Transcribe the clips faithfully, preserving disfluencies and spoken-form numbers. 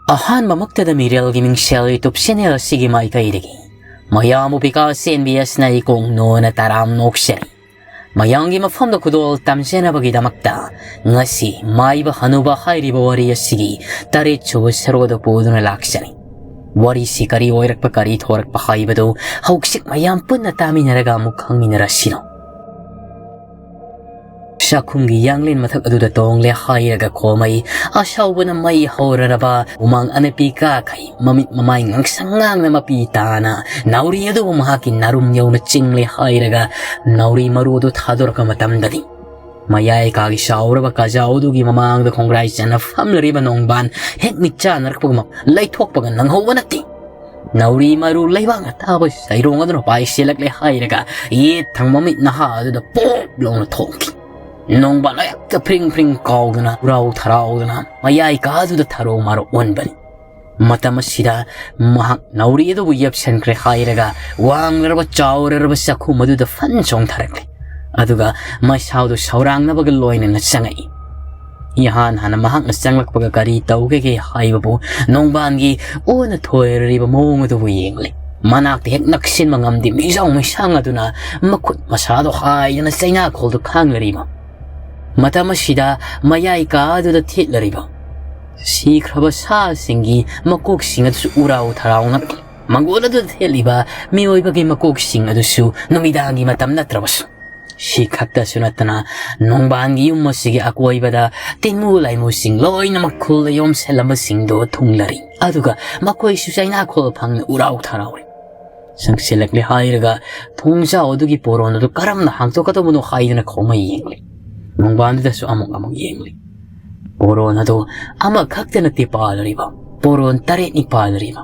ꯑꯍꯥꯟꯕꯃꯛꯇꯗ ꯃꯤꯔꯦꯜꯒꯤ ꯃꯤꯡꯁꯦꯜ YouTube channel ꯑꯁꯤꯒꯤ ꯃꯥꯏꯀꯩꯗꯒꯤ ꯃꯌꯥꯝꯕꯨ ꯕꯤꯀꯥꯁ ꯑꯦꯟ ꯕꯤ ꯑꯦꯁꯅ ꯏꯀꯣꯡ ꯅꯣꯅ ꯇꯔꯥꯝ ꯅꯣꯛꯆꯔꯤ꯫ ꯃꯌꯥꯝꯒꯤ ꯃꯐꯝꯗ ꯈꯨꯗꯣꯜ ꯇꯝꯖꯅꯕꯒꯤꯗꯃꯛꯇ ꯉꯁꯤ ꯃꯥꯏꯕ ꯍꯅꯨꯕ ꯍꯥꯏꯔꯤꯕ ꯋꯥꯔꯤ ꯑꯁꯤꯒꯤ ꯇꯔꯦꯠꯁꯨꯕ ꯁꯔꯨꯛ ꯑꯗꯨ ꯄꯨꯗꯨꯅ ꯂꯥꯛꯆꯔꯤ꯫ ꯋꯥꯔꯤꯁꯤ ꯀꯔꯤ ꯑꯣꯏꯔꯛꯄ, ꯀꯔꯤ ꯊꯣꯔꯛꯄ ꯍꯥꯏꯕꯗꯨ ꯍꯧꯖꯤꯛ ꯃꯌꯥꯝ ꯄꯨꯟꯅ ꯇꯥꯃꯤꯟꯅꯔꯒ ꯑꯃꯨꯛ ꯈꯪꯃꯤꯟꯅꯔꯁꯤꯅꯣ꯫ ꯆꯥꯛꯈꯨꯝꯒꯤ ꯌꯥꯡꯂꯦꯟ ꯃꯊꯛ ꯑꯗꯨꯗ ꯇꯣꯡꯂꯦ ꯍꯥꯏꯔꯒ ꯈꯣꯃꯩ ꯑꯁꯥꯎꯕꯅ ꯃꯩ ꯍꯧꯔꯔꯕ, ꯍꯨꯃꯥꯡ ꯑꯅꯞꯄꯤ ꯀꯥꯈꯩ, ꯃꯃꯤꯠ ꯃꯃꯥꯏ ꯉꯥꯡꯁꯪ ꯉꯥꯡꯅ ꯃꯄꯤ ꯇꯥꯅ ꯅꯥꯎꯔꯤ ꯑꯗꯨꯕꯨ ꯃꯍꯥꯛꯀꯤ ꯅꯥꯔꯨꯝ ꯌꯧꯅ ꯆꯤꯡꯂꯦ ꯍꯥꯏꯔꯒ ꯅꯥꯎꯔꯤ ꯃꯔꯨ ꯑꯗꯨ ꯊꯥꯗꯣꯔꯛꯄ ꯃꯇꯝꯗꯗꯤ ꯃꯌꯥꯏ ꯀꯥꯒꯤ ꯆꯥꯎꯔꯕ ꯀꯥꯖꯥꯎ ꯑꯗꯨꯒꯤ ꯃꯃꯥꯡꯗ ꯈꯣꯡꯒ꯭ꯔꯥꯏ ꯆꯟꯅ ꯐꯝꯂꯔꯤꯕ ꯅꯣꯡꯕꯥꯟ ꯍꯦꯛ ꯃꯤꯠ ꯆꯥꯅꯔꯛꯄꯒꯨꯝ ꯂꯩꯊꯣꯛꯄꯒ ꯅꯪꯍꯧꯕ ꯅꯠꯇꯦ꯫ ꯅꯥꯎꯔꯤ ꯃꯔꯨ ꯂꯩꯕꯥꯛꯅ ꯇꯥꯕ ꯆꯩꯔꯣꯡ ꯑꯗꯨꯅ ꯄꯥꯏꯁꯤꯜꯂꯛꯂꯦ ꯍꯥꯏꯔꯒ ꯌꯦꯠ ꯊꯪꯕ ꯃꯤꯠ ꯅꯍꯥ ꯑꯗꯨꯗ ꯄꯣꯞ ꯂꯥꯎꯅ ꯊꯣꯛꯈꯤ꯫ ꯅꯣꯡꯕꯥꯟ ꯍꯦꯛꯇ ꯐ꯭ꯔꯤꯡ ꯐ꯭ꯔꯤꯡ ꯀꯥꯎꯗꯨꯅ, ꯎꯔꯥꯎ ꯊꯔꯥꯎꯗꯨꯅ ꯃꯌꯥꯏ ꯀꯥꯗꯨꯗ ꯊꯔꯣ ꯃꯥꯔꯣ ꯑꯣꯟꯕꯅꯤ꯫ ꯃꯇꯝ ꯑꯁꯤꯗ ꯃꯍꯥꯛ ꯅꯥꯎꯔꯤ ꯑꯗꯨꯕꯨ ꯌꯦꯞꯁꯟꯈ꯭ꯔꯦ ꯍꯥꯏꯔꯒ ꯋꯥꯡꯂꯔꯕ ꯆꯥꯎꯔꯔꯕ ꯆꯥꯛꯈꯨꯝ ꯑꯗꯨꯗ ꯐꯟ ꯆꯣꯡꯊꯔꯛꯂꯦ꯫ ꯑꯗꯨꯒ ꯃꯁꯥꯗꯨ ꯁꯧꯔꯥꯡꯅꯕꯒ ꯂꯣꯏꯅꯅ ꯆꯪꯉꯛꯏ꯫ ꯏꯍꯥꯟ ꯍꯥꯟꯅ ꯃꯍꯥꯛꯅ ꯆꯪꯂꯛꯄꯒ ꯀꯔꯤ ꯇꯧꯒꯦꯒꯦ ꯍꯥꯏꯕꯕꯨ ꯅꯣꯡꯕꯥꯟꯒꯤ ꯑꯣꯟꯅ ꯊꯣꯏꯔꯔꯤꯕ ꯃꯑꯣꯡ ꯑꯗꯨꯕꯨ ꯌꯦꯡꯂꯤ꯫ ꯃꯅꯥꯛꯇ ꯍꯦꯛ ꯅꯛꯁꯤꯟꯕ ꯉꯝꯗꯦ꯫ ꯃꯤꯖꯥꯎ ꯃꯩꯁꯥꯡ ꯑꯗꯨꯅ ꯃꯈꯨꯠ ꯃꯁꯥꯗꯣ ꯍꯥꯏꯗꯅ ꯆꯩꯅꯥꯈꯣꯜꯗꯨ ꯈꯥꯡꯂꯔꯤꯕ꯫ ꯃꯇꯝ ꯑꯁꯤꯗ ꯃꯌꯥꯏ ꯀꯥ ꯑꯗꯨꯗ ꯊꯦꯠꯂꯔꯤꯕ ꯁꯤꯈ꯭ꯔꯕ ꯁꯥꯁꯤꯡꯒꯤ ꯃꯀꯣꯛꯁꯤꯡ ꯑꯗꯨꯁꯨ ꯎꯔꯥꯎ ꯊꯔꯥꯎꯅ ꯃꯪꯒꯣꯜ ꯑꯗꯨꯗ ꯊꯦꯠꯂꯤꯕ ꯃꯤꯑꯣꯏꯕꯒꯤ ꯃꯀꯣꯛꯁꯤꯡ ꯑꯗꯨꯁꯨ ꯅꯨꯃꯤꯗꯥꯡꯒꯤ ꯃꯇꯝ ꯅꯠꯇ꯭ꯔꯕꯁꯨ꯫ ꯁꯤ ꯈꯛꯇꯁꯨ ꯅꯠꯇꯅ ꯅꯣꯡꯕꯥꯟꯒꯤ ꯌꯨꯝ ꯑꯁꯤꯒꯤ ꯑꯀꯣꯏꯕꯗ ꯇꯤꯟꯃꯨ ꯂꯥꯏꯃꯨꯁꯤꯡ ꯂꯣꯏꯅꯃꯛ ꯈꯨꯜꯗ ꯌꯣꯝꯁꯤꯜꯂꯝꯕꯁꯤꯡꯗꯣ ꯊꯨꯡꯂꯔꯤ꯫ ꯑꯗꯨꯒ ꯃꯈꯣꯏꯁꯨ ꯆꯩꯅꯥꯈꯣꯜ ꯐꯪꯅ ꯎꯔꯥꯎ ꯊꯔꯥꯎꯔꯤ꯫ ꯆꯪꯁꯤꯜꯂꯛꯂꯦ ꯍꯥꯏꯔꯒ ꯊꯣꯡꯖꯥꯎ ꯑꯗꯨꯒꯤ ꯄꯣꯔꯣꯟ ꯑꯗꯨ ꯀꯔꯝꯅ ꯍꯥꯡꯗꯣꯛꯀꯗꯕꯅꯣ ꯍꯥꯏꯗꯨꯅ ꯈꯣꯃꯩ ꯌꯦꯡꯂꯤ꯫ ꯅꯣꯡꯕꯥꯟꯗꯨꯗꯁꯨ ꯑꯃꯨꯛ ꯑꯃꯨꯛ ꯌꯦꯡꯂꯤ꯫ ꯄꯣꯔꯣꯟ ꯑꯗꯨ ꯑꯃꯈꯛꯇ ꯅꯠꯇꯦ ꯄꯥꯜꯂꯔꯤꯕ, ꯄꯣꯔꯣꯟ ꯇꯔꯦꯠꯅꯤ ꯄꯥꯜꯂꯔꯤꯕ꯫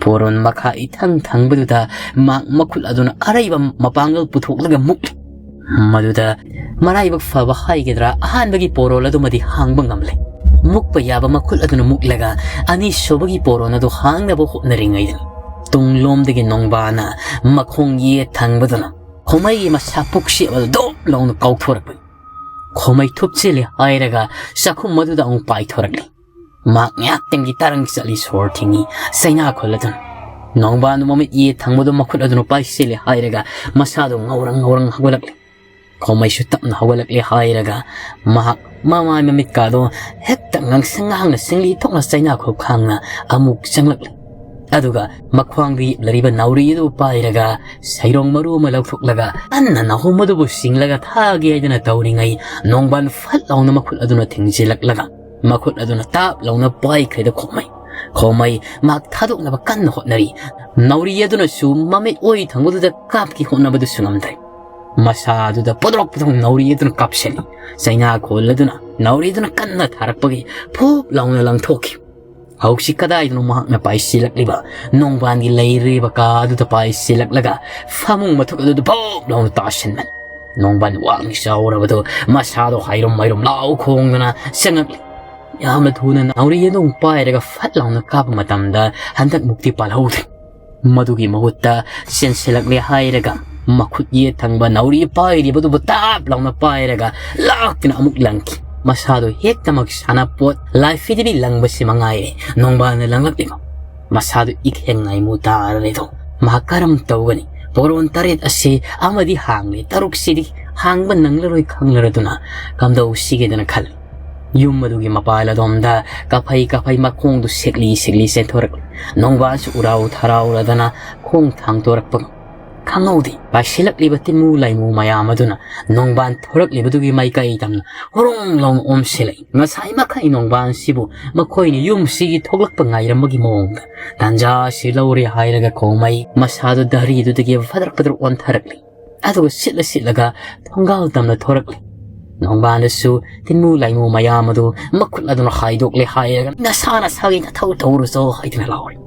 ꯄꯣꯔꯣꯟ ꯃꯈꯥ ꯏꯊꯪ ꯊꯪꯕꯗꯨꯗ ꯃꯍꯥꯛ ꯃꯈꯨꯠ ꯑꯗꯨꯅ ꯑꯔꯩꯕ ꯃꯄꯥꯡꯒꯜ ꯄꯨꯊꯣꯛꯂꯒ ꯃꯨꯛꯂꯤ꯫ ꯃꯗꯨꯗ ꯃꯔꯥꯏꯕꯛ ꯐꯕ ꯍꯥꯏꯒꯗ꯭ꯔꯥ, ꯑꯍꯥꯟꯕꯒꯤ ꯄꯣꯔꯣꯟ ꯑꯗꯨꯃꯗꯤ ꯍꯥꯡꯕ ꯉꯝꯂꯦ꯫ ꯃꯨꯛꯄ ꯌꯥꯕ ꯃꯈꯨꯠ ꯑꯗꯨꯅ ꯃꯨꯛꯂꯒ ꯑꯅꯤꯁꯨꯕꯒꯤ ꯄꯣꯔꯣꯟ ꯑꯗꯨ ꯍꯥꯡꯅꯕ ꯍꯣꯠꯅꯔꯤꯉꯩꯗ ꯇꯨꯡꯂꯣꯝꯗꯒꯤ ꯅꯣꯡꯕꯥꯟꯅ ꯃꯈꯣꯡ ꯌꯦꯠ ꯊꯪꯕꯗꯨꯅ ꯈꯣꯃꯩꯒꯤ ꯃꯁꯥ ꯄꯨꯛꯁꯦꯞ ꯑꯗꯨ ꯗꯣꯞ ꯂꯥꯎꯅ ꯀꯥꯎꯊꯣꯔꯛꯄꯅꯤ꯫ ꯈꯣꯃꯩ ꯊꯨꯞꯆꯤꯜꯂꯦ ꯍꯥꯏꯔꯒ ꯆꯥꯛꯈꯨꯝ ꯑꯗꯨꯗ ꯑꯃꯨꯛ ꯄꯥꯏꯊꯣꯔꯛꯂꯤ꯫ ꯃꯍꯥꯛ ꯉꯥꯏꯍꯥꯛꯇꯪꯒꯤ ꯇꯔꯪ ꯆꯠꯂꯤ, ꯁꯣꯔ ꯊꯤꯡꯉꯤ, ꯆꯩꯅꯥ ꯈꯣꯜꯂꯗꯨꯅ꯫ ꯅꯣꯡꯕꯥꯟꯗꯨ ꯃꯃꯤꯠ ꯌꯦꯠ ꯊꯪꯕꯗꯨ ꯃꯈꯨꯠ ꯑꯗꯨꯅ ꯄꯥꯏꯁꯤꯜꯂꯦ ꯍꯥꯏꯔꯒ ꯃꯁꯥꯗꯨ ꯉꯧꯔꯪ ꯉꯧꯔꯪ ꯍꯧꯒꯠꯂꯛꯂꯦ꯫ ꯈꯣꯃꯩꯁꯨ ꯇꯞꯅ ꯍꯧꯒꯠꯂꯛꯂꯦ ꯍꯥꯏꯔꯒ ꯃꯍꯥꯛ ꯃꯃꯥꯏ ꯃꯃꯤꯠꯀꯥꯗꯣ ꯍꯦꯛꯇ ꯉꯥꯡꯁꯪ ꯉꯥꯡꯅ ꯁꯤꯡꯂꯤ ꯊꯣꯛꯅ ꯆꯩꯅꯥ ꯈꯣꯛ ꯈꯥꯡꯅ ꯑꯃꯨꯛ ꯆꯪꯂꯛꯂꯦ꯫ ꯑꯗꯨꯒ ꯃꯈ꯭ꯋꯥꯡꯗ ꯌꯦꯞꯂꯔꯤꯕ ꯅꯥꯎꯔꯤ ꯑꯗꯨ ꯄꯥꯏꯔꯒ ꯁꯩꯔꯣꯡ ꯃꯔꯨ ꯑꯃ ꯂꯧꯊꯣꯛꯂꯒ ꯀꯟꯅ ꯅꯥꯍꯣꯝ ꯑꯗꯨꯕꯨ ꯁꯤꯡꯂꯒ ꯊꯥꯒꯦ ꯍꯥꯏꯗꯅ ꯇꯧꯔꯤꯉꯩ ꯅꯣꯡꯕꯥꯟ ꯐꯠ ꯂꯥꯎꯅ ꯃꯈꯨꯠ ꯑꯗꯨꯅ ꯊꯤꯡꯖꯤꯜꯂꯛꯂꯒ ꯃꯈꯨꯠ ꯑꯗꯨꯅ ꯇꯥꯞ ꯂꯥꯎꯅ ꯄꯥꯏꯈ꯭ꯔꯦꯗ ꯈꯣꯃꯩ꯫ ꯈꯣꯃꯩ ꯃꯍꯥꯛ ꯊꯥꯗꯣꯛꯅꯕ ꯀꯟꯅ ꯍꯣꯠꯅꯔꯤ꯫ ꯅꯥꯎꯔꯤ ꯑꯗꯨꯅꯁꯨ ꯃꯃꯤꯠ ꯑꯣꯏ ꯊꯪꯕꯗꯨꯗ ꯀꯥꯞꯀꯦ ꯍꯣꯠꯅꯕꯗꯨꯁꯨ ꯉꯝꯗ꯭ꯔꯦ꯫ ꯃꯁꯥꯗꯨꯗ ꯄꯣꯗ꯭ꯔꯣꯛ ꯄꯣꯗ꯭ꯔꯣꯛ ꯅꯥꯎꯔꯤ ꯑꯗꯨꯅ ꯀꯥꯞꯁꯤꯜꯂꯤ꯫ ꯆꯩꯅꯥ ꯈꯣꯜꯂꯗꯨꯅ ꯅꯥꯎꯔꯤ ꯑꯗꯨꯅ ꯀꯟꯅ ꯊꯥꯔꯛꯄꯒꯤ ꯐꯨꯞ ꯂꯥꯎꯅ ꯂꯪꯊꯣꯛꯈꯤ꯫ ꯍꯧꯖꯤꯛ ꯀꯗꯥꯏꯗꯅꯣ ꯃꯍꯥꯛꯅ ꯄꯥꯏꯁꯤꯜꯂꯛꯂꯤꯕ ꯅꯣꯡꯕꯥꯟꯒꯤ ꯂꯩꯔꯤꯕ ꯀꯥ ꯑꯗꯨꯗ ꯄꯥꯏꯁꯤꯜꯂꯛꯂꯒ ꯐꯃꯨꯡ ꯃꯊꯛ ꯑꯗꯨꯗ ꯐꯨꯞ ꯂꯥꯎꯅ ꯇꯥꯁꯤꯟꯕꯅꯤ꯫ ꯅꯣꯡꯕꯥꯟ ꯋꯥꯡ ꯆꯥꯎꯔꯕꯗꯨ ꯃꯁꯥꯗꯣ ꯍꯥꯏꯔꯨꯝ ꯍꯥꯏꯔꯨꯝ ꯂꯥꯎ ꯈꯣꯡꯗꯨꯅ ꯆꯪꯉꯛꯂꯤ꯫ ꯌꯥꯝꯅ ꯊꯨꯅ ꯅꯥꯎꯔꯤ ꯑꯗꯨ ꯄꯥꯏꯔꯒ ꯐꯠ ꯂꯥꯎꯅ ꯀꯥꯞꯄ ꯃꯇꯝꯗ ꯍꯟꯗꯛ ꯃꯨꯛꯇꯤ ꯄꯥꯜꯍꯧꯗ꯭ꯔꯦ꯫ ꯃꯗꯨꯒꯤ ꯃꯍꯨꯠꯇ ꯆꯦꯟꯁꯤꯜꯂꯛꯂꯦ ꯍꯥꯏꯔꯒ ꯃꯈꯨꯠ ꯌꯦꯠ ꯊꯪꯕ ꯅꯥꯎꯔꯤ ꯄꯥꯏꯔꯤꯕꯗꯨꯕꯨ ꯇꯥꯞ ꯂꯥꯎꯅ ꯄꯥꯏꯔꯒ ꯂꯥꯛꯇꯨꯅ ꯑꯃꯨꯛ ꯂꯪꯈꯤ꯫ ꯃꯁꯥꯗꯨ ꯍꯦꯛꯇꯃꯛ ꯁꯥꯟꯅꯄꯣꯠ ꯂꯥꯏꯐꯤꯗꯕꯤ ꯂꯪꯕꯁꯤ ꯃꯉꯥꯏꯔꯦ ꯅꯣꯡꯕꯥꯟꯅ ꯂꯪꯂꯛꯂꯤꯕ꯫ ꯃꯁꯥꯗꯨ ꯏꯈꯦꯡ ꯂꯥꯏꯃꯨ ꯇꯥꯔꯔꯦꯗꯣ꯫ ꯃꯍꯥꯛ ꯀꯔꯝ ꯇꯧꯒꯅꯤ? ꯄꯣꯔꯣꯟ ꯇꯔꯦꯠ ꯑꯁꯤ ꯑꯃꯗꯤ ꯍꯥꯡꯂꯦ, ꯇꯔꯨꯛꯁꯤꯗꯤ ꯍꯥꯡꯕ ꯅꯪꯂꯔꯣꯏ ꯈꯪꯂꯔꯗꯨꯅ ꯀꯝꯗꯧꯁꯤꯒꯦꯗꯅ ꯈꯜꯂꯤ꯫ ꯌꯨꯝ ꯑꯗꯨꯒꯤ ꯃꯄꯥꯜ ꯑꯗꯣꯝꯗ ꯀꯥꯐꯩ ꯀꯥꯐꯩ ꯃꯈꯣꯡꯗꯨ ꯁꯦꯛꯂꯤ ꯁꯦꯛꯂꯤ ꯆꯦꯟꯊꯣꯔꯛꯂꯤ꯫ ꯅꯣꯡꯕꯥꯟꯁꯨ ꯎꯔꯥꯎ ꯊꯔꯥꯎꯔꯗꯅ ꯈꯣꯡ ꯊꯥꯡꯗꯣꯔꯛꯄꯒ ꯈꯪꯍꯧꯗꯦ꯫ ꯄꯥꯏꯁꯤꯜꯂꯛꯂꯤꯕ ꯇꯤꯟꯃꯨ ꯂꯥꯏꯃꯨ ꯃꯌꯥꯝ ꯑꯗꯨꯅ ꯅꯣꯡꯕꯥꯟ ꯊꯣꯔꯛꯂꯤꯕꯗꯨꯒꯤ ꯃꯥꯏꯀꯩ ꯇꯝꯅ ꯍꯣꯔꯣꯡ ꯂꯥꯎꯅ ꯑꯣꯝꯁꯤꯜꯂꯛꯏ꯫ ꯉꯁꯥꯏ ꯃꯈꯩ ꯅꯣꯡꯕꯥꯟꯁꯤꯕꯨ ꯃꯈꯣꯏꯅ ꯌꯨꯝꯁꯤꯒꯤ ꯊꯣꯛꯂꯛꯄ ꯉꯥꯏꯔꯝꯕꯒꯤ ꯃꯑꯣꯡꯗ ꯇꯥꯟꯖꯥ ꯑꯁꯤ ꯂꯧꯔꯦ ꯍꯥꯏꯔꯒ ꯈꯣꯡꯃꯩ ꯃꯁꯥꯗꯨ ꯗꯥꯔꯤꯗꯨꯗꯒꯤ ꯐꯗ꯭ꯔꯛ ꯐꯗ꯭ꯔꯛ ꯑꯣꯟꯊꯔꯛꯂꯤ꯫ ꯑꯗꯨꯒ ꯁꯤꯠꯂ ꯁꯤꯠꯂꯒ ꯊꯣꯡꯒꯥꯜ ꯇꯝꯅ ꯊꯣꯔꯛꯂꯤ꯫ ꯅꯣꯡꯕꯥꯟꯗꯁꯨ ꯇꯤꯟꯃꯨ ꯂꯥꯏꯃꯨ ꯃꯌꯥꯝ ꯑꯗꯨ ꯃꯈꯨꯠ ꯑꯗꯨꯅ ꯍꯥꯏꯗꯣꯛꯂꯦ ꯍꯥꯏꯔꯒ ꯅꯁꯥ ꯅꯁꯥꯒꯤ ꯅꯊꯧ ꯇꯧꯔꯨꯆꯣ ꯍꯥꯏꯗꯨꯅ ꯂꯥꯎꯔꯤ꯫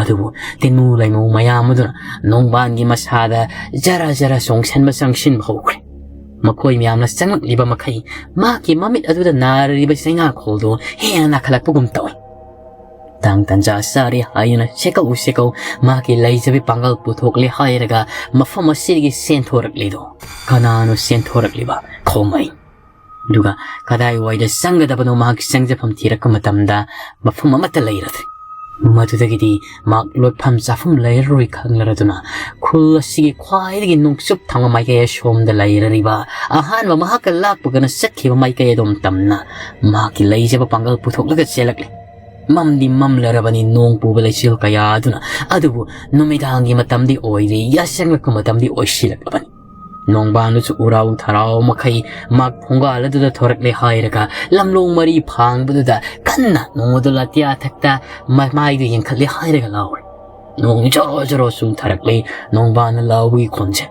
ꯑꯗꯨꯕꯨ ꯇꯤꯟꯃꯨ ꯂꯥꯏꯃꯨ ꯃꯌꯥꯝ ꯑꯗꯨꯅ ꯅꯣꯡꯕꯥꯟꯒꯤ ꯃꯁꯥꯗ ꯖꯔ ꯖꯔ ꯆꯣꯡꯁꯟꯕ ꯆꯪꯁꯤꯟꯕ ꯍꯧꯈ꯭ꯔꯦ꯫ ꯃꯈꯣꯏ ꯃꯌꯥꯝꯅ ꯆꯪꯂꯛꯂꯤꯕ ꯃꯈꯩ ꯃꯍꯥꯛꯀꯤ ꯃꯃꯤꯠ ꯑꯗꯨꯗ ꯅꯥꯔꯤꯕ ꯆꯩꯅꯥꯈꯣꯜꯗꯨ ꯍꯦꯟꯅ ꯅꯥꯈꯠꯂꯛꯄꯒꯨꯝ ꯇꯧꯏ꯫ ꯇꯥꯡ ꯇꯟꯖꯥ ꯆꯥꯔꯦ ꯍꯥꯏꯗꯨꯅ ꯁꯦꯀꯧ ꯁꯦꯀꯧ ꯃꯍꯥꯛꯀꯤ ꯂꯩꯖꯕꯤ ꯄꯥꯡꯒꯜ ꯄꯨꯊꯣꯛꯂꯦ ꯍꯥꯏꯔꯒ ꯃꯐꯝ ꯑꯁꯤꯗꯒꯤ ꯆꯦꯟꯊꯣꯔꯛꯂꯤꯗꯣ ꯀꯅꯥꯅꯣ ꯆꯦꯟꯊꯣꯔꯛꯂꯤꯕ? ꯈꯣꯃꯩ꯫ ꯑꯗꯨꯒ ꯀꯗꯥꯏꯋꯥꯏꯗ ꯆꯪꯒꯗꯕꯅꯣ ꯃꯍꯥꯛꯀꯤ ꯆꯪꯖꯐꯝ ꯊꯤꯔꯛꯄ ꯃꯇꯝꯗ ꯃꯐꯝ ꯑꯃꯠꯇ ꯂꯩꯔꯗ꯭ꯔꯦ꯫ ꯃꯗꯨꯗꯒꯤꯗꯤ ꯃꯍꯥꯛ ꯂꯣꯠꯐꯝ ꯆꯥꯐꯝ ꯂꯩꯔꯔꯣꯏ ꯈꯪꯂꯔꯗꯨꯅ ꯈꯨꯜ ꯑꯁꯤꯒꯤ ꯈ꯭ꯋꯥꯏꯗꯒꯤ ꯅꯨꯡꯆꯨꯞ ꯊꯪꯕ ꯃꯥꯏꯀꯩ ꯑꯁꯣꯝꯗ ꯂꯩꯔꯔꯤꯕ ꯑꯍꯥꯟꯕ ꯃꯍꯥꯛꯀ ꯂꯥꯛꯄꯒꯅ ꯆꯠꯈꯤꯕ ꯃꯥꯏꯀꯩ ꯑꯗꯣꯝ ꯇꯝꯅ ꯃꯍꯥꯛꯀꯤ ꯂꯩꯖꯕ ꯄꯥꯡꯒꯜ ꯄꯨꯊꯣꯛꯂꯒ ꯆꯦꯜꯂꯛꯂꯤ꯫ ꯃꯝꯗꯤ ꯃꯝꯂꯔꯕꯅꯤ ꯅꯣꯡ ꯄꯨꯕ ꯂꯩꯆꯤꯜ ꯀꯌꯥ ꯑꯗꯨꯅ, ꯑꯗꯨꯕꯨ ꯅꯨꯃꯤꯗꯥꯡꯒꯤ ꯃꯇꯝꯗꯤ ꯑꯣꯏꯔꯤ, ꯌꯥꯆꯪꯂꯛꯄ ꯃꯇꯝꯗꯤ ꯑꯣꯏꯁꯤꯜꯂꯛꯂꯕꯅꯤ꯫ ꯅꯣꯡꯕꯥꯟꯗꯨꯁꯨ ꯎꯔꯥꯎ ꯊꯔꯥꯎ ꯃꯈꯩ ꯃꯍꯥꯛ ꯊꯣꯡꯒꯥꯜ ꯑꯗꯨꯗ ꯊꯣꯔꯛꯂꯦ ꯍꯥꯏꯔꯒ ꯂꯝꯂꯣꯡ ꯃꯔꯤ ꯐꯥꯡꯕꯗꯨꯗ ꯀꯟꯅ ꯅꯣꯡ ꯑꯗꯨ ꯂꯥꯇꯤꯌꯥ ꯊꯛꯇ ꯃꯃꯥꯏꯗꯨ ꯌꯦꯡꯈꯠꯂꯦ ꯍꯥꯏꯔꯒ ꯂꯥꯎꯔꯦ꯫ ꯅꯣꯡ ꯖꯣꯔꯣ ꯖꯣꯔꯣ ꯆꯨꯝꯊꯔꯛꯂꯦ꯫ ꯅꯣꯡꯕꯥꯟꯅ ꯂꯥꯎꯕꯒꯤ ꯈꯣꯟꯖꯦꯜ꯫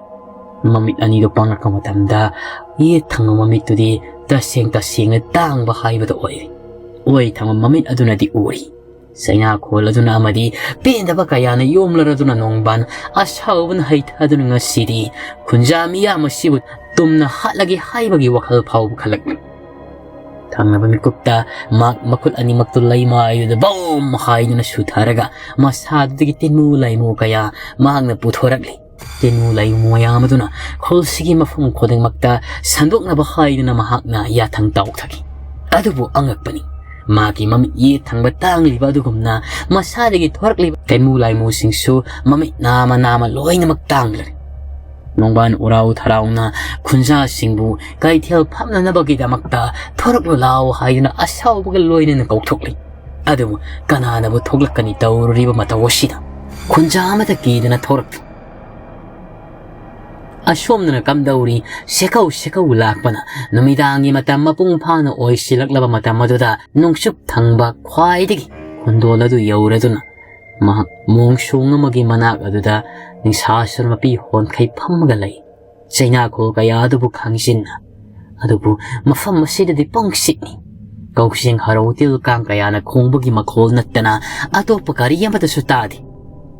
ꯃꯃꯤꯠ ꯑꯅꯤꯗꯨ ꯄꯥꯡꯂꯛꯄ ꯃꯇꯝꯗ ꯌꯦꯠ ꯊꯪꯕ ꯃꯃꯤꯠꯇꯨꯗꯤ ꯇꯁꯦꯡ ꯇꯁꯦꯡꯅ ꯇꯥꯡꯕ ꯍꯥꯏꯕꯗꯨ ꯑꯣꯏꯔꯦ꯫ ꯑꯣꯏ ꯊꯪꯕ ꯃꯃꯤꯠ ꯑꯗꯨꯅꯗꯤ ꯎꯔꯤ꯫ ꯆꯩꯅꯥꯈꯣꯜ ꯑꯗꯨꯅ ꯑꯃꯗꯤ ꯄꯦꯟꯗꯕ ꯀꯌꯥꯅ ꯌꯣꯝꯂꯔꯗꯨꯅ ꯅꯣꯡꯕꯥꯟ ꯑꯁꯥꯎꯕꯅ ꯍꯩꯊꯗꯨꯅ ꯉꯁꯤꯗꯤ ꯈꯨꯟꯖꯥ ꯃꯤꯌꯥꯝ ꯑꯁꯤꯕꯨ ꯇꯨꯝꯅ ꯍꯥꯠꯂꯒꯦ ꯍꯥꯏꯕꯒꯤ ꯋꯥꯈꯜ ꯐꯥꯎꯕ ꯈꯜꯂꯛꯂꯤ꯫ ꯊꯪꯅꯕ ꯃꯤꯀꯨꯞꯇ ꯃꯍꯥꯛ ꯃꯈꯨꯠ ꯑꯅꯤꯃꯛꯇꯨ ꯂꯩꯃꯥꯏꯗꯨꯗ ꯕꯣꯝ ꯍꯥꯏꯗꯨꯅ ꯁꯨꯊꯔꯒ ꯃꯁꯥꯗꯨꯗꯒꯤ ꯇꯤꯟꯃꯨ ꯂꯥꯏꯃꯨ ꯀꯌꯥ ꯃꯍꯥꯛꯅ ꯄꯨꯊꯣꯔꯛꯂꯤ꯫ ꯇꯤꯟꯃꯨ ꯂꯥꯏꯃꯨ ꯃꯌꯥꯝ ꯑꯗꯨꯅ ꯈꯨꯜꯁꯤꯒꯤ ꯃꯐꯝ ꯈꯨꯗꯤꯡꯃꯛꯇ ꯁꯟꯗꯣꯛꯅꯕ ꯍꯥꯏꯗꯨꯅ ꯃꯍꯥꯛꯅ ꯌꯥꯊꯪ ꯇꯧꯊꯈꯤ꯫ ꯑꯗꯨꯕꯨ ꯑꯉꯛꯄꯅꯤ, ꯃꯍꯥꯛꯀꯤ ꯃꯃꯤꯠ ꯌꯦꯠ ꯊꯪꯕ ꯇꯥꯡꯂꯤꯕ ꯑꯗꯨꯒꯨꯝꯅ ꯃꯁꯥꯗꯒꯤ ꯊꯣꯔꯛꯂꯤꯕ ꯇꯤꯟꯃꯨ ꯂꯥꯏꯃꯨꯁꯤꯡꯁꯨ ꯃꯃꯤꯠ ꯅꯥꯃ ꯅꯥꯃ ꯂꯣꯏꯅꯃꯛ ꯇꯥꯡꯂꯔꯦ꯫ ꯅꯣꯡꯕꯥꯟ ꯎꯔꯥꯎ ꯊꯔꯥꯎꯅ ꯈꯨꯟꯖꯥꯁꯤꯡꯕꯨ ꯀꯩꯊꯦꯜ ꯐꯝꯅꯅꯕꯒꯤꯗꯃꯛꯇ ꯊꯣꯔꯛꯂꯨ ꯂꯥꯎ ꯍꯥꯏꯗꯨꯅ ꯑꯁꯥꯎꯕꯒ ꯂꯣꯏꯅꯅ ꯀꯧꯊꯣꯛꯂꯤ꯫ ꯑꯗꯨꯕꯨ ꯀꯅꯥꯅꯕꯨ ꯊꯣꯛꯂꯛꯀꯅꯤ ꯇꯧꯔꯨꯔꯤꯕ ꯃꯇꯧ ꯑꯁꯤꯗ? ꯈꯨꯟꯖꯥ ꯑꯃꯠꯇ ꯀꯤꯗꯅ ꯊꯣꯔꯛꯇꯦ꯫ ꯑꯁꯣꯝꯗꯅ ꯀꯝꯗꯧꯔꯤ? ꯁꯦꯀꯧ ꯁꯦꯀꯧ ꯂꯥꯛꯄꯅ ꯅꯨꯃꯤꯗꯥꯡꯒꯤ ꯃꯇꯝ ꯃꯄꯨꯡ ꯐꯥꯅ ꯑꯣꯏꯁꯤꯜꯂꯛꯂꯕ ꯃꯇꯝ ꯑꯗꯨꯗ ꯅꯣꯡꯆꯨꯞ ꯊꯪꯕ ꯈ꯭ꯋꯥꯏꯗꯒꯤ ꯈꯨꯟꯗꯣꯜ ꯑꯗꯨ ꯌꯧꯔꯗꯨꯅ ꯃꯍꯥꯛ ꯃꯣꯡꯁꯣꯡ ꯑꯃꯒꯤ ꯃꯅꯥꯛ ꯑꯗꯨꯗ ꯅꯤꯡꯁꯥꯁꯨꯔ ꯃꯄꯤ ꯍꯣꯟꯈꯩ ꯐꯝꯃꯒ ꯂꯩ꯫ ꯆꯩꯅꯥꯈꯣꯜ ꯀꯌꯥ ꯑꯗꯨꯕꯨ ꯈꯪꯖꯤꯟꯅ, ꯑꯗꯨꯕꯨ ꯃꯐꯝ ꯑꯁꯤꯗꯗꯤ ꯄꯨꯡꯁꯤꯠꯅꯤ꯫ ꯀꯧꯁꯤꯡ ꯍꯔꯧ ꯇꯤꯜ ꯀꯥꯡ ꯀꯌꯥꯅ ꯈꯣꯡꯕꯒꯤ ꯃꯈꯣꯜ ꯅꯠꯇꯅ ꯑꯇꯣꯞꯄ ꯀꯔꯤ ꯑꯃꯠꯇꯁꯨ ꯇꯥꯗꯦ꯫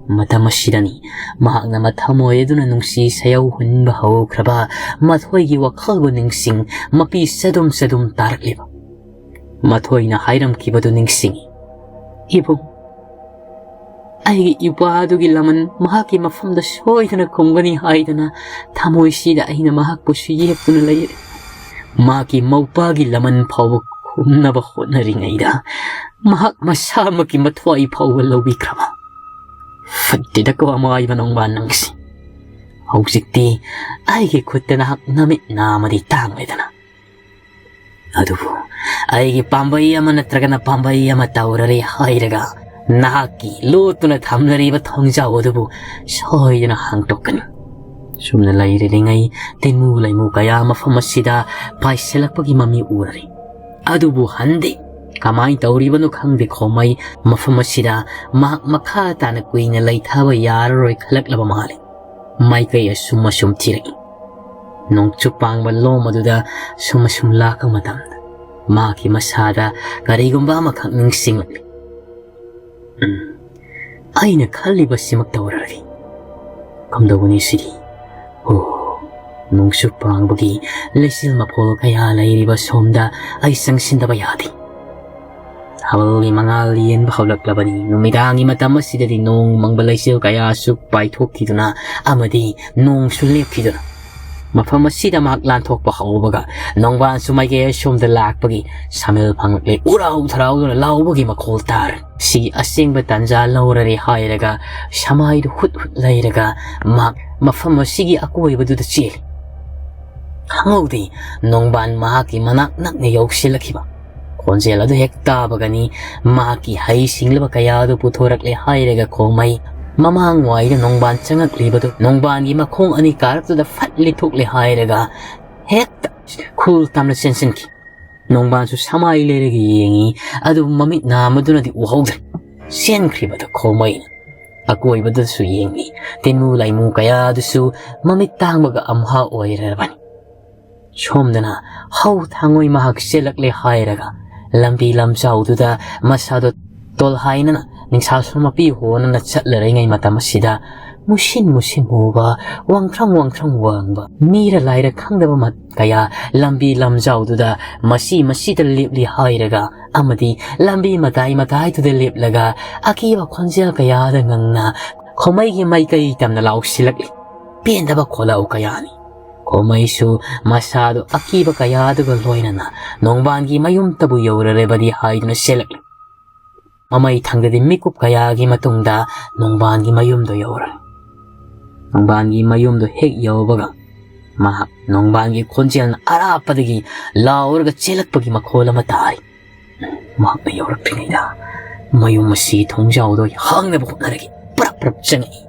ꯃꯇꯝ ꯑꯁꯤꯗꯅꯤ ꯃꯍꯥꯛꯅ ꯃꯊꯃꯣꯏ ꯑꯗꯨꯅ ꯅꯨꯡꯁꯤ ꯁꯌꯧ ꯍꯨꯟꯕ ꯍꯧꯈ꯭ꯔꯕ ꯃꯊꯣꯏꯒꯤ ꯋꯥꯈꯜꯕꯨ ꯅꯤꯡꯁꯤꯡ ꯃꯄꯤ ꯆꯗꯨꯝ ꯆꯗꯨꯝ ꯇꯥꯔꯛꯂꯤꯕ꯫ ꯃꯊꯣꯏꯅ ꯍꯥꯏꯔꯝꯈꯤꯕꯗꯨ ꯅꯤꯡꯁꯤꯡꯏ, "ꯏꯕꯨꯡ, ꯑꯩꯒꯤ ꯏꯄꯥꯗꯨꯒꯤ ꯂꯃꯟ ꯃꯍꯥꯛꯀꯤ ꯃꯐꯝꯗ ꯁꯣꯏꯗꯅ ꯈꯨꯝꯒꯅꯤ ꯍꯥꯏꯗꯅ ꯊꯃꯣꯏꯁꯤꯗ ꯑꯩꯅ ꯃꯍꯥꯛꯄꯨꯁꯨ ꯌꯦꯛꯇꯨꯅ ꯂꯩꯔꯦ꯫ ꯃꯍꯥꯛꯀꯤ ꯃꯧꯄꯥꯒꯤ ꯂꯃꯟ ꯐꯥꯎꯕ ꯈꯨꯝꯅꯕ ꯍꯣꯠꯅꯔꯤꯉꯩꯗ ꯃꯍꯥꯛ ꯃꯁꯥꯃꯛꯀꯤ ꯃꯊ꯭ꯋꯥꯏ ꯐꯥꯎꯕ ꯂꯧꯕꯤꯈ꯭ꯔꯕ꯫ ꯐꯠꯇꯦꯗꯀꯣ ꯑꯃꯥꯏꯕ ꯅꯣꯡꯕꯥꯟ ꯅꯪꯁꯤ꯫ ꯍꯧꯖꯤꯛꯇꯤ ꯑꯩꯒꯤ ꯈꯨꯠꯇ ꯅꯍꯥꯛ ꯅꯃꯤꯠ ꯅꯥꯝꯃꯗꯤ ꯇꯥꯡꯂꯦꯗꯅ꯫ ꯑꯗꯨꯕꯨ ꯑꯩꯒꯤ ꯄꯥꯝꯕꯩ ꯑꯃ ꯅꯠꯇ꯭ꯔꯒꯅ ꯄꯥꯝꯕꯩ ꯑꯃ ꯇꯧꯔꯔꯦ ꯍꯥꯏꯔꯒ ꯅꯍꯥꯛꯀꯤ ꯂꯣꯠꯇꯨꯅ ꯊꯝꯂꯔꯤꯕ ꯊꯣꯡꯖꯥꯎ ꯑꯗꯨꯕꯨ ꯁꯣꯏꯗꯅ ꯍꯥꯡꯗꯣꯛꯀꯅꯤ꯫ ꯁꯨꯝꯅ ꯂꯩꯔꯤꯉꯩ ꯇꯤꯟꯃꯨ ꯂꯩꯃꯨ ꯀꯌꯥ ꯃꯐꯝ ꯑꯁꯤꯗ ꯄꯥꯏꯁꯤꯜꯂꯛꯄꯒꯤ ꯃꯃꯤ ꯎꯔꯔꯦ꯫ ꯑꯗꯨꯕꯨ ꯍꯟꯗꯦ꯫ ꯀꯃꯥꯏꯅ ꯇꯧꯔꯤꯕꯅꯣ ꯈꯪꯗꯦ ꯈꯣꯃꯩ ꯃꯐꯝ ꯑꯁꯤꯗ ꯃꯍꯥꯛ ꯃꯈꯥ ꯇꯥꯅ ꯀꯨꯏꯅ ꯂꯩꯊꯕ ꯌꯥꯔꯔꯣꯏ ꯈꯜꯂꯛꯂꯕ ꯃꯥꯜꯂꯤ꯫ ꯃꯥꯏꯀꯩ ꯑꯁꯨꯝ ꯑꯁꯨꯝ ꯊꯤꯔꯛꯏ꯫ ꯅꯣꯡꯆꯨꯞ ꯄꯥꯡꯕ ꯂꯣꯝ ꯑꯗꯨꯗ ꯁꯨꯝ ꯑꯁꯨꯝ ꯂꯥꯛꯄ ꯃꯇꯝꯗ ꯃꯍꯥꯛꯀꯤ ꯃꯁꯥꯗ ꯀꯔꯤꯒꯨꯝꯕ ꯑꯃꯈꯛ ꯅꯤꯡꯁꯤꯡꯂꯛꯂꯤ꯫ ꯎꯝ, ꯑꯩꯅ ꯈꯜꯂꯤꯕꯁꯤꯃꯛ ꯇꯧꯔꯔꯒꯦ꯫ ꯀꯝꯗꯧꯒꯅꯤ ꯁꯤꯗꯤ? ꯑꯣ, ꯅꯣꯡꯆꯨꯞ ꯄꯥꯡꯕꯒꯤ ꯂꯩꯆꯤꯜ ꯃꯐꯣꯜ ꯀꯌꯥ ꯂꯩꯔꯤꯕ ꯁꯣꯝꯗ ꯑꯩ ꯆꯪꯁꯤꯟꯗꯕ ꯌꯥꯗꯦ꯫ ꯊꯥꯕꯜꯒꯤ ꯃꯉꯥꯜ ꯌꯦꯟꯕ ꯍꯧꯔꯛꯂꯕꯅꯤ꯫ ꯅꯨꯃꯤꯗꯥꯡꯒꯤ ꯃꯇꯝ ꯑꯁꯤꯗꯗꯤ ꯅꯣꯡ ꯃꯪꯕ ꯂꯩꯆꯤꯜ ꯀꯌꯥꯁꯨ ꯄꯥꯏꯊꯣꯛꯈꯤꯗꯨꯅ ꯑꯃꯗꯤ ꯅꯣꯡꯁꯨ ꯂꯦꯞꯈꯤꯗꯨꯅ ꯃꯐꯝ ꯑꯁꯤꯗ ꯃꯍꯥꯛ ꯂꯥꯟꯊꯣꯛꯄ ꯍꯧꯕꯒ ꯅꯣꯡꯕꯥꯟꯁꯨ ꯃꯥꯏꯀꯩ ꯑꯁꯣꯝꯗ ꯂꯥꯛꯄꯒꯤ ꯁꯥꯃꯤꯜ ꯐꯪꯂꯛꯂꯦ꯫ ꯎꯔꯥꯎ ꯊꯔꯥꯎꯗꯨꯅ ꯂꯥꯎꯕꯒꯤ ꯃꯈꯣꯜ ꯇꯥꯔꯦ꯫ ꯁꯤꯒꯤ ꯑꯁꯦꯡꯕ ꯇꯥꯟꯖꯥ ꯂꯧꯔꯔꯦ ꯍꯥꯏꯔꯒ ꯁꯃꯥꯏꯗꯨ ꯍꯨꯠ ꯍꯨꯠ ꯂꯩꯔꯒ ꯃꯍꯥꯛ ꯃꯐꯝ ꯑꯁꯤꯒꯤ ꯑꯀꯣꯏꯕꯗꯨꯗ ꯆꯦꯜꯂꯤ꯫ ꯈꯪꯍꯧꯗꯦ, ꯅꯣꯡꯕꯥꯟ ꯃꯍꯥꯛꯀꯤ ꯃꯅꯥꯛ ꯅꯛꯅ ꯌꯧꯁꯤꯜꯂꯛꯈꯤꯕ꯫ ꯈꯣꯟꯖꯦꯜ ꯑꯗꯨ ꯍꯦꯛ ꯇꯥꯕꯒꯅꯤ ꯃꯍꯥꯛꯀꯤ ꯍꯩ ꯁꯤꯡꯂꯕ ꯀꯌꯥ ꯑꯗꯨ ꯄꯨꯊꯣꯔꯛꯂꯦ ꯍꯥꯏꯔꯒ ꯈꯣꯃꯩ ꯃꯃꯥꯡꯋꯥꯏꯗ ꯅꯣꯡꯕꯥꯟ ꯆꯪꯉꯛꯂꯤꯕꯗꯨ ꯅꯣꯡꯕꯥꯟꯒꯤ ꯃꯈꯣꯡ ꯑꯅꯤ ꯀꯥꯔꯛꯇꯨꯗ ꯐꯠ ꯂꯤꯊꯣꯛꯂꯦ ꯍꯥꯏꯔꯒ ꯍꯦꯛꯇ ꯈꯨꯜ ꯇꯝꯅ ꯆꯦꯟꯁꯤꯟꯈꯤ꯫ ꯅꯣꯡꯕꯥꯟꯁꯨ ꯁꯃꯥꯏ ꯂꯩꯔꯒ ꯌꯦꯡꯉꯤ, ꯑꯗꯨꯕꯨ ꯃꯃꯤꯠ ꯅꯥꯝꯃꯗꯨꯅꯗꯤ ꯎꯍꯧꯗ꯭ꯔꯦ꯫ ꯆꯦꯟꯈ꯭ꯔꯤꯕꯗꯨ ꯈꯣꯃꯩꯅ ꯑꯀꯣꯏꯕꯗꯁꯨ ꯌꯦꯡꯂꯤ꯫ ꯇꯤꯟꯃꯨ ꯂꯥꯏꯃꯨ ꯀꯌꯥꯗꯨꯁꯨ ꯃꯃꯤꯠ ꯇꯥꯡꯕꯒ ꯑꯝꯍꯥ ꯑꯣꯏꯔꯕꯅꯤ꯫ ꯁꯣꯝꯗꯅ ꯍꯧ ꯊꯥꯡꯉꯣꯏ ꯃꯍꯥꯛ ꯆꯦꯜꯂꯛꯂꯦ ꯍꯥꯏꯔꯒ ꯂꯝꯕꯤ ꯂꯝꯖꯥꯎꯗꯨꯗ ꯃꯁꯥꯗꯣ ꯇꯣꯜꯍꯥꯏꯅꯅ ꯅꯤꯡꯁꯥ ꯁꯣꯔ ꯃꯄꯤ ꯍꯣꯅꯅ ꯆꯠꯂꯔꯤꯉꯩ ꯃꯇꯝ ꯑꯁꯤꯗ ꯃꯨꯁꯤꯟ ꯃꯨꯁꯤꯟ ꯃꯨꯕ, ꯋꯥꯡꯊ꯭ꯔꯪ ꯋꯥꯡꯊ꯭ꯔꯪ ꯋꯥꯡꯕ ꯃꯤꯔ ꯂꯥꯏꯔ ꯈꯪꯗꯕ ꯃꯠ ꯀꯌꯥ ꯂꯝꯕꯤ ꯂꯝꯖꯥꯎꯗꯨꯗ ꯃꯁꯤ ꯃꯁꯤꯗ ꯂꯦꯞꯂꯤ ꯍꯥꯏꯔꯒ ꯑꯃꯗꯤ ꯂꯝꯕꯤ ꯃꯇꯥꯏ ꯃꯇꯥꯏꯗꯨꯗ ꯂꯦꯞꯂꯒ ꯑꯀꯤꯕ ꯈꯣꯟꯖꯦꯜ ꯀꯌꯥꯗ ꯉꯪꯅ ꯈꯣꯃꯩꯒꯤ ꯃꯥꯏꯀꯩ ꯇꯝꯅ ꯂꯥꯎꯁꯤꯜꯂꯛꯂꯤ꯫ ꯄꯦꯟꯗꯕ ꯈꯣꯜꯂꯥꯎ ꯀꯌꯥꯅꯤ꯫ ꯈꯣꯃꯩꯁꯨ ꯃꯁꯥꯗꯨ ꯑꯀꯤꯕ ꯀꯌꯥꯗꯨꯒ ꯂꯣꯏꯅꯅ ꯅꯣꯡꯕꯥꯟꯒꯤ ꯃꯌꯨꯝꯇꯕꯨ ꯌꯧꯔꯔꯕꯗꯤ ꯍꯥꯏꯗꯨꯅ ꯆꯦꯜꯂꯛꯂꯤ꯫ ꯃꯃꯩ ꯊꯪꯗꯗꯤ ꯃꯤꯀꯨꯞ ꯀꯌꯥꯒꯤ ꯃꯇꯨꯡꯗ ꯅꯣꯡꯕꯥꯟꯒꯤ ꯃꯌꯨꯝꯗꯨ ꯌꯧꯔꯦ꯫ ꯅꯣꯡꯕꯥꯟꯒꯤ ꯃꯌꯨꯝꯗꯨ ꯍꯦꯛ ꯌꯧꯕꯒ ꯃꯍꯥꯛ ꯅꯣꯡꯕꯥꯟꯒꯤ ꯈꯣꯟꯖꯦꯜꯅ ꯑꯔꯥꯞꯄꯗꯒꯤ ꯂꯥꯎꯔꯒ ꯆꯦꯜꯂꯛꯄꯒꯤ ꯃꯈꯣꯜ ꯑꯃ ꯇꯥꯔꯤ꯫ ꯃꯍꯥꯛꯅ ꯌꯧꯔꯛꯇ꯭ꯔꯤꯉꯩꯗ ꯃꯌꯨꯝ ꯑꯁꯤ ꯊꯣꯡꯖꯥꯎꯗꯣ ꯍꯥꯡꯅꯕ ꯍꯣꯠꯅꯔꯒ ꯄꯔꯞ ꯄꯔꯞ ꯆꯪꯉꯛꯏ꯫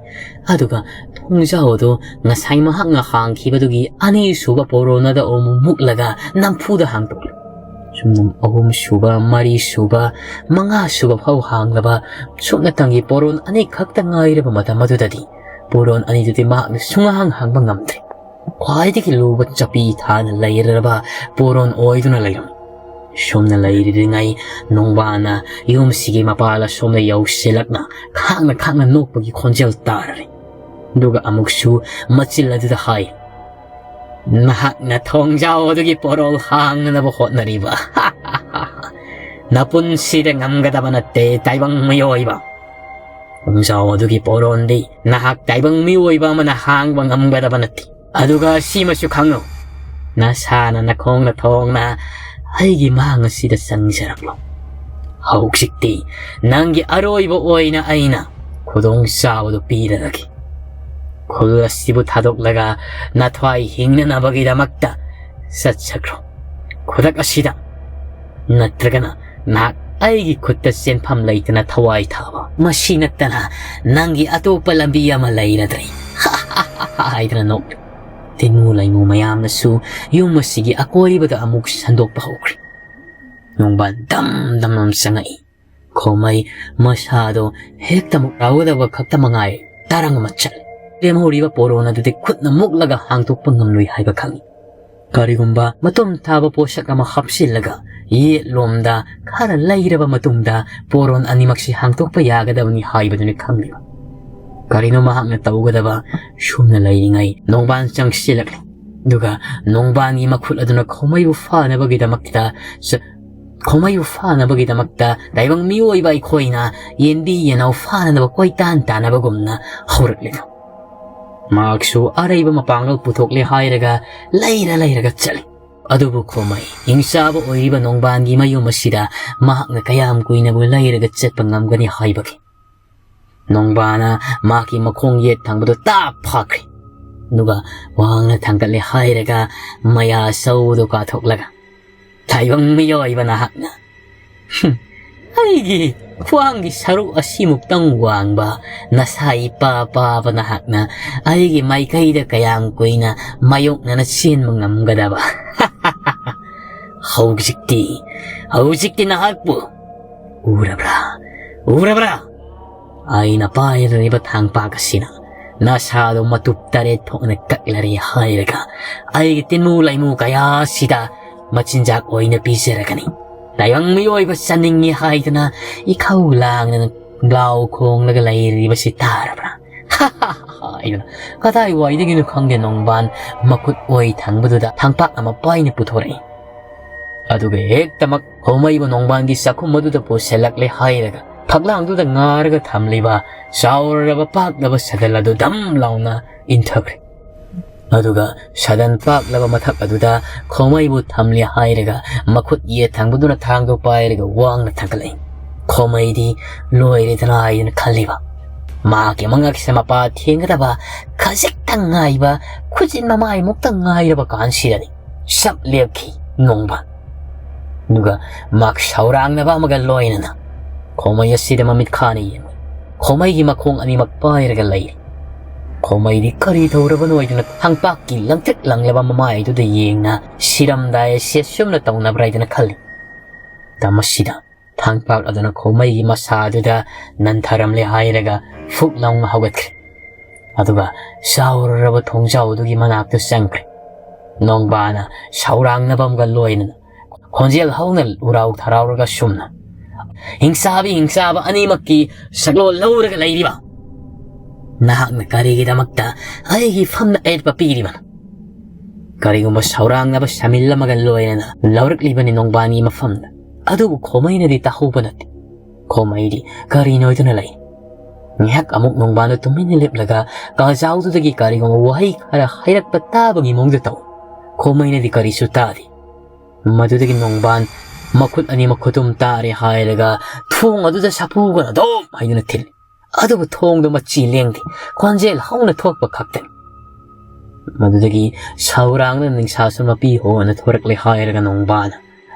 ꯑꯗꯨꯒ ꯊꯣꯡꯖꯥꯎ ꯑꯗꯨ ꯉꯁꯥꯏ ꯃꯍꯥꯛꯅ ꯍꯥꯡꯈꯤꯕꯗꯨꯒꯤ ꯑꯅꯤꯁꯨꯕ ꯄꯣꯔꯣꯟ ꯑꯗꯨ ꯑꯃꯨꯛ ꯃꯨꯛꯂꯒ ꯅꯝꯐꯨꯗ ꯍꯥꯡꯗꯣꯛꯂꯦ꯫ ꯁꯨꯝ ꯑꯍꯨꯝꯁꯨꯕ, ꯃꯔꯤꯁꯨꯕ, ꯃꯉꯥꯁꯨꯕ ꯐꯥꯎ ꯍꯥꯡꯂꯕ ꯁꯨꯞꯅꯇꯪꯒꯤ ꯄꯣꯔꯣꯟ ꯑꯅꯤꯈꯛꯇ ꯉꯥꯏꯔꯕ ꯃꯇꯝ ꯑꯗꯨꯗꯗꯤ ꯄꯣꯔꯣꯟ ꯑꯅꯤꯗꯨꯗꯤ ꯃꯍꯥꯛꯅ ꯁꯨꯡꯍꯥꯡ ꯍꯥꯡꯕ ꯉꯝꯗ꯭ꯔꯦ꯫ ꯈ꯭ꯋꯥꯏꯗꯒꯤ ꯂꯨꯕ ꯆꯄꯤ ꯊꯥꯅ ꯂꯩꯔꯕ ꯄꯣꯔꯣꯟ ꯑꯣꯏꯗꯨꯅ ꯂꯩꯔꯝꯃꯤ꯫ ꯁꯣꯝꯅ ꯂꯩꯔꯤꯉꯩ ꯅꯣꯡꯕꯥꯟꯅ ꯌꯨꯝꯁꯤꯒꯤ ꯃꯄꯥꯜ ꯑꯁꯣꯝꯗ ꯌꯧꯁꯤꯜꯂꯛꯅ ꯈꯥꯡꯅ ꯈꯥꯡꯅ ꯅꯣꯛꯄꯒꯤ ꯈꯣꯟꯖꯦꯜ ꯇꯥꯔꯔꯤ꯫ ꯑꯗꯨꯒ ꯑꯃꯨꯛꯁꯨ ꯃꯆꯤꯜ ꯑꯗꯨꯗ ꯍꯥꯏ, "ꯅꯍꯥꯛꯅ ꯊꯣꯡꯖꯥꯎ ꯑꯗꯨꯒꯤ ꯄꯣꯔꯣꯜ ꯍꯥꯡꯅꯅꯕ ꯍꯣꯠꯅꯔꯤꯕ ꯅꯄꯨꯟꯁꯤꯗ ꯉꯝꯒꯗꯕ ꯅꯠꯇꯦ, ꯇꯥꯏꯕꯪ ꯃꯤꯑꯣꯏꯕ꯫ ꯊꯣꯡꯖꯥꯎ ꯑꯗꯨꯒꯤ ꯄꯣꯔꯣꯟꯗꯤ ꯅꯍꯥꯛ ꯇꯥꯏꯕꯪ ꯃꯤꯑꯣꯏꯕ ꯑꯃꯅ ꯍꯥꯡꯕ ꯉꯝꯒꯗꯕ ꯅꯠꯇꯦ꯫ ꯑꯗꯨꯒ ꯁꯤꯃꯁꯨ ꯈꯪꯉꯨ, ꯅꯁꯥꯅ ꯅꯈꯣꯡꯅ ꯊꯣꯡꯅ ꯑꯩꯒꯤ ꯃꯥꯡ ꯑꯁꯤꯗ ꯆꯪꯖꯔꯛꯂꯣ꯫ ꯍꯧꯖꯤꯛꯇꯤ ꯅꯪꯒꯤ ꯑꯔꯣꯏꯕ ꯑꯣꯏꯅ ꯑꯩꯅ ꯈꯨꯗꯣꯡ ꯆꯥꯕꯗꯨ ꯄꯤꯔꯔꯒꯦ꯫ ꯈꯨꯜ ꯑꯁꯤꯕꯨ ꯊꯥꯗꯣꯛꯂꯒ ꯅꯊ꯭ꯋꯥꯏ ꯍꯤꯡꯅꯅꯕꯒꯤꯗꯃꯛꯇ ꯆꯠꯆꯈ꯭ꯔꯣ ꯈꯨꯗꯛ ꯑꯁꯤꯗ, ꯅꯠꯇ꯭ꯔꯒꯅ ꯅꯍꯥꯛ ꯑꯩꯒꯤ ꯈꯨꯠꯇ ꯆꯦꯟꯐꯝ ꯂꯩꯇꯅ ꯊꯋꯥꯏ ꯊꯥꯕ꯫ ꯃꯁꯤ ꯅꯠꯇꯅ ꯅꯪꯒꯤ ꯑꯇꯣꯞꯄ ꯂꯝꯕꯤ ꯑꯃ ꯂꯩꯔꯗ꯭ꯔꯦ" ꯍꯥꯏꯗꯅ ꯅꯣꯛꯂꯤ꯫ ꯇꯤꯟꯃꯨ ꯂꯩꯃꯨ ꯃꯌꯥꯝꯅꯁꯨ ꯌꯨꯝ ꯑꯁꯤꯒꯤ ꯑꯀꯣꯏꯕꯗ ꯑꯃꯨꯛ ꯁꯟꯗꯣꯛꯄ ꯍꯧꯈ꯭ꯔꯦ꯫ ꯅꯣꯡꯕꯥꯟ ꯗꯝ ꯗꯝ ꯗꯝ ꯆꯪꯉꯛꯏ꯫ ꯈꯣꯃꯩ ꯃꯁꯥꯗꯣ ꯍꯦꯛꯇꯃꯛ ꯂꯥꯎꯒꯗꯕ ꯈꯛꯇ ꯃꯉꯥꯏ ꯇꯔꯪ ꯑꯃ ꯆꯠꯂꯤ꯫ ꯂꯦꯝꯍꯧꯔꯤꯕ ꯄꯣꯔꯣꯟ ꯑꯗꯨꯗꯤ ꯈꯨꯠꯅ ꯃꯨꯛꯂꯒ ꯍꯥꯡꯗꯣꯛꯄ ꯉꯝꯂꯣꯏ ꯍꯥꯏꯕ ꯈꯪꯏ꯫ ꯀꯔꯤꯒꯨꯝꯕ ꯃꯇꯨꯝ ꯇꯥꯕ ꯄꯣꯠꯁꯛ ꯑꯃ ꯍꯥꯞꯆꯤꯜꯂꯒ ꯌꯦꯠꯂꯣꯝꯗ ꯈꯔ ꯂꯩꯔꯕ ꯃꯇꯨꯡꯗ ꯄꯣꯔꯣꯟ ꯑꯅꯤꯃꯛꯁꯤ ꯍꯥꯡꯗꯣꯛꯄ ꯌꯥꯒꯗꯕꯅꯤ ꯍꯥꯏꯕꯗꯨꯅꯤ ꯈꯪꯂꯤꯕ꯫ ꯀꯔꯤꯅꯣ ꯃꯍꯥꯛꯅ ꯇꯧꯒꯗꯕ? ꯁꯨꯝꯅ ꯂꯩꯔꯤꯉꯩ ꯅꯣꯡꯕꯥꯟ ꯆꯪꯁꯤꯜꯂꯛꯂꯦ꯫ ꯑꯗꯨꯒ ꯅꯣꯡꯕꯥꯟꯒꯤ ꯃꯈꯨꯠ ꯑꯗꯨꯅ ꯈꯣꯃꯩꯕꯨ ꯐꯥꯅꯕꯒꯤꯗꯃꯛꯇ ꯆ-, ꯈꯣꯃꯩꯕꯨ ꯐꯥꯅꯕꯒꯤꯗꯃꯛꯇ ꯇꯥꯏꯕꯪ ꯃꯤꯑꯣꯏꯕ ꯑꯩꯈꯣꯏꯅ ꯌꯦꯟꯕꯤ ꯌꯦꯅꯥꯎ ꯐꯥꯅꯅꯕ ꯀꯣꯏꯇꯥꯟ ꯇꯥꯟꯅꯕꯒꯨꯝꯅ ꯍꯧꯔꯛꯂꯤꯕ꯫ ꯃꯍꯥꯛꯁꯨ ꯑꯔꯩꯕ ꯃꯄꯥꯡꯒꯜ ꯄꯨꯊꯣꯛꯂꯦ ꯍꯥꯏꯔꯒ ꯂꯩꯔ ꯂꯩꯔꯒ ꯆꯠꯂꯤ꯫ ꯑꯗꯨꯕꯨ ꯈꯣꯃꯩ, ꯍꯤꯡꯆꯥꯕ ꯑꯣꯏꯔꯤꯕ ꯅꯣꯡꯕꯥꯟꯒꯤ ꯃꯌꯨꯝ ꯑꯁꯤꯗ ꯃꯍꯥꯛꯅ ꯀꯌꯥꯝ ꯀꯨꯏꯅꯕꯨ ꯂꯩꯔꯒ ꯆꯠꯄ ꯉꯝꯒꯅꯤ ꯍꯥꯏꯕꯒꯦ? ꯅꯣꯡꯕꯥꯟꯅ ꯃꯍꯥꯛꯀꯤ ꯃꯈꯣꯡ ꯌꯦꯠ ꯊꯪꯕꯗꯨ ꯇꯥꯛ ꯐꯥꯈ꯭ꯔꯦ꯫ ꯑꯗꯨꯒ ꯋꯥꯡꯅ ꯊꯥꯡꯒꯠꯂꯦ ꯍꯥꯏꯔꯒ ꯃꯌꯥ ꯆꯧꯕꯗꯨ ꯀꯥꯊꯣꯛꯂꯒ, "ꯇꯥꯏꯕꯪ ꯃꯤꯑꯣꯏꯕ ꯅꯍꯥꯛꯅ, ꯍꯨꯝ, ꯑꯩꯒꯤ ꯈ꯭ꯋꯥꯡꯒꯤ ꯁꯔꯨꯛ ꯑꯁꯤꯃꯨꯛꯇꯪ ꯋꯥꯡꯕ, ꯅꯁꯥ ꯏꯄꯥ ꯄꯥꯕ ꯅꯍꯥꯛꯅ ꯑꯩꯒꯤ ꯃꯥꯏꯀꯩꯗ ꯀꯌꯥꯝ ꯀꯨꯏꯅ ꯃꯥꯌꯣꯛꯅꯅ ꯆꯦꯟꯕ ꯉꯝꯒꯗꯕ? ꯍꯧꯖꯤꯛꯇꯤ, ꯍꯧꯖꯤꯛꯇꯤ ꯅꯍꯥꯛꯄꯨ ꯎꯔꯕ꯭ꯔꯥ? ꯎꯔꯕ꯭ꯔꯥ? ꯑꯩꯅ ꯄꯥꯏꯔꯤꯕ ꯊꯥꯡꯄꯥꯛ ꯑꯁꯤꯅ ꯅꯁꯥꯗꯣ ꯃꯇꯨꯞ ꯇꯔꯦꯠ ꯊꯣꯛꯅ ꯀꯛꯂꯔꯦ ꯍꯥꯏꯔꯒ ꯑꯩꯒꯤ ꯇꯤꯟꯃꯨ ꯂꯩꯃꯨ ꯀꯌꯥ ꯑꯁꯤꯗ ꯃꯆꯤꯟꯖꯥꯛ ꯑꯣꯏꯅ ꯄꯤꯖꯔꯒꯅꯤ꯫ ꯇꯥꯏꯕꯪ ꯃꯤꯑꯣꯏꯕ ꯆꯥꯅꯤꯡꯉꯤ ꯍꯥꯏꯗꯅ ꯏꯈꯧ ꯂꯥꯡꯗꯅ ꯂꯥꯎ ꯈꯣꯡꯂꯒ ꯂꯩꯔꯤꯕꯁꯤ ꯇꯥꯔꯕ꯭ꯔꯥ?" ꯍꯥꯏꯗꯅ ꯀꯗꯥꯏꯋꯥꯏꯗꯒꯤꯅꯣ ꯈꯪꯗꯦ, ꯅꯣꯡꯕꯥꯟ ꯃꯈꯨꯠ ꯑꯣꯏ ꯊꯪꯕꯗꯨꯗ ꯊꯥꯡꯄꯥꯛ ꯑꯃ ꯄꯥꯏꯅ ꯄꯨꯊꯣꯔꯛꯏ꯫ ꯑꯗꯨꯒ ꯍꯦꯛꯇꯃꯛ ꯈꯣꯃꯩꯕꯨ ꯅꯣꯡꯕꯥꯟꯒꯤ ꯆꯥꯛꯈꯨꯝ ꯑꯗꯨꯗ ꯄꯨꯁꯤꯜꯂꯛꯂꯦ ꯍꯥꯏꯔꯒ ꯐꯛꯂꯥꯡꯗꯨꯗ ꯉꯥꯔꯒ ꯊꯝꯂꯤꯕ ꯆꯥꯎꯔꯕ ꯄꯥꯛꯂꯕ ꯁꯗꯜ ꯑꯗꯨ ꯗꯝ ꯂꯥꯎꯅ ꯏꯟꯊꯈ꯭ꯔꯦ꯫ ꯑꯗꯨꯒ ꯁꯗꯟ ꯄꯥꯛꯂꯕ ꯃꯊꯛ ꯑꯗꯨꯗ ꯈꯣꯃꯩꯕꯨ ꯊꯝꯂꯦ ꯍꯥꯏꯔꯒ ꯃꯈꯨꯠ ꯌꯦꯠ ꯊꯪꯕꯗꯨꯅ ꯊꯥꯡꯗꯣ ꯄꯥꯏꯔꯒ ꯋꯥꯡꯅ ꯊꯥꯡꯒꯠꯂꯛꯏ꯫ ꯈꯣꯃꯩꯗꯤ ꯂꯣꯏꯔꯦꯗꯅ ꯍꯥꯏꯗꯅ ꯈꯜꯂꯤꯕ, ꯃꯍꯥꯛꯀꯤ ꯃꯉꯛꯁꯦ ꯃꯄꯥ ꯊꯦꯡꯒꯗꯕ ꯈꯖꯤꯛꯇꯪ ꯉꯥꯏꯕ, ꯈꯨꯖꯤꯟ ꯃꯃꯥꯏꯃꯨꯛꯇ ꯉꯥꯏꯔꯕ ꯀꯥꯟꯁꯤꯗꯅꯤ ꯆꯞ ꯂꯦꯞꯈꯤ ꯅꯣꯡꯕꯥꯟ꯫ ꯑꯗꯨꯒ ꯃꯍꯥꯛ ꯁꯧꯔꯥꯡꯅꯕ ꯑꯃꯒ ꯂꯣꯏꯅꯅ ꯈꯣꯃꯩ ꯑꯁꯤꯗ ꯃꯃꯤꯠ ꯈꯥꯅ ꯌꯦꯡꯂꯤ꯫ ꯈꯣꯃꯩꯒꯤ ꯃꯈꯣꯡ ꯑꯅꯤꯃꯛ ꯄꯥꯏꯔꯒ ꯂꯩꯔꯤ꯫ ꯈꯣꯃꯩꯗꯤ ꯀꯔꯤ ꯇꯧꯔꯕꯅꯣ ꯍꯥꯏꯗꯨꯅ ꯊꯥꯡꯄꯥꯛꯀꯤ ꯂꯪꯇ꯭ꯔꯤꯛ ꯂꯪꯂꯕ ꯃꯃꯥꯏꯗꯨꯗ ꯌꯦꯡꯅ ꯁꯤꯔꯝꯗꯥꯏ ꯁꯦ ꯁꯨꯝꯅ ꯇꯧꯅꯕ꯭ꯔꯥ ꯍꯥꯏꯗꯅ ꯈꯜꯂꯤ꯫ ꯃꯇꯝ ꯑꯁꯤꯗ ꯊꯥꯡꯄꯥꯛ ꯑꯗꯨꯅ ꯈꯣꯃꯩꯒꯤ ꯃꯁꯥ ꯑꯗꯨꯗ ꯅꯟꯊꯔꯝꯂꯦ ꯍꯥꯏꯔꯒ ꯐꯨꯛ ꯂꯥꯎꯅ ꯍꯧꯒꯠꯈ꯭ꯔꯦ꯫ ꯑꯗꯨꯒ ꯆꯥꯎꯔꯔꯕ ꯊꯣꯡꯖꯥꯎ ꯑꯗꯨꯒꯤ ꯃꯅꯥꯛꯇ ꯆꯪꯈ꯭ꯔꯦ꯫ ꯅꯣꯡꯕꯥꯅ ꯁꯧꯔꯥꯡꯅꯕ ꯑꯃꯒ ꯂꯣꯏꯅꯅ ꯈꯣꯟꯖꯦꯜ ꯍꯧꯅ ꯎꯔꯥꯎ ꯊꯔꯥꯎꯔꯒ ꯁꯨꯝꯅ, "ꯍꯤꯡꯆꯥꯕꯤ, ꯍꯤꯡꯆꯥꯕ ꯑꯅꯤꯃꯛꯀꯤ ꯁꯛꯂꯣꯟ ꯂꯧꯔꯒ ꯂꯩꯔꯤꯕ ꯅꯍꯥꯛꯅ ꯀꯔꯤꯒꯤꯗꯃꯛꯇ ꯑꯩꯒꯤ ꯐꯝꯅ ꯑꯌꯦꯠꯄ ꯄꯤꯔꯤꯕꯅꯣ?" ꯀꯔꯤꯒꯨꯝꯕ ꯁꯧꯔꯥꯡꯅꯕ ꯁꯃꯤꯜ ꯑꯃꯒ ꯂꯣꯏꯅꯅ ꯂꯧꯔꯛꯂꯤꯕꯅꯤ ꯅꯣꯡꯕꯥꯟꯒꯤ ꯃꯐꯝꯗ꯫ ꯑꯗꯨꯕꯨ ꯈꯣꯃꯩꯅꯗꯤ ꯇꯥꯍꯧꯕ ꯅꯠꯇꯦ꯫ ꯈꯣꯃꯩꯗꯤ ꯀꯔꯤꯅꯣ ꯍꯥꯏꯗꯨꯅ ꯂꯩ꯫ ꯉꯥꯏꯍꯥꯛ ꯑꯃꯨꯛ ꯅꯣꯡꯕꯥꯟꯗꯣ ꯇꯨꯃꯤꯟꯅ ꯂꯦꯞꯂꯒ ꯀꯥꯖꯥꯎꯗꯨꯗꯒꯤ ꯀꯔꯤꯒꯨꯝꯕ ꯋꯥꯍꯩ ꯈꯔ ꯍꯥꯏꯔꯛꯄ ꯇꯥꯕꯒꯤ ꯃꯑꯣꯡꯗ ꯇꯧ꯫ ꯈꯣꯃꯩꯅꯗꯤ ꯀꯔꯤꯁꯨ ꯇꯥꯗꯦ꯫ ꯃꯗꯨꯗꯒꯤ ꯅꯣꯡꯕꯥꯟ ꯃꯈꯨꯠ ꯑꯅꯤꯃꯛ ꯈꯨꯇꯨꯝ ꯇꯥꯔꯦ ꯍꯥꯏꯔꯒ ꯊꯣꯡ ꯑꯗꯨꯗ ꯁꯥꯐꯨꯒꯅ ꯗꯣꯝ ꯍꯥꯏꯗꯨꯅ ꯊꯤꯜꯂꯤ꯫ ꯑꯗꯨꯕꯨ ꯊꯣꯡꯗꯣ ꯃꯆꯤ ꯂꯦꯡꯗꯦ, ꯈꯣꯟꯖꯦꯜ ꯍꯧꯅ ꯊꯣꯛꯄ ꯈꯛꯇꯅꯤ꯫ ꯃꯗꯨꯗꯒꯤ ꯁꯧꯔꯥꯡꯅ ꯅꯤꯡꯁꯥꯁꯨ ꯃꯄꯤ ꯍꯣꯅ ꯊꯣꯔꯛꯂꯦ ꯍꯥꯏꯔꯒ ꯅꯣꯡꯕꯥꯟ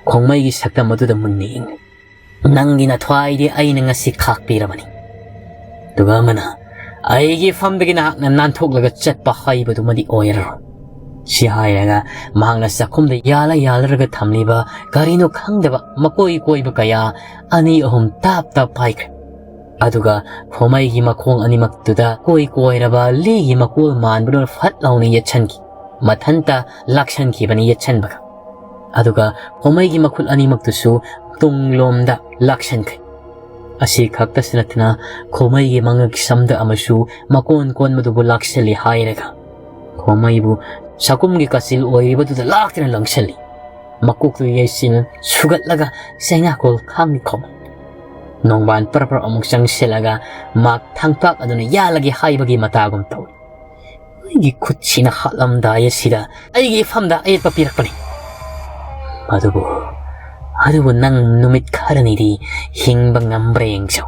ꯈꯣꯡꯃꯩꯒꯤ ꯁꯛꯇꯝ ꯑꯗꯨꯗ ꯃꯨꯟꯅ ꯌꯦꯡꯂꯤ꯫ "ꯅꯪꯒꯤ ꯅꯊ꯭ꯋꯥꯏꯗꯤ ꯑꯩꯅ ꯉꯁꯤ ꯈꯥꯛꯄꯤꯔꯕꯅꯤ"꯫ ꯑꯗꯨꯒ ꯑꯃꯅ, "ꯑꯩꯒꯤ ꯐꯝꯗꯒꯤ ꯅꯍꯥꯛꯅ ꯅꯥꯟꯊꯣꯛꯂꯒ ꯆꯠꯄ ꯍꯥꯏꯕꯗꯨꯃꯗꯤ ꯑꯣꯏꯔꯔꯣꯏ"꯫ ꯁꯤ ꯍꯥꯏꯔꯒ ꯃꯍꯥꯛꯅ ꯆꯥꯛꯈꯨꯝꯗ ꯌꯥꯜꯂ ꯌꯥꯜꯂꯔꯒ ꯊꯝꯂꯤꯕ ꯀꯔꯤꯅꯣ ꯈꯪꯗꯕ ꯃꯀꯣꯏ ꯀꯣꯏꯕ ꯀꯌꯥ ꯑꯅꯤ ꯑꯍꯨꯝ ꯇꯥꯞ ꯇꯥꯞ ꯄꯥꯏꯈ꯭ꯔꯦ꯫ ꯑꯗꯨꯒ ꯈꯣꯃꯩꯒꯤ ꯃꯈꯣꯡ ꯑꯅꯤꯃꯛꯇꯨꯗ ꯀꯣꯏ ꯀꯣꯏꯔꯕ ꯂꯤꯒꯤ ꯃꯀꯣꯜ ꯃꯥꯟꯕꯗꯨꯅ ꯐꯠ ꯂꯥꯎꯅ ꯌꯦꯠꯁꯟꯈꯤ꯫ ꯃꯊꯟꯇ ꯂꯥꯛꯁꯟꯈꯤꯕꯅꯤ ꯌꯦꯠꯁꯟꯕꯒ꯫ ꯑꯗꯨꯒ ꯈꯣꯃꯩꯒꯤ ꯃꯈꯨꯠ ꯑꯅꯤꯃꯛꯇꯨꯁꯨ ꯇꯨꯡꯂꯣꯝꯗ ꯂꯥꯛꯁꯟꯈ꯭ꯔꯦ꯫ ꯑꯁꯤ ꯈꯛꯇꯁꯨ ꯅꯠꯇꯅ ꯈꯣꯃꯩꯒꯤ ꯃꯉꯛ ꯁꯝꯗ ꯑꯃꯁꯨ ꯃꯀꯣꯟ ꯀꯣꯟꯕꯗꯨꯕꯨ ꯂꯥꯛꯁꯜꯂꯤ ꯍꯥꯏꯔꯒ ꯈꯣꯃꯩꯕꯨ ꯁꯥꯀꯨꯝꯒꯤ ꯀꯥꯆꯤꯜ ꯑꯣꯏꯔꯤꯕꯗꯨꯗ ꯂꯥꯛꯇꯨꯅ ꯂꯪꯁꯜꯂꯤ꯫ ꯃꯀꯣꯛꯇꯨ ꯌꯩꯁꯤꯟ ꯁꯨꯒꯠꯂꯒ ꯆꯩꯅꯥꯀꯣꯜ ꯈꯥꯡꯂꯤ ꯈꯣꯃꯩ꯫ ꯅꯣꯡꯕꯥꯟ ꯄꯔꯞ ꯄꯔꯞ ꯑꯃꯨꯛ ꯆꯪꯁꯤꯜꯂꯒ ꯃꯥꯛ ꯊꯥꯡꯄꯥꯛ ꯑꯗꯨꯅ ꯌꯥꯜꯂꯒꯦ ꯍꯥꯏꯕꯒꯤ ꯃꯇꯥꯒꯨꯝ ꯇꯧꯏ꯫ ꯑꯩꯒꯤ ꯈꯨꯠꯁꯤꯅ ꯍꯥꯠꯂꯝꯗꯥꯏ ꯑꯁꯤꯗ ꯑꯩꯒꯤ ꯏꯐꯝꯗ ꯑꯌꯦꯠꯄ ꯄꯤꯔꯛꯄꯅꯤ꯫ ꯑꯗꯨꯕꯨ, ꯑꯗꯨꯕꯨ ꯅꯪ ꯅꯨꯃꯤꯠ ꯈꯔꯅꯤꯗꯤ ꯍꯤꯡꯕ ꯉꯝꯕ꯭ꯔꯥ ꯌꯦꯡꯁꯤ꯫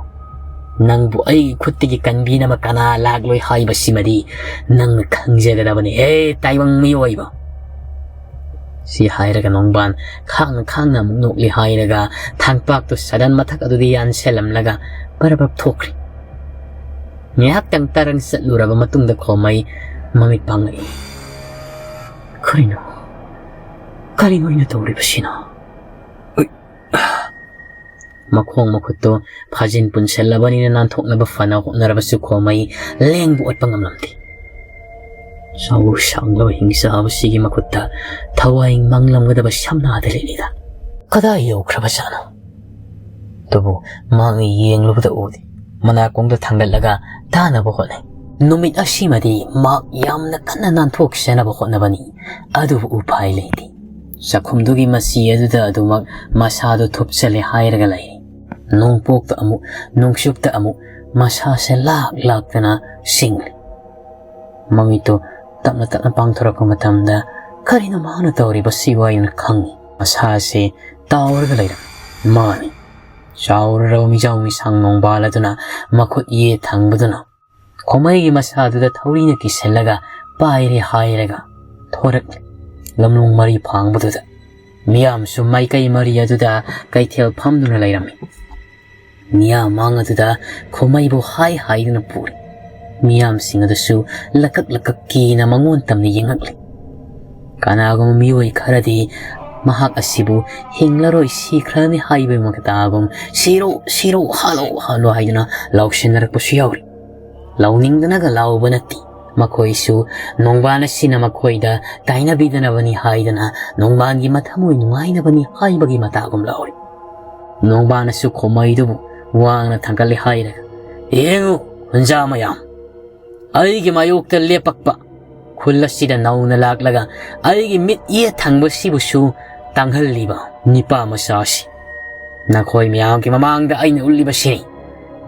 ꯅꯪꯕꯨ ꯑꯩꯒꯤ ꯈꯨꯠꯇꯒꯤ ꯀꯟꯕꯤꯅꯕ ꯀꯅꯥ ꯂꯥꯛꯂꯣꯏ ꯍꯥꯏꯕꯁꯤꯃꯗꯤ ꯅꯪꯅ ꯈꯪꯖꯒꯗꯕꯅꯤ, ꯍꯦ ꯇꯥꯏꯕꯪ ꯃꯤꯑꯣꯏꯕ꯫ ꯁꯤ ꯍꯥꯏꯔꯒ ꯅꯣꯡꯕꯥꯟ ꯈꯥꯡꯅ ꯈꯥꯡꯅ ꯑꯃꯨꯛ ꯅꯣꯛꯂꯤ ꯍꯥꯏꯔꯒ ꯊꯥꯡꯄꯥꯛꯇꯨ ꯁꯗꯟ ꯃꯊꯛ ꯑꯗꯨꯗ ꯌꯥꯟꯁꯤꯜꯂꯝꯂꯒ ꯄꯔꯞ ꯄꯔꯞ ꯊꯣꯛꯈ꯭ꯔꯦ꯫ ꯉꯥꯏꯍꯥꯛꯇꯪ ꯇꯔꯪ ꯆꯠꯂꯨꯔꯕ ꯃꯇꯨꯡꯗ ꯈꯣꯃꯩ ꯃꯃꯤꯠ ꯄꯥꯡꯂꯛꯏ꯫ "ꯀꯔꯤꯅꯣ? ꯀꯔꯤꯅꯣ ꯑꯩꯅ ꯇꯧꯔꯤꯕꯁꯤꯅ?" ꯎꯏ! ꯃꯈꯣꯡ ꯃꯈꯨꯠꯇꯣ ꯐꯥꯖꯤꯟ ꯄꯨꯟꯁꯤꯜꯂꯕꯅꯤꯅ ꯅꯥꯟꯊꯣꯛꯅꯕ ꯐꯅ ꯍꯣꯠꯅꯔꯕꯁꯨ ꯈꯣꯃꯩ ꯂꯦꯡꯕ ꯑꯣꯠꯄ ꯉꯝꯂꯝꯗꯦ꯫ ꯆꯥꯎ ꯁꯥꯡꯂꯕ ꯍꯤꯡꯆꯥꯕꯁꯤꯒꯤ ꯃꯈꯨꯠꯇ ꯊꯋꯥꯏ ꯃꯥꯡꯂꯝꯒꯗꯕ ꯁꯝꯅꯥꯗ ꯂꯩꯔꯤꯗ꯫ ꯀꯗꯥꯏ ꯌꯧꯈ꯭ꯔꯕꯖꯥꯠꯅꯣ? ꯑꯗꯨꯕꯨ ꯃꯍꯥꯛꯅ ꯌꯦꯡꯂꯨꯕꯗ ꯎꯗꯦ꯫ ꯃꯅꯥꯀꯣꯡꯗ ꯊꯥꯡꯒꯠꯂꯒ ꯇꯥꯅꯕ ꯍꯣꯠꯅꯩ꯫ ꯅꯨꯃꯤꯠ ꯑꯁꯤꯃꯗꯤ ꯃꯍꯥꯛ ꯌꯥꯝꯅ ꯀꯟꯅ ꯅꯥꯟꯊꯣꯛꯆꯅꯕ ꯍꯣꯠꯅꯕꯅꯤ, ꯑꯗꯨꯕꯨ ꯎꯄꯥꯏ ꯂꯩꯇꯦ꯫ ꯆꯥꯛꯈꯨꯝꯗꯨꯒꯤ ꯃꯆꯤ ꯑꯗꯨꯗ ꯑꯗꯨꯃꯛ ꯃꯁꯥꯗꯨ ꯊꯨꯞꯆꯜꯂꯦ ꯍꯥꯏꯔꯒ ꯂꯩꯔꯤ꯫ ꯅꯣꯡꯄꯣꯛꯇ ꯑꯃꯨꯛ, ꯅꯣꯡꯆꯨꯞꯇ ꯑꯃꯨꯛ, ꯃꯁꯥꯁꯦ ꯂꯥꯛ ꯂꯥꯛꯇꯅ ꯁꯤꯡꯂꯤ꯫ ꯃꯃꯤꯠꯇꯨ ꯇꯞꯅ ꯇꯞꯅ ꯄꯥꯡꯊꯣꯔꯛꯄ ꯃꯇꯝꯗ, "ꯀꯔꯤꯅꯣ ꯃꯍꯥꯛꯅ ꯇꯧꯔꯤꯕꯁꯤꯕꯨ?" ꯍꯥꯏꯅ ꯈꯪꯉꯤ꯫ ꯃꯁꯥꯁꯦ ꯇꯥꯎꯔꯒ ꯂꯩꯔꯝꯃꯤ꯫ ꯃꯥꯅꯤ, ꯆꯥꯎꯔꯔꯕ ꯃꯤꯖꯥꯎ ꯃꯤꯁꯥꯡ ꯅꯣꯡꯕꯥꯜ ꯑꯗꯨꯅ ꯃꯈꯨꯠ ꯌꯦꯠ ꯊꯪꯕꯗꯨꯅ ꯈꯣꯃꯩꯒꯤ ꯃꯁꯥꯗꯨꯗ ꯊꯧꯔꯤꯅ ꯀꯤꯁꯜꯂꯒ ꯄꯥꯏꯔꯦ ꯍꯥꯏꯔꯒ ꯊꯣꯔꯛꯂꯦ꯫ ꯂꯝꯂꯣꯡ ꯃꯔꯤ ꯐꯥꯡꯕꯗꯨꯗ ꯃꯤꯌꯥꯝꯁꯨ ꯃꯥꯏꯀꯩ ꯃꯔꯤ ꯑꯗꯨꯗ ꯀꯩꯊꯦꯜ ꯐꯝꯗꯨꯅ ꯂꯩꯔꯝꯃꯤ꯫ ꯃꯤꯌꯥꯝ ꯃꯥꯡ ꯑꯗꯨꯗ ꯈꯣꯃꯩꯕꯨ ꯍꯥꯏ ꯍꯥꯏꯗꯨꯅ ꯄꯨꯔꯤ꯫ ꯃꯤꯌꯥꯝꯁꯤꯡ ꯑꯗꯨꯁꯨ ꯂꯀꯛ ꯂꯀꯛ ꯀꯤꯅ ꯃꯉꯣꯟ ꯇꯝꯅ ꯌꯦꯡꯉꯛꯂꯤ꯫ ꯀꯅꯥꯒꯨꯝꯕ ꯃꯤꯑꯣꯏ ꯈꯔꯗꯤ ꯃꯍꯥꯛ ꯑꯁꯤꯕꯨ ꯍꯤꯡꯂꯔꯣꯏ, ꯁꯤꯈ꯭ꯔꯅꯤ ꯍꯥꯏꯕꯒꯤ ꯃꯇꯥꯒꯨꯝ, "ꯁꯤꯔꯣ, ꯁꯤꯔꯣ, ꯍꯥꯠꯂꯣ, ꯍꯥꯠꯂꯣ" ꯍꯥꯏꯗꯨꯅ ꯂꯥꯎꯁꯤꯟꯅꯔꯛꯄꯁꯨ ꯌꯥꯎꯔꯤ꯫ ꯂꯥꯎꯅꯤꯡꯗꯅꯒ ꯂꯥꯎꯕ ꯅꯠꯇꯦ꯫ ꯃꯈꯣꯏꯁꯨ ꯅꯣꯡꯕꯥꯟ ꯑꯁꯤꯅ ꯃꯈꯣꯏꯗ ꯇꯥꯏꯅꯕꯤꯗꯅꯕꯅꯤ ꯍꯥꯏꯗꯅ ꯅꯣꯡꯕꯥꯟꯒꯤ ꯃꯊꯃꯣꯏ ꯅꯨꯡꯉꯥꯏꯅꯕꯅꯤ ꯍꯥꯏꯕꯒꯤ ꯃꯇꯥꯒꯨꯝ ꯂꯥꯎꯔꯤ꯫ ꯅꯣꯡꯕꯥꯟꯅꯁꯨ ꯈꯣꯃꯩꯗꯨꯕꯨ ꯋꯥꯡꯅ ꯊꯥꯡꯒꯠꯂꯤ ꯍꯥꯏꯔꯒ, "ꯌꯦꯡꯉꯨ, ꯈꯨꯟꯖꯥ ꯃꯌꯥꯝ, ꯑꯩꯒꯤ ꯃꯥꯌꯣꯛꯇ ꯂꯦꯞꯄꯛꯄ ꯈꯨꯜ ꯑꯁꯤꯗ ꯅꯧꯅ ꯂꯥꯛꯂꯒ ꯑꯩꯒꯤ ꯃꯤꯠ ꯌꯦꯠ ꯊꯪꯕꯁꯤꯕꯨꯁꯨ ꯇꯥꯡꯍꯜꯂꯤꯕ ꯅꯤꯄꯥ ꯃꯆꯥ ꯑꯁꯤ ꯅꯈꯣꯏ ꯃꯌꯥꯝꯒꯤ ꯃꯃꯥꯡꯗ ꯑꯩꯅ ꯎꯠꯂꯤꯕꯁꯤꯅꯤ꯫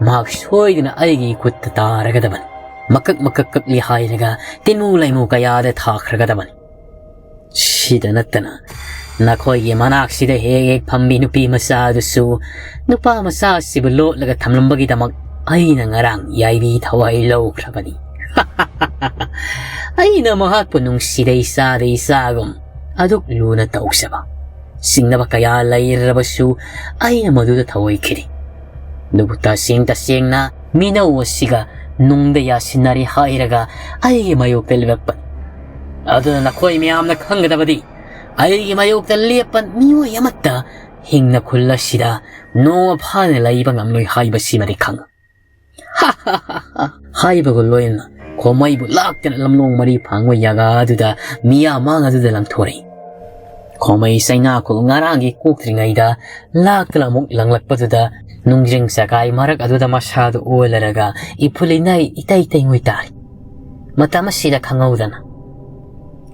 ꯃꯍꯥꯛ ꯁꯣꯏꯗꯅ ꯑꯩꯒꯤ ꯈꯨꯠꯇ ꯇꯥꯔꯒꯗꯕꯅꯤ꯫ ꯃꯀꯛ ꯃꯀꯛ ꯀꯛꯂꯤ" ꯍꯥꯏꯔꯒ ꯇꯤꯟꯃꯨ ꯂꯩꯃꯨ ꯀꯌꯥꯗ ꯊꯥꯈ꯭ꯔꯒꯗꯕꯅꯤ꯫ ꯁꯤꯗ ꯅꯠꯇꯅ ꯅꯈꯣꯏꯒꯤ ꯃꯅꯥꯛꯁꯤꯗ ꯍꯦꯛ ꯍꯦꯛ ꯐꯝꯕꯤ ꯅꯨꯄꯤ ꯃꯆꯥ ꯑꯗꯨꯁꯨ ꯅꯨꯄꯥ ꯃꯆꯥ ꯑꯁꯤꯕꯨ ꯂꯣꯠꯂꯒ ꯊꯝꯂꯝꯕꯒꯤꯗꯃꯛ ꯑꯩꯅ ꯉꯔꯥꯡ ꯌꯥꯏꯕꯤ ꯊꯋꯥꯏ ꯂꯧꯈ꯭ꯔꯕꯅꯤ꯫ ꯑꯩꯅ ꯃꯍꯥꯛꯄꯨ ꯅꯨꯡꯁꯤꯗ ꯏꯆꯥꯗ ꯏꯆꯥꯒꯨꯝ ꯑꯗꯨꯛ ꯂꯨꯅ ꯇꯧꯖꯕ꯫ ꯆꯤꯡꯅꯕ ꯀꯌꯥ ꯂꯩꯔꯕꯁꯨ ꯑꯩꯅ ꯃꯗꯨꯗ ꯊꯧꯑꯣꯏꯈꯤꯗꯦ꯫ ꯑꯗꯨꯕꯨ ꯇꯁꯦꯡ ꯇꯁꯦꯡꯅ ꯃꯤꯅꯧ ꯑꯁꯤꯒ ꯅꯨꯡꯗ ꯌꯥꯁꯤꯟꯅꯔꯦ ꯍꯥꯏꯔꯒ ꯑꯩꯒꯤ ꯃꯥꯌꯣꯛꯇ ꯂꯦꯞꯄꯛꯄꯅꯤ꯫ ꯑꯗꯨꯅ ꯅꯈꯣꯏ ꯃꯌꯥꯝꯅ ꯈꯪꯒꯗꯕꯗꯤ, ꯑꯩꯒꯤ ꯃꯥꯌꯣꯛꯇ ꯂꯦꯞꯄ ꯃꯤꯑꯣꯏ ꯑꯃꯠꯇ ꯍꯤꯡꯅ ꯈꯨꯜ ꯑꯁꯤꯗ ꯅꯣꯡꯃ ꯐꯥꯅ ꯂꯩꯕ ꯉꯝꯂꯣꯏ ꯍꯥꯏꯕꯁꯤꯃꯗꯤ ꯈꯪꯉꯨ꯫ ꯍꯥꯏꯕꯒ ꯂꯣꯏꯅꯅ ꯈꯣꯃꯩꯕꯨ ꯂꯥꯛꯇꯅ ꯂꯝꯂꯣꯡ ꯃꯔꯤ ꯐꯥꯡꯕ ꯖꯒꯥ ꯑꯗꯨꯗ ꯃꯤꯌꯥꯝ ꯃꯥꯡ ꯑꯗꯨꯗ ꯂꯪꯊꯣꯔꯛꯏ꯫ ꯈꯣꯃꯩ ꯆꯩꯅꯥꯈꯣꯜ ꯉꯔꯥꯡꯒꯤ ꯀꯣꯛꯇ꯭ꯔꯤꯉꯩꯗ ꯂꯥꯛꯇꯅ ꯑꯃꯨꯛ ꯂꯪꯂꯛꯄꯗꯨꯗ ꯅꯨꯡꯖ꯭ꯔꯤꯡ ꯆꯀꯥꯏ ꯃꯔꯛ ꯑꯗꯨꯗ ꯃꯁꯥꯗꯨ ꯑꯣꯜꯂꯔꯒ ꯏꯐꯨꯜ ꯏꯅꯥꯏ ꯏꯇꯩ ꯇꯩꯉꯣꯏ ꯇꯥꯔꯤ꯫ ꯃꯇꯝ ꯑꯁꯤꯗ ꯈꯪꯍꯧꯗꯅ,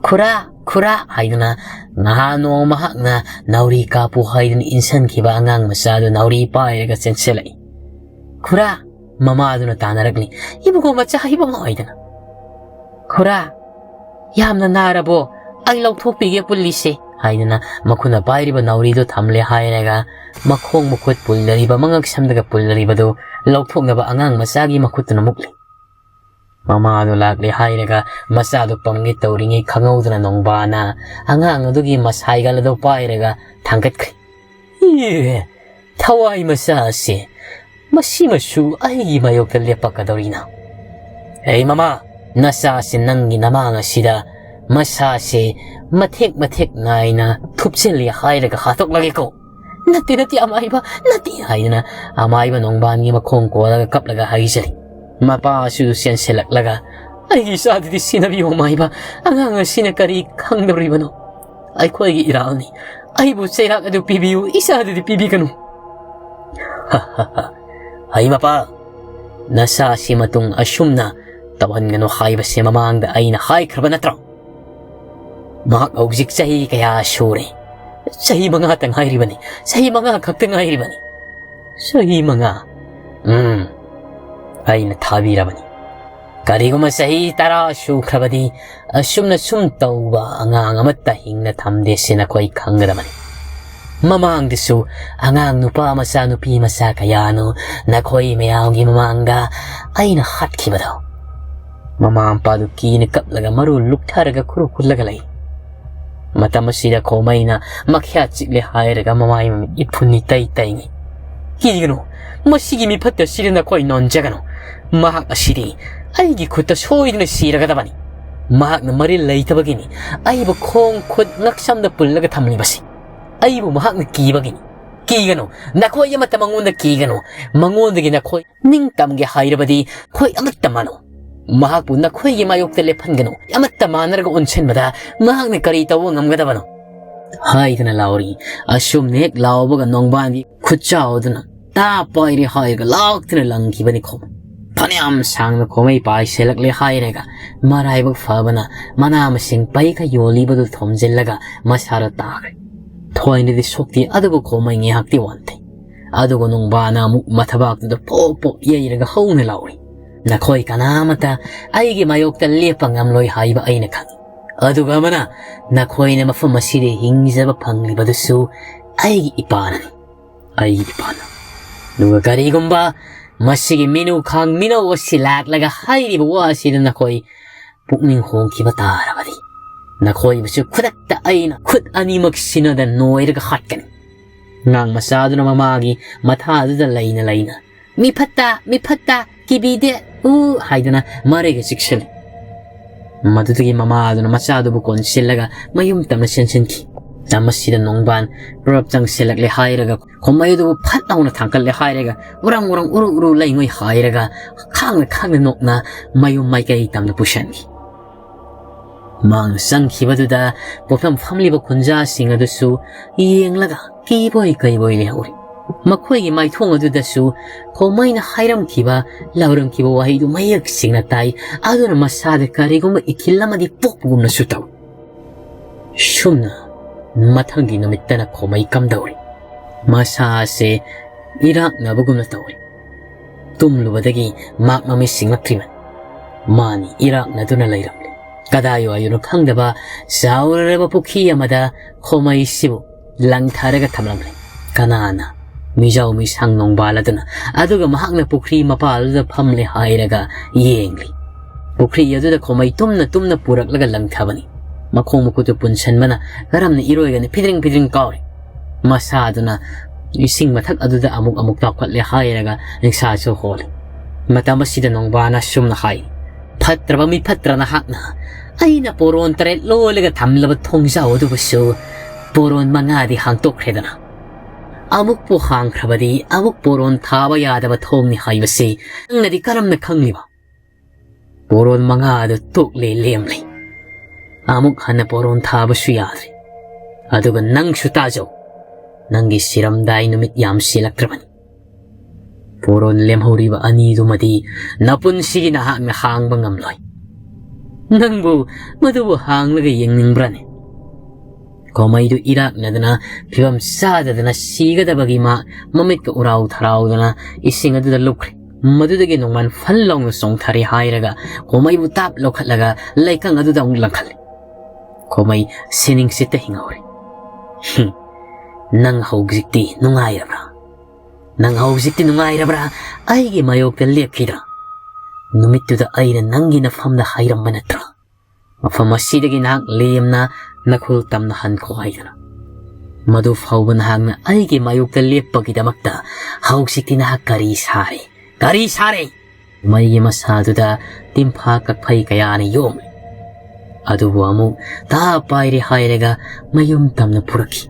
"ꯈꯨꯔꯥ, ꯈꯨꯔꯥ" ꯍꯥꯏꯗꯨꯅ ꯉꯍꯥ ꯅꯣꯡ ꯃꯍꯥꯛꯅ ꯅꯥꯎꯔꯤ ꯀꯥꯞꯄꯨ ꯍꯥꯏꯗꯨꯅ ꯏꯟꯁꯤꯟꯈꯤꯕ ꯑꯉꯥꯡ ꯃꯆꯥꯗꯨ ꯅꯥꯎꯔꯤ ꯄꯥꯏꯔꯒ ꯆꯦꯟꯁꯤꯜꯂꯛꯏ꯫ "ꯈꯨꯔꯥ, ꯃꯃꯥꯗꯨꯅ ꯇꯥꯟꯅꯔꯛꯂꯤ꯫ "ꯏꯕꯨꯡꯉꯣ ꯃꯆꯥ, ꯏꯕꯨꯡꯉꯣ" ꯍꯥꯏꯗꯅ꯫ "ꯈꯨꯔꯥ, ꯌꯥꯝꯅ ꯅꯥꯔꯕꯣ? ꯑꯩ ꯂꯧꯊꯣꯛꯄꯤꯒꯦ ꯄꯨꯜꯂꯤꯁꯦ" ꯍꯥꯏꯗꯅ ꯃꯈꯨꯠꯅ ꯄꯥꯏꯔꯤꯕ ꯅꯥꯎꯔꯤꯗꯨ ꯊꯝꯂꯦ ꯍꯥꯏꯔꯒ ꯃꯈꯣꯡ ꯃꯈꯨꯠ ꯄꯨꯜꯂꯔꯤꯕ, ꯃꯉꯛ ꯁꯝꯗꯒ ꯄꯨꯜꯂꯔꯤꯕꯗꯨ ꯂꯧꯊꯣꯛꯅꯕ ꯑꯉꯥꯡ ꯃꯆꯥꯒꯤ ꯃꯈꯨꯠꯇꯨꯅ ꯃꯨꯛꯂꯤ꯫ ꯃꯃꯥꯗꯨ ꯂꯥꯛꯂꯦ ꯍꯥꯏꯔꯒ ꯃꯆꯥꯗꯨ ꯄꯝꯒꯦ ꯇꯧꯔꯤꯉꯩ ꯈꯪꯍꯧꯗꯅ ꯅꯣꯡꯕꯥꯅ ꯑꯉꯥꯡ ꯑꯗꯨꯒꯤ ꯃꯁꯥꯏꯒꯜ ꯑꯗꯨ ꯄꯥꯏꯔꯒ ꯊꯥꯡꯒꯠꯈ꯭ꯔꯦ꯫ "ꯑꯦ, ꯊꯋꯥꯏ ꯃꯆꯥ ꯑꯁꯤ, ꯃꯁꯤꯃꯁꯨ ꯑꯩꯒꯤ ꯃꯥꯌꯣꯛꯇ ꯂꯦꯞꯄꯛꯀꯗꯧꯔꯤꯅ? ꯑꯩ ꯃꯃꯥ, ꯅꯆꯥꯁꯤ ꯅꯪꯒꯤ ꯅꯃꯥꯡ ꯑꯁꯤꯗ ꯃꯁꯥꯁꯦ ꯃꯊꯦꯛ ꯃꯊꯦꯛ ꯅꯥꯏꯅ ꯊꯨꯞꯆꯤꯜꯂꯤ ꯍꯥꯏꯔꯒ ꯍꯥꯠꯇꯣꯛꯂꯒꯦꯀꯣ!" "ꯅꯠꯇꯦ, ꯅꯠꯇꯦ, ꯑꯃꯥꯏꯕ, ꯅꯠꯇꯦ!" ꯍꯥꯏꯗꯅ ꯑꯃꯥꯏꯕ ꯅꯣꯡꯕꯥꯟꯒꯤ ꯃꯈꯣꯡ ꯀꯣꯜꯂꯒ ꯀꯞꯂꯒ ꯍꯥꯏꯖꯔꯤ꯫ ꯃꯄꯥ ꯑꯁꯤꯁꯨ ꯆꯦꯟꯁꯤꯜꯂꯛꯂꯒ, "ꯑꯩꯒꯤ ꯏꯆꯥꯗꯨꯗꯤ ꯁꯤꯟꯅꯕꯤꯌꯨ ꯑꯃꯥꯏꯕ, ꯑꯉꯥꯡ ꯑꯁꯤꯅ ꯀꯔꯤ ꯈꯪꯗꯧꯔꯤꯕꯅꯣ? ꯑꯩꯈꯣꯏꯒꯤ ꯏꯔꯥꯜꯅꯤ, ꯑꯩꯕꯨ ꯆꯩꯔꯥꯛ ꯑꯗꯨ ꯄꯤꯕꯤꯌꯨ, ꯏꯆꯥꯗꯨꯗꯤ ꯄꯤꯕꯤꯒꯅꯨ!" "ꯍꯩ ꯃꯄꯥ, ꯅꯆꯥꯁꯤ ꯃꯇꯨꯡ ꯑꯁꯨꯝꯅ ꯇꯧꯍꯟꯒꯅꯨ ꯍꯥꯏꯕꯁꯦ ꯃꯃꯥꯡꯗ ꯑꯩꯅ ꯍꯥꯏꯈ꯭ꯔꯕ ꯅꯠꯇ꯭ꯔꯣ? ꯃꯍꯥꯛ ꯍꯧꯖꯤꯛ ꯆꯍꯤ ꯀꯌꯥ ꯁꯨꯔꯦ?" "ꯆꯍꯤ ꯃꯉꯥꯇ ꯉꯥꯏꯔꯤꯕꯅꯤ, ꯆꯍꯤ ꯃꯉꯥ ꯈꯛꯇ ꯉꯥꯏꯔꯤꯕꯅꯤ꯫" "ꯆꯍꯤ ꯃꯉꯥ?" "ꯎꯝ, ꯑꯩꯅ ꯊꯥꯕꯤꯔꯕꯅꯤ꯫ ꯀꯔꯤꯒꯨꯝꯕ ꯆꯍꯤ ꯇꯔꯥ ꯁꯨꯈ꯭ꯔꯕꯗꯤ ꯑꯁꯨꯝꯅ ꯁꯨꯝ ꯇꯧꯕ ꯑꯉꯥꯡ ꯑꯃꯠꯇ ꯍꯤꯡꯅ ꯊꯝꯗꯦ, ꯁꯤ ꯅꯈꯣꯏ ꯈꯪꯒꯗꯕꯅꯤ꯫ ꯃꯃꯥꯡꯗꯁꯨ ꯑꯉꯥꯡ ꯅꯨꯄꯥ ꯃꯆꯥ, ꯅꯨꯄꯤ ꯃꯆꯥ ꯀꯌꯥꯅꯣ ꯅꯈꯣꯏ ꯃꯌꯥꯝꯒꯤ ꯃꯃꯥꯡꯗ ꯑꯩꯅ ꯍꯥꯠꯈꯤꯕꯗꯣ꯫" ꯃꯃꯥ ꯃꯄꯥꯗꯨ ꯀꯤꯅ ꯀꯞꯂꯒ ꯃꯔꯨ ꯂꯨꯛꯊꯔꯒ ꯈꯨꯔꯨ ꯈꯨꯜꯂꯒ ꯂꯩ꯫ ꯃꯇꯝ ꯑꯁꯤꯗ ꯈꯣꯃꯩꯅ ꯃꯈ꯭ꯌꯥꯠ ꯆꯤꯛꯂꯦ ꯍꯥꯏꯔꯒ ꯃꯃꯥꯏ ꯃꯃꯤꯠ ꯏꯐꯨꯟꯅꯤ ꯇꯩ ꯇꯩꯉꯤ꯫ "ꯀꯤꯒꯅꯨ, ꯃꯁꯤꯒꯤ ꯃꯤꯐꯠꯇ ꯑꯁꯤꯗ ꯅꯈꯣꯏ ꯅꯣꯟꯖꯒꯅꯨ꯫ ꯃꯍꯥꯛ ꯑꯁꯤꯗꯤ ꯑꯩꯒꯤ ꯈꯨꯠꯇ ꯁꯣꯏꯗꯅ ꯁꯤꯔꯒꯗꯕꯅꯤ꯫ ꯃꯍꯥꯛꯅ ꯃꯔꯤꯜ ꯂꯩꯇꯕꯒꯤꯅꯤ ꯑꯩꯕꯨ ꯈꯣꯡ ꯈꯨꯠ ꯉꯛꯁꯝꯗ ꯄꯨꯜꯂꯒ ꯊꯝꯂꯤꯕꯁꯤ꯫ ꯑꯩꯕꯨ ꯃꯍꯥꯛꯅ ꯀꯤꯕꯒꯤꯅꯤ꯫ ꯀꯤꯒꯅꯨ, ꯅꯈꯣꯏ ꯑꯃꯠꯇ ꯃꯉꯣꯟꯗ ꯀꯤꯒꯅꯨ꯫ ꯃꯉꯣꯟꯗꯒꯤ ꯅꯈꯣꯏ ꯅꯤꯡꯇꯝꯒꯦ ꯍꯥꯏꯔꯕꯗꯤ ꯈꯣꯏ ꯑꯃꯠꯇ ꯃꯥꯟꯅꯧ꯫ ꯃꯍꯥꯛꯄꯨ ꯅꯈꯣꯏꯒꯤ ꯃꯥꯌꯣꯛꯇ ꯂꯦꯞꯍꯟꯒꯅꯨ꯫ ꯑꯃꯠꯇ ꯃꯥꯟꯅꯔꯒ ꯑꯣꯟꯁꯤꯟꯕꯗ ꯃꯍꯥꯛꯅ ꯀꯔꯤ ꯇꯧꯕ ꯉꯝꯒꯗꯕꯅꯣ?" ꯍꯥꯏꯗꯨꯅ ꯂꯥꯎꯔꯤ꯫ ꯑꯁꯨꯝꯅ ꯍꯦꯛ ꯂꯥꯎꯕꯒ ꯅꯣꯡꯕꯥꯟꯒꯤ ꯈꯨꯠꯆꯥꯎ ꯑꯗꯨꯅ "ꯇꯥ ꯄꯥꯏꯔꯦ" ꯍꯥꯏꯔꯒ ꯂꯥꯎꯗꯨꯅ ꯂꯪꯈꯤꯕꯅꯤ ꯈꯣꯃꯩ꯫ ꯐꯅꯌꯥꯝ ꯁꯥꯡꯅ ꯈꯣꯃꯩ ꯄꯥꯏꯁꯤꯜꯂꯛꯂꯦ ꯍꯥꯏꯔꯒ ꯃꯔꯥꯏꯕꯛ ꯐꯕꯅ ꯃꯅꯥ ꯃꯁꯤꯡ ꯄꯩꯒ ꯌꯣꯜꯂꯤꯕꯗꯨ ꯊꯣꯝꯖꯤꯜꯂꯒ ꯃꯁꯥꯗ ꯇꯥꯈ꯭ꯔꯦ꯫ ꯊꯣꯏꯅꯗꯤ ꯁꯣꯛꯇꯦ, ꯑꯗꯨꯕꯨ ꯈꯣꯃꯩ ꯉꯥꯏꯍꯥꯛꯇꯤ ꯋꯥꯟꯊꯩ꯫ ꯑꯗꯨꯒ ꯅꯣꯡꯕꯥꯅ ꯑꯃꯨꯛ ꯃꯊꯕꯥꯛꯇꯨꯗ ꯄꯣꯞ ꯄꯣꯞ ꯌꯩꯔꯒ ꯍꯧꯅ ꯂꯥꯎꯔꯤ, "ꯅꯈꯣꯏ ꯀꯅꯥꯃꯠꯇ ꯑꯩꯒꯤ ꯃꯥꯌꯣꯛꯇ ꯂꯦꯞꯄ ꯉꯝꯂꯣꯏ ꯍꯥꯏꯕ ꯑꯩꯅ ꯈꯪꯏ꯫ ꯑꯗꯨꯒ ꯑꯃꯅ ꯅꯈꯣꯏꯅ ꯃꯐꯝ ꯑꯁꯤꯗ ꯍꯤꯡꯖꯕ ꯐꯪꯂꯤꯕꯗꯨꯁꯨ ꯑꯩꯒꯤ ꯏꯄꯥꯅꯅꯤ, ꯑꯩꯒꯤ ꯏꯄꯥꯅ꯫ ꯑꯗꯨꯒ ꯀꯔꯤꯒꯨꯝꯕ ꯃꯁꯤꯒꯤ ꯃꯤꯅꯨ ꯈꯥꯡ ꯃꯤꯅꯧ ꯑꯁꯤ ꯂꯥꯛꯂꯒ ꯍꯥꯏꯔꯤꯕ ꯋꯥ ꯑꯁꯤꯗ ꯅꯈꯣꯏ ꯄꯨꯛꯅꯤꯡ ꯍꯣꯡꯈꯤꯕ ꯇꯥꯔꯕꯗꯤ, ꯅꯈꯣꯏꯕꯨꯁꯨ ꯈꯨꯗꯛꯇ ꯑꯩꯅ ꯈꯨꯠ ꯑꯅꯤꯃꯛ ꯁꯤꯟꯅꯗ ꯅꯣꯏꯔꯒ ꯍꯥꯠꯀꯅꯤ꯫" ꯑꯉꯥꯡ ꯃꯆꯥꯗꯨꯅ ꯃꯃꯥꯒꯤ ꯃꯊꯥꯗꯨꯗ ꯂꯩꯅ ꯂꯩꯅ, "ꯃꯤ ꯐꯠꯇ, ꯃꯤ ꯐꯠꯇ, ꯀꯤꯕꯤꯗꯦ, ꯎ" ꯍꯥꯏꯗꯨꯅ ꯃꯔꯩꯒ ꯆꯤꯛꯁꯤꯜꯂꯤ꯫ ꯃꯗꯨꯗꯒꯤ ꯃꯃꯥꯗꯨꯅ ꯃꯆꯥꯗꯨꯕꯨ ꯀꯣꯟꯁꯤꯜꯂꯒ ꯃꯌꯨꯝ ꯇꯝꯅ ꯆꯦꯟꯁꯤꯟꯈꯤ꯫ ꯃꯇꯝ ꯑꯁꯤꯗ ꯅꯣꯡꯕꯥꯟ ꯄꯨꯔꯞ ꯆꯪꯁꯤꯜꯂꯛꯂꯦ ꯍꯥꯏꯔꯒ, ꯈꯣꯃꯩ ꯑꯗꯨꯕꯨ ꯐꯠ ꯂꯥꯎꯅ ꯊꯥꯡꯀꯠꯂꯦ ꯍꯥꯏꯔꯒ, ꯎꯔꯪ ꯎꯔꯪ ꯎꯔꯨ ꯎꯔꯨ ꯂꯩꯉꯣꯏ ꯍꯥꯏꯔꯒ, ꯈꯥꯡꯅ ꯈꯥꯡꯅ ꯅꯣꯛꯅ ꯃꯌꯨꯝ ꯃꯥꯏꯀꯩ ꯇꯝꯅ ꯄꯨꯁꯤꯟꯈꯤ꯫ ꯃꯍꯥꯛꯅ ꯆꯪꯈꯤꯕꯗꯨꯗ ꯄꯣꯠꯐꯝ ꯐꯝꯂꯤꯕ ꯈꯨꯟꯖꯥꯁꯤꯡ ꯑꯗꯨꯁꯨ ꯌꯦꯡꯂꯒ ꯀꯤꯕꯣꯏ ꯀꯩꯕꯣꯏ ꯂꯩꯍꯧꯔꯤ꯫ ꯃꯈꯣꯏꯒꯤ ꯃꯥꯏꯊꯣꯡ ꯑꯗꯨꯗꯁꯨ ꯈꯣꯃꯩꯅ ꯍꯥꯏꯔꯝꯈꯤꯕ, ꯂꯥꯎꯔꯝꯈꯤꯕ ꯋꯥꯍꯩꯗꯨ ꯃꯌꯦꯛ ꯁꯦꯡꯅ ꯇꯥꯏ꯫ ꯑꯗꯨꯅ ꯃꯁꯥꯗ ꯀꯔꯤꯒꯨꯝꯕ ꯏꯊꯤꯜ ꯑꯃꯗꯤ ꯄꯣꯛꯄꯒꯨꯝꯅꯁꯨ ꯇꯧꯏ꯫ ꯁꯨꯝꯅ ꯃꯊꯪꯒꯤ ꯅꯨꯃꯤꯠꯇꯅ ꯈꯣꯃꯩ ꯀꯝꯗꯧꯔꯤ꯫ ꯃꯁꯥ ꯑꯁꯦ ꯏꯔꯥꯛꯅꯕꯒꯨꯝꯅ ꯇꯧꯔꯤ꯫ ꯇꯨꯝꯂꯨꯕꯗꯒꯤ ꯃꯍꯥꯛ ꯃꯃꯤꯠ ꯁꯤꯡꯂꯛꯇ꯭ꯔꯤꯕꯅꯤ꯫ ꯃꯥꯅꯤ ꯏꯔꯥꯛꯅꯗꯨꯅ ꯂꯩꯔꯝꯂꯤ꯫ ꯀꯗꯥꯏꯋꯥꯏꯗꯅꯣ ꯈꯪꯗꯕ ꯆꯥꯎꯔꯔꯕ ꯄꯨꯈ꯭ꯔꯤ ꯑꯃꯗ ꯈꯣꯃꯩꯁꯤꯕꯨ ꯂꯪꯊꯔꯒ ꯊꯝꯂꯝꯂꯤ꯫ ꯀꯅꯥꯅ? ꯃꯤꯖꯥꯎ ꯃꯤꯁꯥꯡ ꯅꯣꯡꯕꯥꯜ ꯑꯗꯨꯅ꯫ ꯑꯗꯨꯒ ꯃꯍꯥꯛꯅ ꯄꯨꯈ꯭ꯔꯤ ꯃꯄꯥꯜꯗꯨꯗ ꯐꯝꯂꯦ ꯍꯥꯏꯔꯒ ꯌꯦꯡꯂꯤ꯫ ꯄꯨꯈ꯭ꯔꯤ ꯑꯗꯨꯗ ꯈꯣꯃꯩ ꯇꯨꯝꯅ ꯇꯨꯝꯅ ꯄꯨꯔꯛꯂꯒ ꯂꯪꯊꯕꯅꯤ꯫ ꯃꯈꯣꯡ ꯃꯈꯨꯠꯇꯨ ꯄꯨꯟꯁꯟꯕꯅ ꯀꯔꯝꯅ ꯏꯔꯣꯏꯒꯅꯤ? ꯐꯤꯗ꯭ꯔꯤꯡ ꯐꯤꯗ꯭ꯔꯤꯡ ꯀꯥꯎꯔꯤ꯫ ꯃꯁꯥꯗꯨꯅ ꯏꯁꯤꯡ ꯃꯊꯛ ꯑꯗꯨꯗ ꯑꯃꯨꯛ ꯑꯃꯨꯛ ꯇꯥꯎꯈꯠꯂꯦ ꯍꯥꯏꯔꯒ ꯅꯤꯡꯁꯥꯁꯨ ꯍꯣꯜꯂꯤ꯫ ꯃꯇꯝ ꯑꯁꯤꯗ ꯅꯣꯡꯕꯥꯅ ꯁꯨꯝꯅ ꯍꯥꯏ, "ꯐꯠꯇ꯭ꯔꯕ ꯃꯤ ꯐꯠꯇ꯭ꯔ ꯅꯍꯥꯛꯅ! ꯑꯩꯅ ꯄꯣꯔꯣꯟ ꯇꯔꯦꯠ ꯂꯣꯜꯂꯒ ꯊꯝꯂꯕ ꯊꯣꯡꯖꯥꯎ ꯑꯗꯨꯕꯨꯁꯨ ꯄꯣꯔꯣꯟ ꯃꯉꯥꯗꯤ ꯍꯥꯡꯇꯣꯛꯈ꯭ꯔꯦꯗꯅ꯫ ꯑꯃꯨꯛꯄꯨ ꯍꯥꯡꯈ꯭ꯔꯕꯗꯤ ꯑꯃꯨꯛ ꯄꯣꯔꯣꯟ ꯊꯥꯕ ꯌꯥꯗꯕ ꯊꯣꯡꯅꯤ ꯍꯥꯏꯕꯁꯤ ꯅꯪꯅꯗꯤ ꯀꯔꯝꯅ ꯈꯪꯂꯤꯕ? ꯄꯣꯔꯣꯟ ꯃꯉꯥ ꯑꯗꯨ ꯇꯣꯛꯂꯦ ꯂꯦꯝꯂꯦ꯫ ꯑꯃꯨꯛ ꯍꯟꯅ ꯄꯣꯔꯣꯟ ꯊꯥꯕꯁꯨ ꯌꯥꯗ꯭ꯔꯦ꯫ ꯑꯗꯨꯒ ꯅꯪꯁꯨ ꯇꯥꯖꯧ, ꯅꯪꯒꯤ ꯁꯤꯔꯝꯗꯥꯏ ꯅꯨꯃꯤꯠ ꯌꯥꯝ ꯁꯤꯜꯂꯛꯇ꯭ꯔꯕꯅꯤ꯫ ꯄꯣꯔꯣꯟ ꯂꯦꯝꯍꯧꯔꯤꯕ ꯑꯅꯤꯗꯨꯃꯗꯤ ꯅꯄꯨꯟꯁꯤꯒꯤ ꯅꯍꯥꯛꯅ ꯍꯥꯡꯕ ꯉꯝꯂꯣꯏ꯫ ꯅꯪꯕꯨ ꯃꯗꯨꯕꯨ ꯍꯥꯡꯂꯒ ꯌꯦꯡꯅꯤꯡꯕ꯭ꯔꯥꯅꯦ?" ꯈꯣꯃꯩꯗꯨ ꯏꯔꯥꯛꯅꯗꯅ ꯐꯤꯕꯝ ꯆꯥꯗꯗꯅ ꯁꯤꯒꯗꯕꯒꯤ ꯃꯥ ꯃꯃꯤꯠꯀ ꯎꯔꯥꯎ ꯊꯔꯥꯎꯗꯅ ꯏꯁꯤꯡ ꯑꯗꯨꯗ ꯂꯨꯞꯈ꯭ꯔꯦ꯫ ꯃꯗꯨꯗꯒꯤ ꯅꯣꯡꯃꯥꯟ ꯐꯟ ꯂꯥꯎꯅ ꯆꯣꯡꯊꯔꯦ ꯍꯥꯏꯔꯒ ꯈꯣꯃꯩꯕꯨ ꯇꯥꯞ ꯂꯧꯈꯠꯂꯒ ꯂꯩꯀꯪ ꯑꯗꯨꯗ ꯑꯃꯨꯛ ꯂꯪꯈꯠꯂꯦ꯫ ꯈꯣꯃꯩ ꯁꯤꯅꯤꯡꯁꯤꯠꯇ ꯍꯤꯡꯍꯧꯔꯦ꯫ "ꯍꯨꯝ, ꯅꯪ ꯍꯧꯖꯤꯛꯇꯤ ꯅꯨꯡꯉꯥꯏꯔꯕ꯭ꯔꯥ? ꯅꯪ ꯍꯧꯖꯤꯛꯇꯤ ꯅꯨꯡꯉꯥꯏꯔꯕ꯭ꯔꯥ? ꯑꯩꯒꯤ ꯃꯥꯌꯣꯛꯇ ꯂꯦꯞꯈꯤꯗ꯭ꯔꯥ? ꯅꯨꯃꯤꯠꯇꯨꯗ ꯑꯩꯅ ꯅꯪꯒꯤ ꯅꯐꯝꯗ ꯍꯥꯏꯔꯝꯕ ꯅꯠꯇ꯭ꯔꯥ? ꯃꯐꯝ ꯑꯁꯤꯗꯒꯤ ꯅꯍꯥꯛ ꯂꯦꯝꯅ ꯅꯈꯨꯜ ꯇꯝꯅ ꯍꯟꯈꯣ ꯍꯥꯏꯗꯅ꯫ ꯃꯗꯨ ꯐꯥꯎꯕ ꯅꯍꯥꯛꯅ ꯑꯩꯒꯤ ꯃꯥꯌꯣꯛꯇ ꯂꯦꯞꯄꯒꯤꯗꯃꯛꯇ ꯍꯧꯖꯤꯛꯇꯤ ꯅꯍꯥꯛ ꯀꯔꯤ ꯁꯥꯔꯦ? ꯀꯔꯤ ꯁꯥꯔꯦ?" ꯃꯩꯒꯤ ꯃꯁꯥꯗꯨꯗ ꯇꯤꯝꯐꯥ ꯀꯛꯐꯩ ꯀꯌꯥꯅ ꯌꯣꯝꯂꯤ꯫ ꯑꯗꯨꯕꯨ ꯑꯃꯨꯛ ꯇꯥ ꯄꯥꯏꯔꯦ ꯍꯥꯏꯔꯒ ꯃꯌꯨꯝ ꯇꯝꯅ ꯄꯨꯔꯛꯈꯤ꯫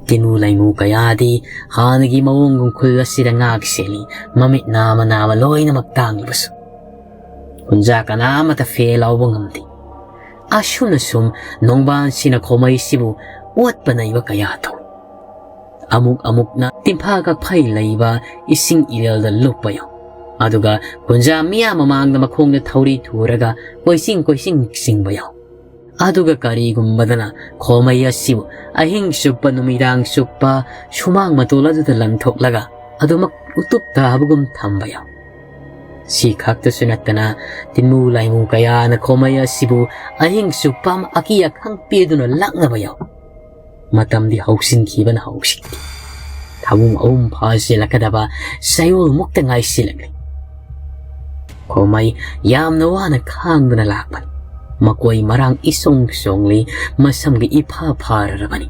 ꯇꯤꯟꯃꯨ ꯂꯩꯃꯨ ꯀꯌꯥꯗꯤ ꯍꯥꯟꯅꯒꯤ ꯃꯑꯣꯡꯒꯨꯝ ꯈꯨꯜ ꯑꯁꯤꯗ ꯉꯥꯛ ꯁꯦꯜꯂꯤ, ꯃꯃꯤꯠ ꯅꯥꯃ ꯅꯥꯃ ꯂꯣꯏꯅꯃꯛ ꯇꯥꯡꯂꯤꯕꯁꯨ꯫ ꯀꯨꯟꯖꯥ ꯀꯅꯥ ꯑꯃꯠꯇ ꯐꯦꯜ ꯂꯥꯎꯕ ꯉꯝꯗꯦ꯫ ꯑꯁꯨꯝꯅ ꯁꯨꯝ ꯅꯣꯡꯕꯥꯟꯁꯤꯅ ꯈꯣꯃꯩꯁꯤꯕꯨ ꯑꯣꯠꯄ ꯅꯩꯕ ꯀꯌꯥ ꯇꯧꯏ꯫ ꯑꯃꯨꯛ ꯑꯃꯨꯛꯅ ꯇꯤꯝꯐꯥ ꯀꯛꯐꯩ ꯂꯩꯕ ꯏꯁꯤꯡ ꯏꯔꯦꯜꯗ ꯂꯨꯞꯄ ꯌꯥꯎ꯫ ꯑꯗꯨꯒ ꯀꯨꯟꯖꯥ ꯃꯤꯌꯥꯝ ꯃꯃꯥꯡꯗ ꯃꯈꯣꯡꯗ ꯊꯧꯔꯤ ꯊꯨꯔꯒ ꯀꯣꯏꯆꯤꯡ ꯀꯣꯏꯆꯤꯡ ꯆꯤꯡꯕ ꯌꯥꯎ꯫ ꯑꯗꯨꯒ ꯀꯔꯤꯒꯨꯝꯕꯗꯅ ꯈꯣꯃꯩ ꯑꯁꯤꯕꯨ ꯑꯍꯤꯡ ꯆꯨꯞꯄ ꯅꯨꯃꯤꯗꯥꯡ ꯆꯨꯞꯄ ꯁꯨꯃꯥꯡ ꯃꯇꯣꯜ ꯑꯗꯨꯗ ꯂꯪꯊꯣꯛꯂꯒ ꯑꯗꯨꯃꯛ ꯎꯇꯨꯞ ꯇꯥꯕꯒꯨꯝ ꯊꯝꯕ ꯌꯥꯎ꯫ ꯁꯤ ꯈꯛꯇꯁꯨ ꯅꯠꯇꯅ ꯇꯤꯟꯃꯨ ꯂꯥꯏꯃꯨ ꯀꯌꯥꯅ ꯈꯣꯃꯩ ꯑꯁꯤꯕꯨ ꯑꯍꯤꯡ ꯆꯨꯞꯄ ꯑꯀꯤ ꯑꯈꯪ ꯄꯤꯗꯨꯅ ꯂꯥꯛꯅꯕ ꯌꯥꯎ꯫ ꯃꯇꯝꯗꯤ ꯍꯧꯁꯤꯟꯈꯤꯕꯅ ꯍꯧꯁꯤꯟꯈꯤ꯫ ꯊꯥꯕꯨꯡ ꯑꯍꯨꯝ ꯐꯥꯁꯤꯜꯂꯛꯀꯗꯕ ꯆꯌꯣꯜꯃꯨꯛꯇ ꯉꯥꯏꯁꯤꯜꯂꯛꯂꯤ꯫ ꯈꯣꯃꯩ ꯌꯥꯝꯅ ꯋꯥꯅ ꯈꯥꯡꯗꯨꯅ ꯂꯥꯛꯄꯅꯤ꯫ ꯃꯀꯣꯏ ꯃꯔꯥꯡ ꯏꯆꯣꯡ ꯆꯣꯡꯂꯤ, ꯃꯁꯝꯒ ꯏꯐꯥ ꯐꯥꯔꯔꯕꯅꯤ꯫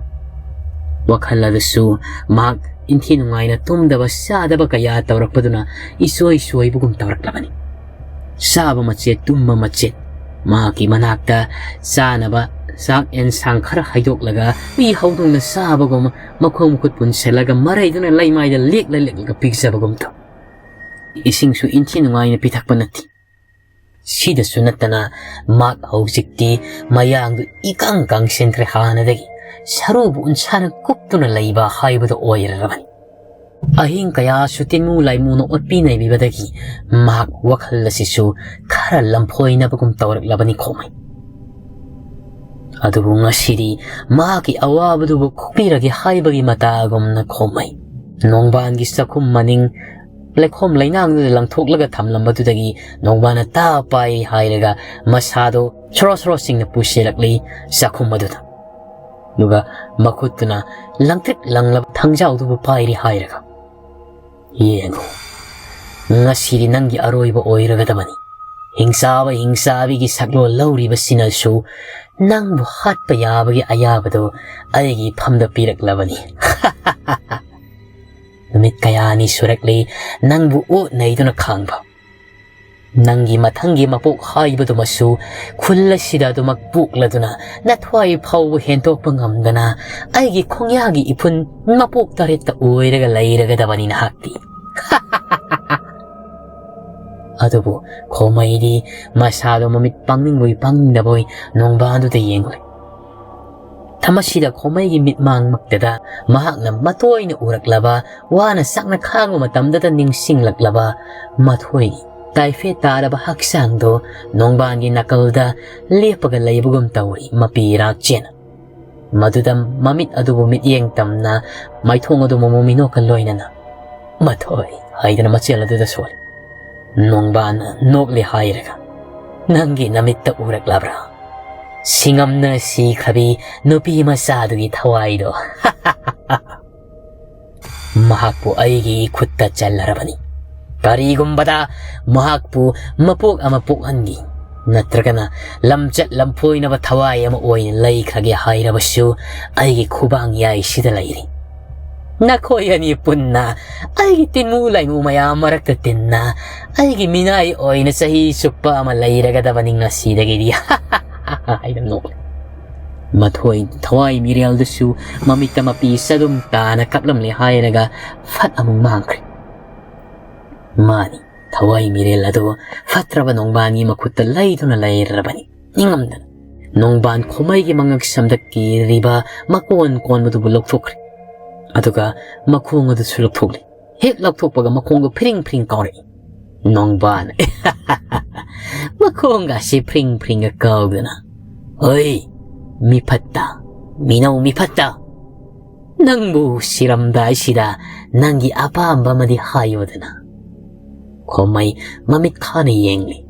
ꯋꯥꯈꯜ ꯑꯗꯨꯁꯨ ꯃꯍꯥꯛ ꯏꯟꯊꯤ ꯅꯨꯡꯉꯥꯏꯅ ꯇꯨꯝꯗꯕ ꯆꯥꯗꯕ ꯀꯌꯥ ꯇꯧꯔꯛꯄꯗꯨꯅ ꯏꯆꯣꯏ ꯆꯣꯏꯕꯒꯨꯝ ꯇꯧꯔꯛꯂꯕꯅꯤ꯫ ꯆꯥꯕ ꯃꯆꯦꯠ, ꯇꯨꯝꯕ ꯃꯆꯦꯠ꯫ ꯃꯍꯥꯛꯀꯤ ꯃꯅꯥꯛꯇ ꯆꯥꯅꯕ ꯆꯥꯛ ꯑꯦꯟꯁꯥꯡ ꯈꯔ ꯍꯩꯗꯣꯛꯂꯒ ꯍꯨꯏ ꯍꯧꯗꯣꯡꯅ ꯆꯥꯕꯒꯨꯝ ꯃꯈꯣꯡ ꯃꯈꯨꯠ ꯄꯨꯟꯁꯤꯜꯂꯒ ꯃꯔꯩꯗꯨꯅ ꯂꯩꯃꯥꯏꯗ ꯂꯦꯛꯂ ꯂꯦꯛꯂꯒ ꯄꯤꯖꯕꯒꯨꯝ ꯇꯧ꯫ ꯏꯁꯤꯡꯁꯨ ꯏꯟꯊꯤ ꯅꯨꯡꯉꯥꯏꯅ ꯄꯤꯊꯛꯄ ꯅꯠꯇꯦ꯫ ꯁꯤꯗꯁꯨ ꯅꯠꯇꯅ ꯃꯍꯥꯛ ꯍꯧꯖꯤꯛꯇꯤ ꯃꯌꯥꯡꯗꯨ ꯏꯀꯪ ꯀꯪꯁꯤꯟꯈ꯭ꯔꯦ꯫ ꯍꯥꯟꯅꯗꯒꯤ ꯁꯔꯨꯕꯨ ꯎꯟꯁꯥꯅ ꯀꯨꯞꯇꯨꯅ ꯂꯩꯕ ꯍꯥꯏꯕꯗꯨ ꯑꯣꯏꯔꯔꯕꯅꯤ꯫ ꯑꯍꯤꯡ ꯀꯌꯥꯁꯨ ꯇꯤꯟꯃꯨ ꯂꯥꯏꯃꯨꯅ ꯑꯣꯠꯄꯤ ꯅꯩꯕꯤꯕꯗꯒꯤ ꯃꯍꯥꯛ ꯋꯥꯈꯜ ꯑꯁꯤꯁꯨ ꯈꯔ ꯂꯝꯐꯣꯏꯅꯕꯒꯨꯝ ꯇꯧꯔꯛꯂꯕꯅꯤ ꯈꯣꯃꯩ꯫ ꯑꯗꯨꯕꯨ ꯉꯁꯤꯗꯤ ꯃꯍꯥꯛꯀꯤ ꯑꯋꯥꯕꯗꯨꯕꯨ ꯀꯣꯛꯄꯤꯔꯒꯦ ꯍꯥꯏꯕꯒꯤ ꯃꯇꯥꯒꯨꯝꯅ ꯈꯣꯝꯃꯩ ꯅꯣꯡꯕꯥꯟꯒꯤ ꯆꯥꯛꯈꯨꯝ ꯃꯅꯤꯡ ꯂꯩꯈꯣꯝ ꯂꯩꯅꯥꯡꯗꯨꯗ ꯂꯪꯊꯣꯛꯂꯒ ꯊꯝꯂꯝꯕꯗꯨꯗꯒꯤ ꯅꯣꯡꯕꯥꯟꯅ ꯇꯥ ꯄꯥꯏ ꯍꯥꯏꯔꯒ ꯃꯁꯥꯗꯣ ꯁꯣꯔꯣ ꯁꯣꯔꯣ ꯆꯤꯡꯅ ꯄꯨꯁꯤꯜꯂꯛꯂꯤ ꯆꯥꯛꯈꯨꯝ ꯑꯗꯨꯗ꯫ ꯑꯗꯨꯒ ꯃꯈꯨꯠꯇꯨꯅ ꯂꯪꯇ꯭ꯔꯤꯛ ꯂꯪꯂꯕ ꯊꯥꯡꯖꯥꯎꯗꯨꯕꯨ ꯄꯥꯏꯔꯤ ꯍꯥꯏꯔꯒ, "ꯌꯦꯡꯉꯨ, ꯉꯁꯤꯗꯤ ꯅꯪꯒꯤ ꯑꯔꯣꯏꯕ ꯑꯣꯏꯔꯒꯗꯕꯅꯤ꯫ ꯍꯤꯡꯆꯥꯕ ꯍꯤꯡꯆꯥꯕꯤꯒꯤ ꯁꯛꯂꯣꯟ ꯂꯧꯔꯤꯕꯁꯤꯅꯁꯨ ꯅꯪꯕꯨ ꯍꯥꯠꯄ ꯌꯥꯕꯒꯤ ꯑꯌꯥꯕꯗꯨ ꯑꯩꯒꯤ ꯐꯝꯗ ꯄꯤꯔꯛꯂꯕꯅꯤ꯫" ꯅꯨꯃꯤꯠ ꯀꯌꯥꯅꯤ ꯁꯨꯔꯛꯂꯤ ꯅꯪꯕꯨ ꯑꯣꯠ ꯅꯩꯗꯨꯅ ꯈꯥꯡꯕ꯫ ꯅꯪꯒꯤ ꯃꯊꯪꯒꯤ ꯃꯄꯣꯛ ꯍꯥꯏꯕꯗꯨꯃꯁꯨ ꯈꯨꯜ ꯑꯁꯤꯗ ꯑꯗꯨꯃꯛ ꯄꯣꯛꯂꯗꯨꯅ ꯅꯊ꯭ꯋꯥꯏ ꯐꯥꯎꯕ ꯍꯦꯟꯗꯣꯛꯄ ꯉꯝꯗꯅ ꯑꯩꯒꯤ ꯈꯣꯡꯌꯥꯒꯤ ꯏꯐꯨꯟ ꯃꯄꯣꯛ ꯇꯔꯦꯠꯇ ꯑꯣꯏꯔꯒ ꯂꯩꯔꯒꯗꯕꯅꯤ ꯅꯍꯥꯛꯇꯤ꯫ ꯑꯗꯨꯕꯨ ꯈꯣꯃꯩꯗꯤ ꯃꯁꯥꯗꯣ ꯃꯃꯤꯠ ꯄꯥꯡꯅꯤꯡꯕꯣꯏ ꯄꯥꯡꯅꯤꯡꯗꯕꯣꯏ ꯅꯣꯡꯕꯥꯟꯗꯨꯗ ꯌꯦꯡꯂꯨꯔꯦ꯫ ꯃꯁꯤꯗ ꯈꯣꯃꯩꯒꯤ ꯃꯤꯠꯃꯥꯡꯃꯛꯇꯗ ꯃꯍꯥꯛꯅ ꯃꯇꯣꯏꯅ ꯎꯔꯛꯂꯕ, ꯋꯥꯅ ꯁꯛꯅ ꯈꯥꯡꯕ ꯃꯇꯝꯗꯇ ꯅꯤꯡꯁꯤꯡꯂꯛꯂꯕ ꯃꯊꯣꯏꯒꯤ ꯇꯥꯏꯐꯦꯠ ꯇꯥꯔꯕ ꯍꯛꯆꯥꯡꯗꯣ ꯅꯣꯡꯕꯥꯟꯒꯤ ꯅꯥꯀꯜꯗ ꯂꯦꯞꯄꯒ ꯂꯩꯕꯒꯨꯝ ꯇꯧꯔꯤ ꯃꯄꯤ ꯏꯔꯥꯛ ꯆꯦꯟꯅ꯫ ꯃꯗꯨꯗ ꯃꯃꯤꯠ ꯑꯗꯨꯕꯨ ꯃꯤꯠꯌꯦꯡ ꯇꯝꯅ ꯃꯥꯏꯊꯣꯡ ꯑꯗꯨ ꯃꯣꯃꯣ ꯃꯤꯅꯣꯛꯀ ꯂꯣꯏꯅꯅ "ꯃꯊꯣꯏ" ꯍꯥꯏꯗꯨꯅ ꯃꯆꯦꯜ ꯑꯗꯨꯗ ꯁꯣꯜꯂꯤ꯫ ꯅꯣꯡꯕꯥꯟ ꯅꯣꯛꯂꯤ ꯍꯥꯏꯔꯒ, "ꯅꯪꯒꯤ ꯅꯃꯤꯠꯇ ꯎꯔꯛꯂꯕ꯭ꯔꯥ? ꯁꯤꯡꯉꯝꯅ ꯁꯤꯈ꯭ꯔꯕꯤ ꯅꯨꯄꯤ ꯃꯆꯥꯗꯨꯒꯤ ꯊꯋꯥꯏꯗꯣ ꯃꯍꯥꯛꯄꯨ ꯑꯩꯒꯤ ꯈꯨꯠꯇ ꯆꯜꯂꯔꯕꯅꯤ꯫ ꯀꯔꯤꯒꯨꯝꯕꯗ ꯃꯍꯥꯛꯄꯨ ꯃꯄꯣꯛ ꯑꯃ ꯄꯣꯛꯍꯟꯒꯦ, ꯅꯠꯇ꯭ꯔꯒꯅ ꯂꯝꯆꯠ ꯂꯝꯐꯣꯏꯅꯕ ꯊꯋꯥꯏ ꯑꯃ ꯑꯣꯏꯅ ꯂꯩꯈ꯭ꯔꯒꯦ ꯍꯥꯏꯔꯕꯁꯨ ꯑꯩꯒꯤ ꯈꯨꯕꯥꯡ ꯌꯥꯏꯁꯤꯗ ꯂꯩꯔꯤ꯫ ꯅꯈꯣꯏ ꯑꯅꯤ ꯄꯨꯟꯅ ꯑꯩꯒꯤ ꯇꯤꯟꯃꯨ ꯂꯥꯏꯃꯨ ꯃꯌꯥꯝ ꯃꯔꯛꯇ ꯇꯤꯟꯅ ꯑꯩꯒꯤ ꯃꯤꯅꯥꯏ ꯑꯣꯏꯅ ꯆꯍꯤ ꯆꯨꯞꯄ ꯑꯃ ꯂꯩꯔꯒꯗꯕꯅꯤ ꯉꯁꯤꯗꯒꯤꯗꯤ" ꯍꯥꯏꯅ ꯅꯣꯛꯂꯤ꯫ ꯃꯊꯣꯏ ꯊꯋꯥꯏ ꯃꯤꯔꯦꯜꯗꯨꯁꯨ ꯃꯃꯤꯠꯇ ꯃꯄꯤ ꯆꯗꯨꯝ ꯇꯥꯅ ꯀꯞꯂꯝꯂꯦ ꯍꯥꯏꯔꯒ ꯐꯠ ꯑꯃꯨꯛ ꯃꯥꯡꯈ꯭ꯔꯦ꯫ ꯃꯥꯅꯤ, ꯊꯋꯥꯏ ꯃꯤꯔꯦꯜ ꯑꯗꯨ ꯐꯠꯇ꯭ꯔꯕ ꯅꯣꯡꯕꯥꯟꯒꯤ ꯃꯈꯨꯠꯇ ꯂꯩꯗꯨꯅ ꯂꯩꯔꯕꯅꯤ꯫ ꯅꯤꯡꯉꯝꯗꯅ ꯅꯣꯡꯕꯥꯟ ꯈꯣꯃꯩꯒꯤ ꯃꯉꯛ ꯁꯝꯗ ꯀꯤꯔꯤꯕ ꯃꯀꯣꯟ ꯀꯣꯟꯕꯗꯨꯕꯨ ꯂꯧꯊꯣꯛꯈ꯭ꯔꯦ꯫ ꯑꯗꯨꯒ ꯃꯈꯣꯡ ꯑꯗꯨꯁꯨ ꯂꯧꯊꯣꯛꯂꯦ꯫ ꯍꯦꯛ ꯂꯧꯊꯣꯛꯄꯒ ꯃꯈꯣꯡꯗꯣ ꯐ꯭ꯔꯤꯡ ꯐ꯭ꯔꯤꯡ ꯀꯥꯎꯔꯛꯏ꯫ ꯅꯣꯡꯕꯥꯟ ꯃꯈꯣꯡꯒ ꯑꯁꯤ ꯐ꯭ꯔꯤꯡ ꯐ꯭ꯔꯤꯡꯒ ꯀꯥꯎꯗꯅ, "ꯍꯣꯏ, "ꯃꯤꯐꯠꯇ, ꯃꯤꯅꯧ ꯃꯤꯐꯠꯇ, ꯅꯪꯕꯨ ꯁꯤꯔꯝꯗꯥꯏꯁꯤꯗ ꯅꯪꯒꯤ ꯑꯄꯥꯝꯕ ꯑꯃꯗꯤ ꯍꯥꯏꯌꯨꯗꯅ?" ꯈꯣꯃꯩ ꯃꯃꯤꯠ ꯈꯥꯅ ꯌꯦꯡꯂꯤ꯫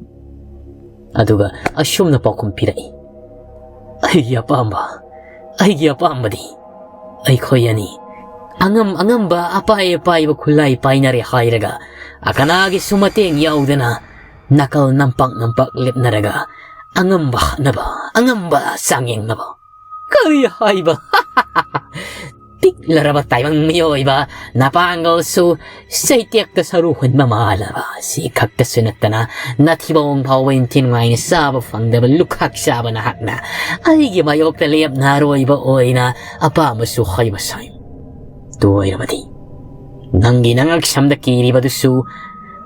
ꯑꯗꯨꯒ ꯑꯁꯨꯝꯅ ꯄꯥꯎꯈꯨꯝ ꯄꯤꯔꯛꯏ, "ꯑꯩꯒꯤ ꯑꯄꯥꯝꯕ, ꯑꯩꯒꯤ ꯑꯄꯥꯝꯕꯗꯤ ꯑꯩꯈꯣꯏ ꯑꯅꯤ ꯑꯉꯝ ꯑꯉꯝꯕ, ꯑꯄꯥꯏ ꯑꯄꯥꯏꯕ ꯈꯨꯠꯂꯥꯏ ꯄꯥꯏꯅꯔꯦ ꯍꯥꯏꯔꯒ, ꯑꯀꯅꯥꯒꯤꯁꯨ ꯃꯇꯦꯡ ꯌꯥꯎꯗꯅ ꯅꯥꯀꯜ ꯅꯝꯄꯥꯛ ꯅꯝꯄꯥꯛ ꯂꯦꯞꯅꯔꯒ ꯑꯉꯝꯕ ꯍꯥꯠꯅꯕ, ꯑꯉꯝꯕ ꯆꯥꯡꯌꯦꯡꯅꯕ"꯫ ꯀꯔꯤ ꯍꯥꯏꯕ? ꯄꯤꯛꯂꯔꯕ ꯇꯥꯏꯕꯪ ꯃꯤꯑꯣꯏꯕ ꯅꯄꯥꯡꯒꯜꯁꯨ ꯆꯩꯇꯦꯛꯇ ꯁꯔꯨ ꯍꯨꯟꯕ ꯃꯥꯜꯂꯕ꯫ ꯁꯤ ꯈꯛꯇꯁꯨ ꯅꯠꯇꯅ, ꯅꯊꯤꯕꯣꯡ ꯐꯥꯎꯕ ꯏꯟꯊꯤ ꯅꯨꯡꯉꯥꯏꯅ ꯆꯥꯕ ꯐꯪꯗꯕ ꯂꯨꯈꯥꯛ ꯆꯥꯕ ꯅꯍꯥꯛꯅ ꯑꯩꯒꯤ ꯃꯥꯌꯣꯛꯇ ꯂꯦꯞꯅ ꯑꯔꯣꯏꯕ ꯑꯣꯏꯅ ꯑꯄꯥꯝꯕꯁꯨ ꯍꯥꯏꯕ ꯁꯥꯏ꯫ ꯑꯗꯨ ꯑꯣꯏꯔꯕꯗꯤ ꯅꯪꯒꯤ ꯅꯉꯛꯁꯝꯗ ꯀꯤꯔꯤꯕꯗꯨꯁꯨ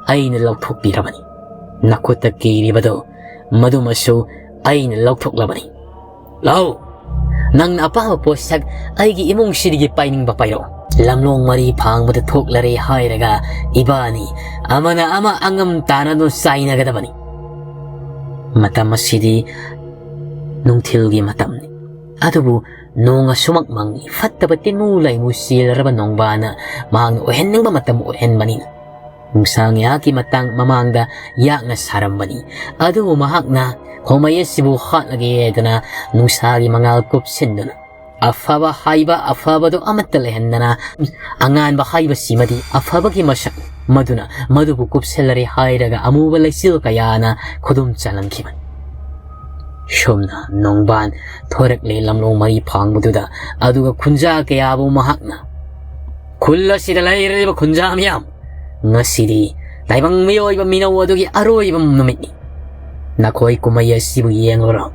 ꯑꯩꯅ ꯂꯧꯊꯣꯛꯄꯤꯔꯕꯅꯤ꯫ ꯅꯈꯨꯠꯇ ꯀꯤꯔꯤꯕꯗꯨ, ꯃꯗꯨꯃꯁꯨ ꯑꯩꯅ ꯂꯧꯊꯣꯛꯂꯕꯅꯤ꯫ ꯂꯥꯎ, ꯅꯪꯅ ꯑꯄꯥꯝꯕ ꯄꯣꯠꯁꯛ ꯑꯩꯒꯤ ꯏꯃꯨꯡꯁꯤꯗꯒꯤ ꯄꯥꯏꯅꯤꯡꯕ ꯄꯥꯏꯔꯛꯎ꯫ ꯂꯝꯂꯣꯡ ꯃꯔꯤ ꯐꯥꯡꯕꯗ ꯊꯣꯛꯂꯔꯦ ꯍꯥꯏꯔꯒ ꯏꯕꯥꯅꯤ ꯑꯃꯅ ꯑꯃ ꯑꯉꯝ ꯇꯥꯅꯗꯨꯅ ꯆꯥꯏꯅꯒꯗꯕꯅꯤ꯫ ꯃꯇꯝ ꯑꯁꯤꯗꯤ ꯅꯨꯡꯊꯤꯜꯒꯤ ꯃꯇꯝꯅꯤ꯫ ꯑꯗꯨꯕꯨ ꯅꯣꯡ ꯑꯁꯨꯃꯛ ꯃꯪꯉꯤ꯫ ꯐꯠꯇꯕ ꯇꯤꯟꯃꯨ ꯂꯩꯃꯨ ꯆꯦꯜꯂꯔꯕ ꯅꯣꯡꯕꯥꯅ ꯃꯍꯥꯛꯅ ꯑꯣꯏꯍꯟꯅꯤꯡꯕ ꯃꯇꯝ ꯑꯣꯏꯍꯟꯕꯅꯤꯅ, ꯅꯨꯡꯁꯥ ꯉꯥꯏꯍꯥꯛꯀꯤ ꯃꯇꯥꯡ ꯃꯃꯥꯡꯗ ꯌꯥꯛꯅ ꯁꯥꯔꯝꯕꯅꯤ꯫ ꯑꯗꯨꯕꯨ ꯃꯍꯥꯛꯅ ꯈꯣꯃꯩ ꯑꯁꯤꯕꯨ ꯍꯥꯠꯂꯒꯦ ꯍꯥꯏꯗꯨꯅ ꯅꯨꯡꯁꯥꯒꯤ ꯃꯉꯥꯜ ꯀꯨꯞꯁꯤꯟꯗꯨꯅ, ꯑꯐꯕ ꯍꯥꯏꯕ ꯑꯐꯕꯗꯨ ꯑꯃꯠꯇ ꯂꯩꯍꯟꯗꯅ, ꯑꯉꯥꯟꯕ ꯍꯥꯏꯕꯁꯤꯃꯗꯤ ꯑꯐꯕꯒꯤ ꯃꯁꯛ, ꯃꯗꯨꯅ ꯃꯗꯨꯕꯨ ꯀꯨꯞꯁꯤꯜꯂꯔꯦ ꯍꯥꯏꯔꯒ ꯑꯃꯨꯕ ꯂꯩꯆꯤꯜ ꯀꯌꯥꯅ ꯈꯨꯗꯨꯝ ꯆꯜꯍꯟꯈꯤꯕꯅꯤ꯫ ꯁꯨꯝꯅ ꯅꯣꯡꯕꯥꯟ ꯊꯣꯔꯛꯂꯦ ꯂꯝꯂꯣꯡ ꯃꯔꯤ ꯐꯥꯡꯕꯗꯨꯗ, ꯑꯗꯨꯒ ꯈꯨꯟꯖꯥ ꯀꯌꯥꯕꯨ ꯃꯍꯥꯛꯅ, "ꯈꯨꯜ ꯑꯁꯤꯗ ꯂꯩꯔꯤꯕ ꯈꯨꯟꯖꯥ ꯃꯤꯌꯥꯝ, ꯉꯁꯤꯗꯤ ꯇꯥꯏꯕꯪ ꯃꯤꯑꯣꯏꯕ ꯃꯤꯅꯧ ꯑꯗꯨꯒꯤ ꯑꯔꯣꯏꯕ ꯅꯨꯃꯤꯠꯅꯤ꯫ ꯅꯈꯣꯏ ꯀꯨꯝꯍꯩ ꯑꯁꯤꯕꯨ ꯌꯦꯡꯂꯨꯔꯣ꯫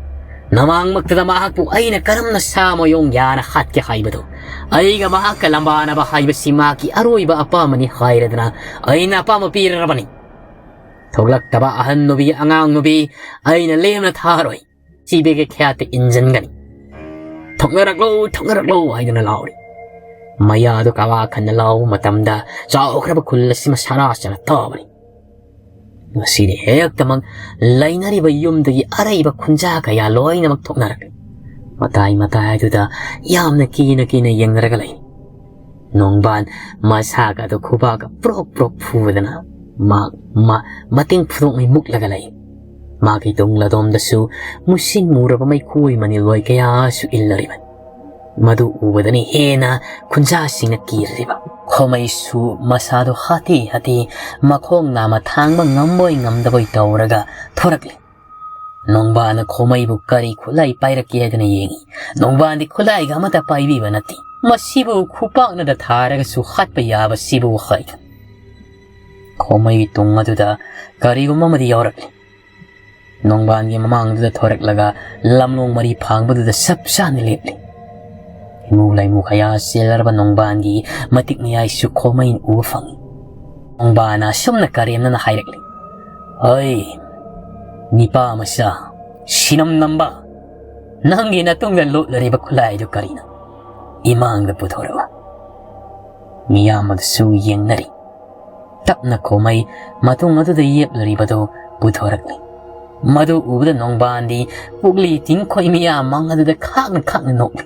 ꯅꯃꯥꯡꯃꯛꯇꯗ ꯃꯍꯥꯛꯄꯨ ꯑꯩꯅ ꯀꯔꯝꯅ ꯁꯥ ꯃꯌꯣꯡ ꯌꯥꯅ ꯍꯥꯠꯀꯦ ꯍꯥꯏꯕꯗꯨ, ꯑꯩꯒ ꯃꯍꯥꯛꯀ ꯂꯝꯕꯥꯅꯕ ꯍꯥꯏꯕꯁꯤ ꯃꯍꯥꯛꯀꯤ ꯑꯔꯣꯏꯕ ꯑꯄꯥꯝꯕꯅꯤ ꯍꯥꯏꯔꯗꯅ ꯑꯩꯅ ꯑꯄꯥꯝꯕ ꯄꯤꯔꯔꯕꯅꯤ꯫ ꯊꯣꯛꯂꯛꯇꯕ ꯑꯍꯟ ꯅꯨꯕꯤ, ꯑꯉꯥꯡ ꯅꯨꯕꯤ ꯑꯩꯅ ꯂꯦꯝꯅ ꯊꯥꯔꯣꯏ꯫ ꯁꯤꯕꯒꯤ ꯈ꯭ꯌꯥꯠꯇ ꯏꯟꯖꯟꯒꯅꯤ꯫ ꯊꯣꯛꯅꯔꯛꯂꯣ, ꯊꯣꯛꯅꯔꯛꯂꯣ" ꯍꯥꯏꯗꯨꯅ ꯂꯥꯎꯔꯤ꯫ ꯃꯌꯥꯗꯨ ꯀꯋꯥ ꯈꯟꯅ ꯂꯥꯎꯕ ꯃꯇꯝꯗ ꯆꯥꯎꯈ꯭ꯔꯕ ꯈꯨꯜ ꯑꯁꯤꯃ ꯁꯔꯥ ꯁꯔꯥ ꯇꯥꯕꯅꯤ꯫ ꯉꯁꯤꯗꯤ ꯍꯦꯛꯇꯃꯛ ꯂꯩꯅꯔꯤꯕ ꯌꯨꯝꯗꯒꯤ ꯑꯔꯩꯕ ꯈꯨꯟꯖꯥ ꯀꯌꯥ ꯂꯣꯏꯅꯃꯛ ꯊꯣꯛꯅꯔꯛꯂꯤ꯫ ꯃꯇꯥꯏ ꯃꯇꯥꯏ ꯑꯗꯨꯗ ꯌꯥꯝꯅ ꯀꯤꯅ ꯀꯤꯅ ꯌꯦꯡꯅꯔꯒ ꯂꯩ꯫ ꯅꯣꯡꯕꯥꯟ ꯃꯁꯥꯒ ꯑꯗꯨ ꯈꯨꯕꯥꯛꯀ ꯄ꯭ꯔꯣꯛ ꯄ꯭ꯔꯣꯛ ꯐꯨꯕꯗꯅ ꯃꯥ, ꯃꯥ ꯃꯇꯦꯡ ꯐꯨꯗꯣꯛꯉꯩ ꯃꯨꯛꯂꯒ ꯂꯩ꯫ ꯃꯥꯒꯤ ꯇꯨꯡ ꯂꯗꯣꯝꯗꯁꯨ ꯃꯨꯁꯤꯟ ꯃꯨꯔꯕ ꯃꯩꯈꯨ ꯑꯣꯏ ꯃꯅꯤꯜ ꯑꯣꯏ ꯀꯌꯥꯁꯨ ꯏꯜꯂꯔꯤꯕꯅꯤ꯫ ꯃꯗꯨ ꯎꯕꯗꯅꯤ ꯍꯦꯟꯅ ꯈꯨꯟꯖꯥꯁꯤꯡꯅ ꯀꯤꯔꯤꯕ꯫ ꯈꯣꯃꯩꯁꯨ ꯃꯁꯥꯗꯣ ꯍꯥꯇꯦ ꯍꯥꯇꯦ, ꯃꯈꯣꯡ ꯅꯥꯝꯃ ꯊꯥꯡꯕ ꯉꯝꯕꯣꯏ ꯉꯝꯗꯕꯣꯏ ꯇꯧꯔꯒ ꯊꯣꯔꯛꯂꯤ꯫ ꯅꯣꯡꯕꯥꯅ ꯈꯣꯃꯩꯕꯨ ꯀꯔꯤ ꯈꯨꯠꯂꯥꯏ ꯄꯥꯏꯔꯛꯀꯦ ꯍꯥꯏꯗꯅ ꯌꯦꯡꯉꯤ꯫ ꯅꯣꯡꯕꯥꯟꯗꯤ ꯈꯨꯠꯂꯥꯏꯒ ꯑꯃꯠꯇ ꯄꯥꯏꯕꯤꯕ ꯅꯠꯇꯦ꯫ ꯃꯁꯤꯕꯨ ꯈꯨꯄꯥꯛꯅꯗ ꯊꯥꯔꯒꯁꯨ ꯍꯥꯠꯄ ꯌꯥꯕ ꯁꯤꯕꯨ ꯍꯥꯏꯗꯅ꯫ ꯈꯣꯃꯩꯒꯤ ꯇꯨꯡ ꯑꯗꯨꯗ ꯀꯔꯤꯒꯨꯝꯕ ꯑꯃꯗꯤ ꯌꯥꯎꯔꯛꯂꯤ꯫ ꯅꯣꯡꯕꯥꯟꯒꯤ ꯃꯃꯥꯡꯗꯨꯗ ꯊꯣꯔꯛꯂꯒ ꯂꯝꯂꯣꯡ ꯃꯔꯤ ꯐꯥꯡꯕꯗꯨꯗ ꯆꯞ ꯆꯥꯅ ꯂꯦꯞꯂꯤ꯫ ꯏꯃꯨ ꯂꯩꯃꯨ ꯀꯌꯥ ꯆꯦꯜꯂꯔꯕ ꯅꯣꯡꯕꯥꯟꯒꯤ ꯃꯇꯤꯛ ꯃꯌꯥꯏꯁꯨ ꯈꯣꯃꯩꯅ ꯎꯕ ꯐꯪꯏ꯫ ꯅꯣꯡꯕꯥꯟꯅ ꯑꯁꯨꯝꯅ ꯀꯔꯦꯝꯅꯅ ꯍꯥꯏꯔꯛꯂꯤ, "ꯍꯣꯏ, ꯅꯤꯄꯥ ꯃꯆꯥ, ꯁꯤꯅꯝ ꯅꯝꯕ, ꯅꯪꯒꯤ ꯅꯇꯨꯡꯗ ꯂꯣꯠꯂꯔꯤꯕ ꯈꯨꯠꯂꯥꯏꯗꯨ ꯀꯔꯤꯅꯣ? ꯏꯃꯥꯡꯗ ꯄꯨꯊꯣꯔꯛꯎ꯫" ꯃꯤꯌꯥꯝ ꯑꯗꯨꯁꯨ ꯌꯦꯡꯅꯔꯤ꯫ ꯇꯞꯅ ꯈꯣꯃꯩ ꯃꯇꯨꯡ ꯑꯗꯨꯗ ꯌꯦꯞꯂꯔꯤꯕꯗꯨ ꯄꯨꯊꯣꯔꯛꯂꯤ꯫ ꯃꯗꯨ ꯎꯕꯗ ꯅꯣꯡꯕꯥꯟꯗꯤ ꯄꯨꯛꯂꯤ ꯇꯤꯡꯈꯣꯏ ꯃꯤꯌꯥꯝ ꯃꯥꯡ ꯑꯗꯨꯗ ꯈꯥꯛꯅ ꯈꯥꯛꯅ ꯅꯣꯛꯂꯤ꯫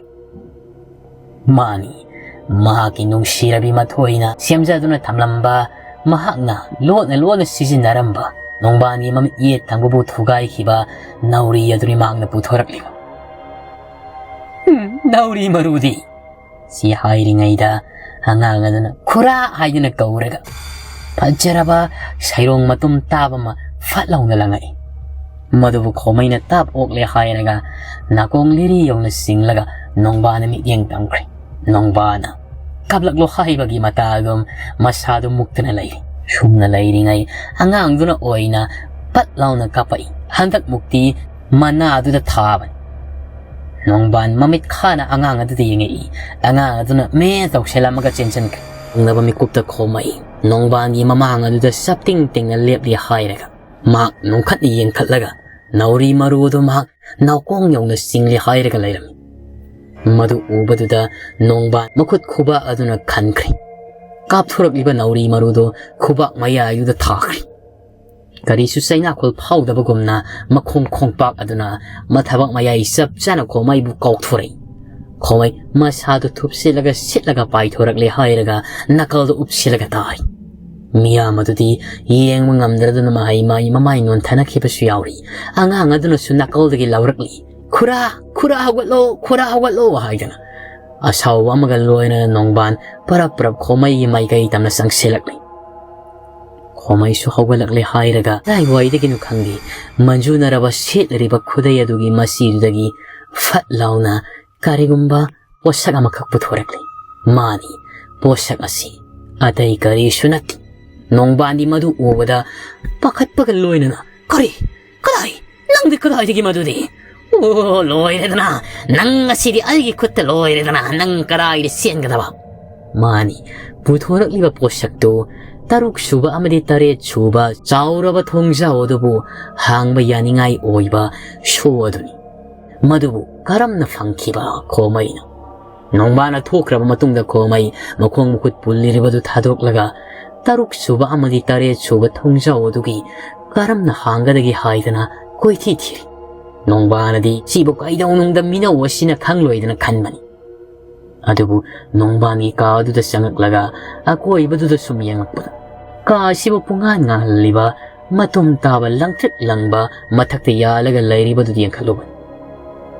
ꯃꯥꯅꯤ, ꯃꯍꯥꯛꯀꯤ ꯅꯨꯡꯁꯤꯔꯕꯤ ꯃꯊꯣꯏꯅ ꯁꯦꯝꯖꯗꯨꯅ ꯊꯝꯂꯝꯕ, ꯃꯍꯥꯛꯅ ꯂꯣꯟꯅ ꯂꯣꯟꯅ ꯁꯤꯖꯤꯟꯅꯔꯝꯕ ꯅꯣꯡꯕꯥꯟꯒꯤ ꯃꯃꯤꯠ ꯌꯦꯠ ꯊꯪꯕꯕꯨ ꯊꯨꯒꯥꯏꯈꯤꯕ ꯅꯥꯎꯔꯤ ꯑꯗꯨꯅꯤ ꯃꯥꯡꯗ ꯄꯨꯊꯣꯔꯛꯂꯤꯕ꯫ "ꯍꯨꯝ, ꯅꯥꯎꯔꯤ ꯃꯔꯨꯗꯤ!" ꯁꯤ ꯍꯥꯏꯔꯤꯉꯩꯗ ꯑꯉꯥꯡ ꯑꯗꯨꯅ "ꯈꯨꯔꯥ" ꯍꯥꯏꯗꯨꯅ ꯀꯧꯔꯒ ꯐꯖꯔꯕ ꯁꯩꯔꯣꯡ ꯃꯇꯨꯝ ꯇꯥꯕ ꯑꯃ ꯐꯠ ꯂꯥꯎꯅ ꯂꯪꯉꯛꯏ꯫ ꯃꯗꯨꯕꯨ ꯈꯣꯃꯩꯅ ꯇꯥꯞ ꯑꯣꯛꯂꯦ ꯍꯥꯏꯔꯒ ꯅꯥꯀꯣꯡ ꯂꯤꯔꯤ ꯌꯧꯅ ꯆꯤꯡꯂꯒ ꯅꯣꯡꯕꯥꯅ ꯃꯤꯠꯌꯦꯡ ꯇꯝꯈ꯭ꯔꯦ꯫ ꯅꯣꯡꯕꯥꯅ "ꯀꯞꯂꯛꯂꯣ" ꯍꯥꯏꯕꯒꯤ ꯃꯇꯥꯒꯨꯝ ꯃꯁꯥꯗꯨ ꯃꯨꯛꯇꯅ ꯂꯩꯔꯤ꯫ ꯁꯨꯝꯅ ꯂꯩꯔꯤꯉꯩ ꯑꯉꯥꯡꯗꯨꯅ ꯑꯣꯏꯅ ꯄꯠ ꯂꯥꯎꯅ ꯀꯥꯞꯄꯛꯏ꯫ ꯍꯟꯗꯛ ꯃꯨꯛꯇꯤ ꯃꯅꯥꯗꯨꯗ ꯊꯥꯕꯅꯤ꯫ ꯅꯣꯡꯕꯥꯟ ꯃꯃꯤꯠ ꯈꯥꯅ ꯑꯉꯥꯡ ꯑꯗꯨꯗ ꯌꯦꯡꯉꯛꯏ꯫ ꯑꯉꯥꯡ ꯑꯗꯨꯅ ꯃꯦ ꯇꯧꯁꯤꯜꯂꯝꯃꯒ ꯆꯦꯟꯁꯤꯟꯈ꯭ꯔꯦ꯫ ꯈꯪꯅꯕ ꯃꯤꯀꯨꯞꯇ ꯈꯣꯝꯃꯛꯏ꯫ ꯅꯣꯡꯕꯥꯟꯒꯤ ꯃꯃꯥꯡ ꯑꯗꯨꯗ ꯆꯞ ꯇꯤꯡ ꯇꯤꯡꯅ ꯂꯦꯞꯂꯤ ꯍꯥꯏꯔꯒ ꯃꯍꯥꯛ ꯅꯣꯡꯈꯠꯅ ꯌꯦꯡꯈꯠꯂꯒ ꯅꯥꯎꯔꯤ ꯃꯔꯨ ꯑꯗꯨ ꯃꯍꯥꯛ ꯅꯥꯎꯀꯣꯡ ꯌꯧꯅ ꯆꯤꯡꯂꯤ ꯍꯥꯏꯔꯒ ꯂꯩꯔꯝꯃꯤ꯫ ꯃꯗꯨ ꯎꯕꯗꯨꯗ ꯅꯣꯡꯕꯥꯟ ꯃꯈꯨꯠ ꯈꯨꯕꯥꯛ ꯑꯗꯨꯅ ꯈꯟꯈ꯭ꯔꯦ꯫ ꯀꯥꯞꯊꯣꯔꯛꯂꯤꯕ ꯅꯥꯎꯔꯤ ꯃꯔꯨꯗꯨ ꯈꯨꯕꯥꯛ ꯃꯌꯥꯏꯗꯨꯗ ꯊꯥꯈ꯭ꯔꯦ꯫ ꯀꯔꯤꯁꯨ ꯆꯩꯅꯥꯈꯣꯜ ꯐꯥꯎꯗꯕꯒꯨꯝꯅ ꯃꯈꯣꯡ ꯈꯣꯡꯄꯥꯛ ꯑꯗꯨꯅ ꯃꯊꯕꯥꯛ ꯃꯌꯥꯏ ꯆꯞ ꯆꯥꯅ ꯈꯣꯃꯩꯕꯨ ꯀꯥꯎꯊꯣꯔꯛꯏ꯫ ꯈꯣꯃꯩ ꯃꯁꯥꯗꯨ ꯊꯨꯞꯆꯤꯜꯂꯒ ꯁꯤꯠꯂꯒ ꯄꯥꯏꯊꯣꯔꯛꯂꯦ ꯍꯥꯏꯔꯒ ꯅꯥꯀꯜꯗ ꯎꯞꯁꯤꯜꯂꯒ ꯇꯥꯔꯤ꯫ ꯃꯤꯌꯥꯝ ꯑꯗꯨꯗꯤ ꯌꯦꯡꯕ ꯉꯝꯗ꯭ꯔꯗꯨꯅ ꯃꯍꯩ ꯃꯥꯏ ꯃꯃꯥꯏ ꯅꯣꯟꯊꯅꯈꯤꯕꯁꯨ ꯌꯥꯎꯔꯤ꯫ ꯑꯉꯥꯡ ꯑꯗꯨꯅꯁꯨ ꯅꯥꯀꯜꯗꯒꯤ ꯂꯥꯎꯔꯛꯂꯤ, "ꯈꯨꯔꯥ, ꯈꯨꯔꯥ ꯍꯧꯒꯠꯂꯣ, ꯈꯨꯔꯥ ꯍꯧꯒꯠꯂꯣ" ꯍꯥꯏꯗꯅ꯫ ꯑꯁꯥꯎꯕ ꯑꯃꯒ ꯂꯣꯏꯅꯅ ꯅꯣꯡꯕꯥꯟ ꯄꯔꯞ ꯄꯔꯞ ꯈꯣꯃꯩꯒꯤ ꯃꯥꯏꯀꯩ ꯇꯝꯅ ꯆꯪꯁꯤꯜꯂꯛꯂꯤ꯫ ꯈꯣꯃꯩꯁꯨ ꯍꯧꯒꯠꯂꯛꯂꯦ ꯍꯥꯏꯔꯒ ꯀꯗꯥꯏꯋꯥꯏꯗꯒꯤꯅꯣ ꯈꯪꯗꯦ, ꯃꯟꯖꯨꯅꯔꯕ ꯁꯦꯠꯂꯤꯕ ꯈꯨꯗꯩ ꯑꯗꯨꯒꯤ ꯃꯆꯤꯗꯨꯗꯒꯤ ꯐꯠ ꯂꯥꯎꯅ ꯀꯔꯤꯒꯨꯝꯕ ꯄꯣꯠꯁꯛ ꯑꯃꯈꯛ ꯄꯨꯊꯣꯔꯛꯂꯤ꯫ ꯃꯥꯅꯤ, ꯄꯣꯠꯁꯛ ꯑꯁꯤ ꯑꯇꯩ ꯀꯔꯤꯁꯨ ꯅꯠꯇꯦ꯫ ꯅꯣꯡꯕꯥꯟꯗꯤ ꯃꯗꯨ ꯎꯕꯗ ꯄꯥꯈꯠꯄꯒ ꯂꯣꯏꯅꯅ, "ꯀꯔꯤ? ꯀꯗꯥꯏ? ꯅꯪꯗꯤ ꯀꯗꯥꯏꯗꯒꯤ ꯃꯗꯨꯗꯤ? ꯑꯣ, ꯂꯣꯏꯔꯦꯗꯅ! ꯅꯪ ꯉꯁꯤꯗꯤ ꯑꯩꯒꯤ ꯈꯨꯠꯇ ꯂꯣꯏꯔꯦꯗꯅ! ꯅꯪ ꯀꯗꯥꯏꯗ ꯆꯦꯟꯒꯗꯕ?" ꯃꯥꯅꯤ, ꯄꯨꯊꯣꯔꯛꯂꯤꯕ ꯄꯣꯠꯁꯛꯇꯨ ꯇꯔꯨꯛ ꯁꯨꯕ ꯑꯃꯗꯤ ꯇꯔꯦꯠ ꯁꯨꯕ ꯆꯥꯎꯔꯕ ꯊꯣꯡꯖꯥꯎ ꯑꯗꯨꯕꯨ ꯍꯥꯡꯕ ꯌꯥꯅꯤꯡꯉꯥꯏ ꯑꯣꯏꯕ ꯁꯣ ꯑꯗꯨꯅꯤ꯫ ꯃꯗꯨꯕꯨ ꯀꯔꯝꯅ ꯐꯪꯈꯤꯕ ꯈꯣꯃꯩꯅ? ꯅꯣꯡꯕꯥꯟꯅ ꯊꯣꯛꯈ꯭ꯔꯕ ꯃꯇꯨꯡꯗ ꯈꯣꯃꯩ ꯃꯈꯣꯡ ꯃꯈꯨꯠ ꯄꯨꯜꯂꯤꯔꯤꯕꯗꯨ ꯊꯥꯗꯣꯛꯂꯒ ꯇꯔꯨꯛ ꯁꯨꯕ ꯑꯃꯗꯤ ꯇꯔꯦꯠ ꯁꯨꯕ ꯊꯣꯡꯖꯥꯎ ꯑꯗꯨꯒꯤ ꯀꯔꯝꯅ ꯍꯥꯡꯒꯗꯒꯦ ꯍꯥꯏꯗꯅ ꯀꯣꯏꯊꯤ ꯊꯤꯔꯤ꯫ ꯅꯣꯡꯕꯥꯟꯅꯗꯤ ꯁꯤꯕꯨ ꯀꯩꯗꯧꯅꯨꯡꯗ ꯃꯤꯅꯧ ꯑꯁꯤꯅ ꯈꯪꯂꯣꯏꯗꯅ ꯈꯟꯕꯅꯤ꯫ ꯑꯗꯨꯕꯨ ꯅꯣꯡꯕꯥꯟꯒꯤ ꯀꯥ ꯑꯗꯨꯗ ꯆꯪꯉꯛꯂꯒ ꯑꯀꯣꯏꯕꯗꯨꯗ ꯁꯨꯝ ꯌꯦꯡꯉꯛꯄꯗ, ꯀꯥ ꯑꯁꯤꯕꯨ ꯄꯨꯡꯉꯥꯟ ꯉꯥꯜꯍꯜꯂꯤꯕ ꯃꯇꯨꯝ ꯇꯥꯕ ꯂꯪꯇ꯭ꯔꯤꯛ ꯂꯪꯕ ꯃꯊꯛꯇ ꯌꯥꯜꯂꯒ ꯂꯩꯔꯤꯕꯗꯨ ꯌꯦꯡꯈꯠꯂꯨꯕꯅꯤ꯫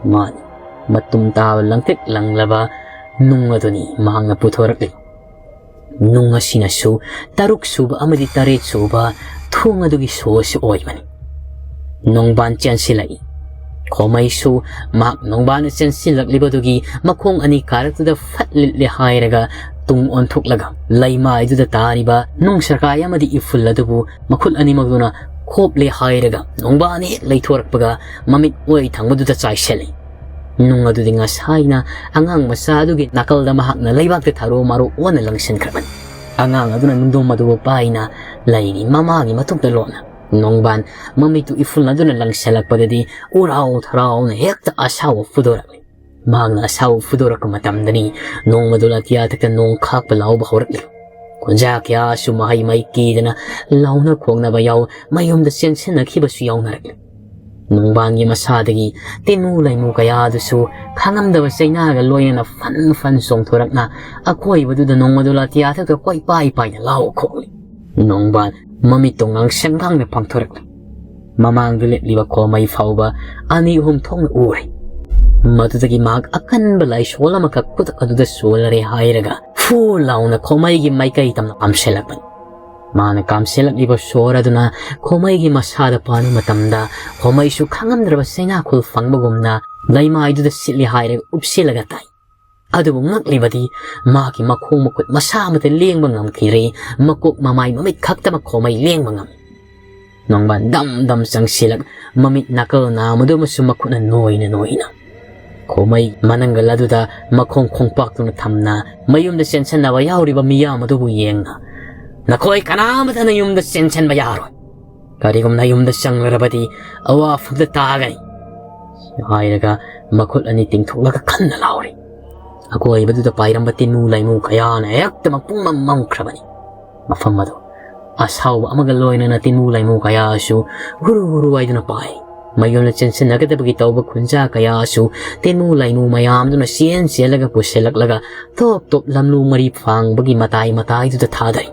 ꯃꯥꯅꯤ, ꯃꯇꯨꯝ ꯇꯥꯕ ꯂꯪꯇ꯭ꯔꯤꯛ ꯂꯪꯂꯕ ꯅꯨꯡ ꯑꯗꯨꯅꯤ ꯃꯍꯥꯛꯅ ꯄꯨꯊꯣꯔꯛꯂꯤ꯫ ꯅꯨꯡ ꯑꯁꯤꯅꯁꯨ ꯇꯔꯨꯛ ꯁꯨꯕ ꯑꯃꯗꯤ ꯇꯔꯦꯠ ꯁꯨꯕ ꯊꯣꯡ ꯑꯗꯨꯒꯤ ꯁꯣ ꯑꯁꯤ ꯑꯣꯏꯕꯅꯤ꯫ ꯅꯣꯡꯕꯥꯟ ꯆꯦꯟꯁꯤꯜꯂꯛꯏ꯫ ꯈꯣꯃꯩꯁꯨ ꯃꯍꯥꯛ ꯅꯣꯡꯕꯥꯟꯅ ꯆꯦꯟꯁꯤꯜꯂꯛꯂꯤꯕꯗꯨꯒꯤ ꯃꯈꯣꯡ ꯑꯅꯤ ꯀꯥꯔꯛꯇꯨꯗ ꯐꯠ ꯂꯤꯠꯂꯦ ꯍꯥꯏꯔꯒ ꯇꯨꯡ ꯑꯣꯟꯊꯣꯛꯂꯒ ꯂꯩꯃꯥꯏꯗꯨꯗ ꯇꯥꯔꯤꯕ ꯅꯨꯡ ꯁꯔꯀꯥꯏ ꯑꯃꯗꯤ ꯏꯐꯨꯜ ꯑꯗꯨꯕꯨ ꯃꯈꯨꯠ ꯑꯅꯤꯃꯛꯇꯨꯅ ꯈꯣꯞꯂꯦ ꯍꯥꯏꯔꯒ ꯅꯣꯡꯕꯥꯟ ꯍꯦꯛ ꯂꯩꯊꯣꯔꯛꯄꯒ ꯃꯃꯤꯠ ꯑꯣꯏ ꯊꯪꯕꯗꯨꯗ ꯆꯥꯏꯁꯤꯜꯂꯤ꯫ ꯅꯨꯡ ꯑꯗꯨꯗꯤ ꯉꯁꯥꯏꯅ ꯑꯉꯥꯡ ꯃꯆꯥ ꯑꯗꯨꯒꯤ ꯅꯥꯀꯜꯗ ꯃꯍꯥꯛꯅ ꯂꯩꯕꯥꯛꯇ ꯊꯥꯔꯣ ꯃꯥꯔꯣ ꯑꯣꯟꯅ ꯂꯪꯁꯤꯟꯈ꯭ꯔꯕꯅꯤ꯫ ꯑꯉꯥꯡ ꯑꯗꯨꯅ ꯅꯨꯡꯗꯣꯝ ꯑꯗꯨꯕꯨ ꯄꯥꯏꯅ ꯂꯩꯔꯤ ꯃꯃꯥꯒꯤ ꯃꯇꯨꯡꯗ ꯂꯣꯠꯅ꯫ ꯅꯣꯡꯕꯥꯟ ꯃꯃꯤꯠꯇꯨ ꯏꯐꯨꯜ ꯑꯗꯨꯅ ꯂꯪꯁꯤꯜꯂꯛꯄꯗꯗꯤ ꯎꯔꯥꯎ ꯊꯔꯥꯎꯅ ꯍꯦꯛꯇ ꯑꯁꯥꯎꯕ ꯐꯨꯗꯣꯔꯛꯂꯤ꯫ ꯃꯍꯥꯛꯅ ꯑꯁꯥꯎꯕ ꯐꯨꯗꯣꯔꯛꯄ ꯃꯇꯝꯗꯅꯤ ꯅꯣꯡꯃꯗꯣ ꯑꯇꯤꯌꯥꯊꯛꯇ ꯅꯣꯡ ꯈꯥꯛꯄ ꯂꯥꯎꯕ ꯍꯧꯔꯛꯂꯤ꯫ ꯈꯨꯟꯖꯥ ꯀꯌꯥꯁꯨ ꯃꯍꯩ ꯃꯩ ꯀꯤꯗꯅ ꯂꯥꯎꯅ ꯈꯣꯡꯅꯕ ꯌꯥꯎ, ꯃꯌꯨꯝꯗ ꯆꯦꯟꯁꯤꯟꯅꯈꯤꯕꯁꯨ ꯌꯥꯎꯅꯔꯛꯂꯤ꯫ ꯅꯣꯡꯕꯥꯟꯒꯤ ꯃꯁꯥꯗꯒꯤ ꯇꯤꯟꯃꯨ ꯂꯩꯃꯨ ꯀꯌꯥꯗꯨꯁꯨ ꯈꯪꯉꯝꯗꯕ ꯆꯩꯅꯥꯒ ꯂꯣꯏꯅꯅ ꯐꯟ ꯐꯟ ꯆꯣꯡꯊꯣꯔꯛꯅ ꯑꯀꯣꯏꯕꯗꯨꯗ ꯅꯣꯡꯃꯗꯣ ꯂꯥꯇꯤꯌꯥ ꯊꯛꯇ ꯀꯣꯏ ꯄꯥꯏ ꯄꯥꯏꯅ ꯂꯥꯎ ꯈꯣꯡꯂꯤ꯫ ꯅꯣꯡꯕꯥꯟ ꯃꯃꯤꯠꯇꯣ ꯉꯥꯡꯁꯪ ꯉꯥꯡꯅ ꯄꯥꯡꯊꯣꯔꯛꯂꯤ꯫ ꯃꯃꯥꯡꯗ ꯂꯦꯞꯂꯤꯕ ꯈꯣꯃꯩ ꯐꯥꯎꯕ ꯑꯅꯤ ꯑꯍꯨꯝ ꯊꯣꯛꯅ ꯎꯔꯦ꯫ ꯃꯗꯨꯗꯒꯤ ꯃꯍꯥꯛ ꯑꯀꯟꯕ ꯂꯥꯏꯁꯣꯜ ꯑꯃꯈꯛ ꯈꯨꯗꯛ ꯑꯗꯨꯗ ꯁꯣꯜꯂꯔꯦ ꯍꯥꯏꯔꯒ ꯐꯨ ꯂꯥꯎꯅ ꯈꯣꯃꯩꯒꯤ ꯃꯥꯏꯀꯩ ꯇꯝꯅ ꯀꯥꯝꯁꯤꯜꯂꯛꯄꯅꯤ꯫ ꯃꯥꯅ ꯀꯥꯝꯁꯤꯜꯂꯛꯂꯤꯕ ꯁꯣꯔ ꯑꯗꯨꯅ ꯈꯣꯃꯩꯒꯤ ꯃꯁꯥꯗ ꯄꯥꯟꯕ ꯃꯇꯝꯗ ꯈꯣꯃꯩꯁꯨ ꯈꯪꯉꯝꯗ꯭ꯔꯕ ꯆꯩꯅꯥꯈꯣꯜ ꯐꯪꯕꯒꯨꯝꯅ ꯂꯩꯃꯥꯏꯗꯨꯗ ꯁꯤꯠꯂꯤ ꯍꯥꯏꯔꯒ ꯎꯞꯁꯤꯜꯂꯒ ꯇꯥꯏ꯫ ꯑꯗꯨꯕꯨ ꯉꯛꯂꯤꯕꯗꯤ ꯃꯥꯒꯤ ꯃꯈꯣꯡ ꯃꯈꯨꯠ ꯃꯁꯥ ꯑꯃꯠꯇ ꯂꯦꯡꯕ ꯉꯝꯈꯤꯗ꯭ꯔꯦ꯫ ꯃꯀꯣꯛ ꯃꯃꯥꯏ ꯃꯃꯤꯠ ꯈꯛꯇꯃꯛ ꯈꯣꯃꯩ ꯂꯦꯡꯕ ꯉꯝꯃꯤ꯫ ꯅꯣꯡꯕꯥꯟ ꯗꯝ ꯗꯝ ꯆꯪꯁꯤꯜꯂꯛ ꯃꯃꯤꯠ ꯅꯥꯀꯜ ꯅꯥꯝꯃꯗꯨꯃꯁꯨ ꯃꯈꯨꯠꯅ ꯅꯣꯏꯅ ꯅꯣꯏꯅ ꯈꯣꯃꯩ ꯃꯅꯪꯒꯜ ꯑꯗꯨꯗ ꯃꯈꯣꯡ ꯈꯣꯡꯄꯥꯛꯇꯨꯅ ꯊꯝꯅ ꯃꯌꯨꯝꯗ ꯆꯦꯟꯁꯤꯟꯅꯕ ꯌꯥꯎꯔꯤꯕ ꯃꯤꯌꯥꯝ ꯑꯗꯨꯕꯨ ꯌꯦꯡꯅ, "ꯅꯈꯣꯏ ꯀꯅꯥꯃꯠꯇꯅ ꯌꯨꯝꯗ ꯆꯦꯟꯁꯤꯟꯕ ꯌꯥꯔꯣꯏ꯫ ꯀꯔꯤꯒꯨꯝꯕ ꯌꯨꯝꯗ ꯆꯪꯂꯔꯕꯗꯤ ꯑꯋꯥꯐꯝꯗ ꯇꯥꯒꯅꯤ" ꯍꯥꯏꯔꯒ ꯃꯈꯨꯠ ꯑꯅꯤ ꯇꯤꯡꯊꯣꯛꯂꯒ ꯀꯟꯅ ꯂꯥꯎꯔꯤ꯫ ꯑꯀꯣꯏꯕꯗꯨꯗ ꯄꯥꯏꯔꯝꯕ ꯇꯤꯟꯃꯨ ꯂꯩꯃꯨ ꯀꯌꯥꯅ ꯍꯦꯛꯇ ꯃꯄꯨꯡ ꯃꯝꯈ꯭ꯔꯕꯅꯤ꯫ ꯃꯐꯝ ꯑꯗꯨ ꯑꯁꯥꯎꯕ ꯑꯃꯒ ꯂꯣꯏꯅꯅ ꯇꯤꯟꯃꯨ ꯂꯩꯃꯨ ꯀꯌꯥꯁꯨ ꯍꯨꯔꯨ ꯍꯨꯔꯨ ꯍꯥꯏꯗꯨꯅ ꯄꯥꯏ꯫ ꯃꯌꯨꯝꯗ ꯆꯦꯟꯁꯤꯟꯅꯒꯗꯕꯒꯤ ꯇꯧꯕ ꯈꯨꯟꯖꯥ ꯀꯌꯥꯁꯨ ꯇꯤꯟꯃꯨ ꯂꯩꯃꯨ ꯃꯌꯥꯝꯗꯨꯅ ꯆꯦꯟ ꯆꯦꯜꯂꯒ ꯄꯨꯁꯤꯜꯂꯛꯂꯒ ꯇꯣꯞ ꯇꯣꯞ ꯂꯝꯂꯨ ꯃꯔꯤ ꯐꯥꯡꯕꯒꯤ ꯃꯇꯥꯏ ꯃꯇꯥꯏꯗꯨꯗ ꯊꯥꯗꯩ꯫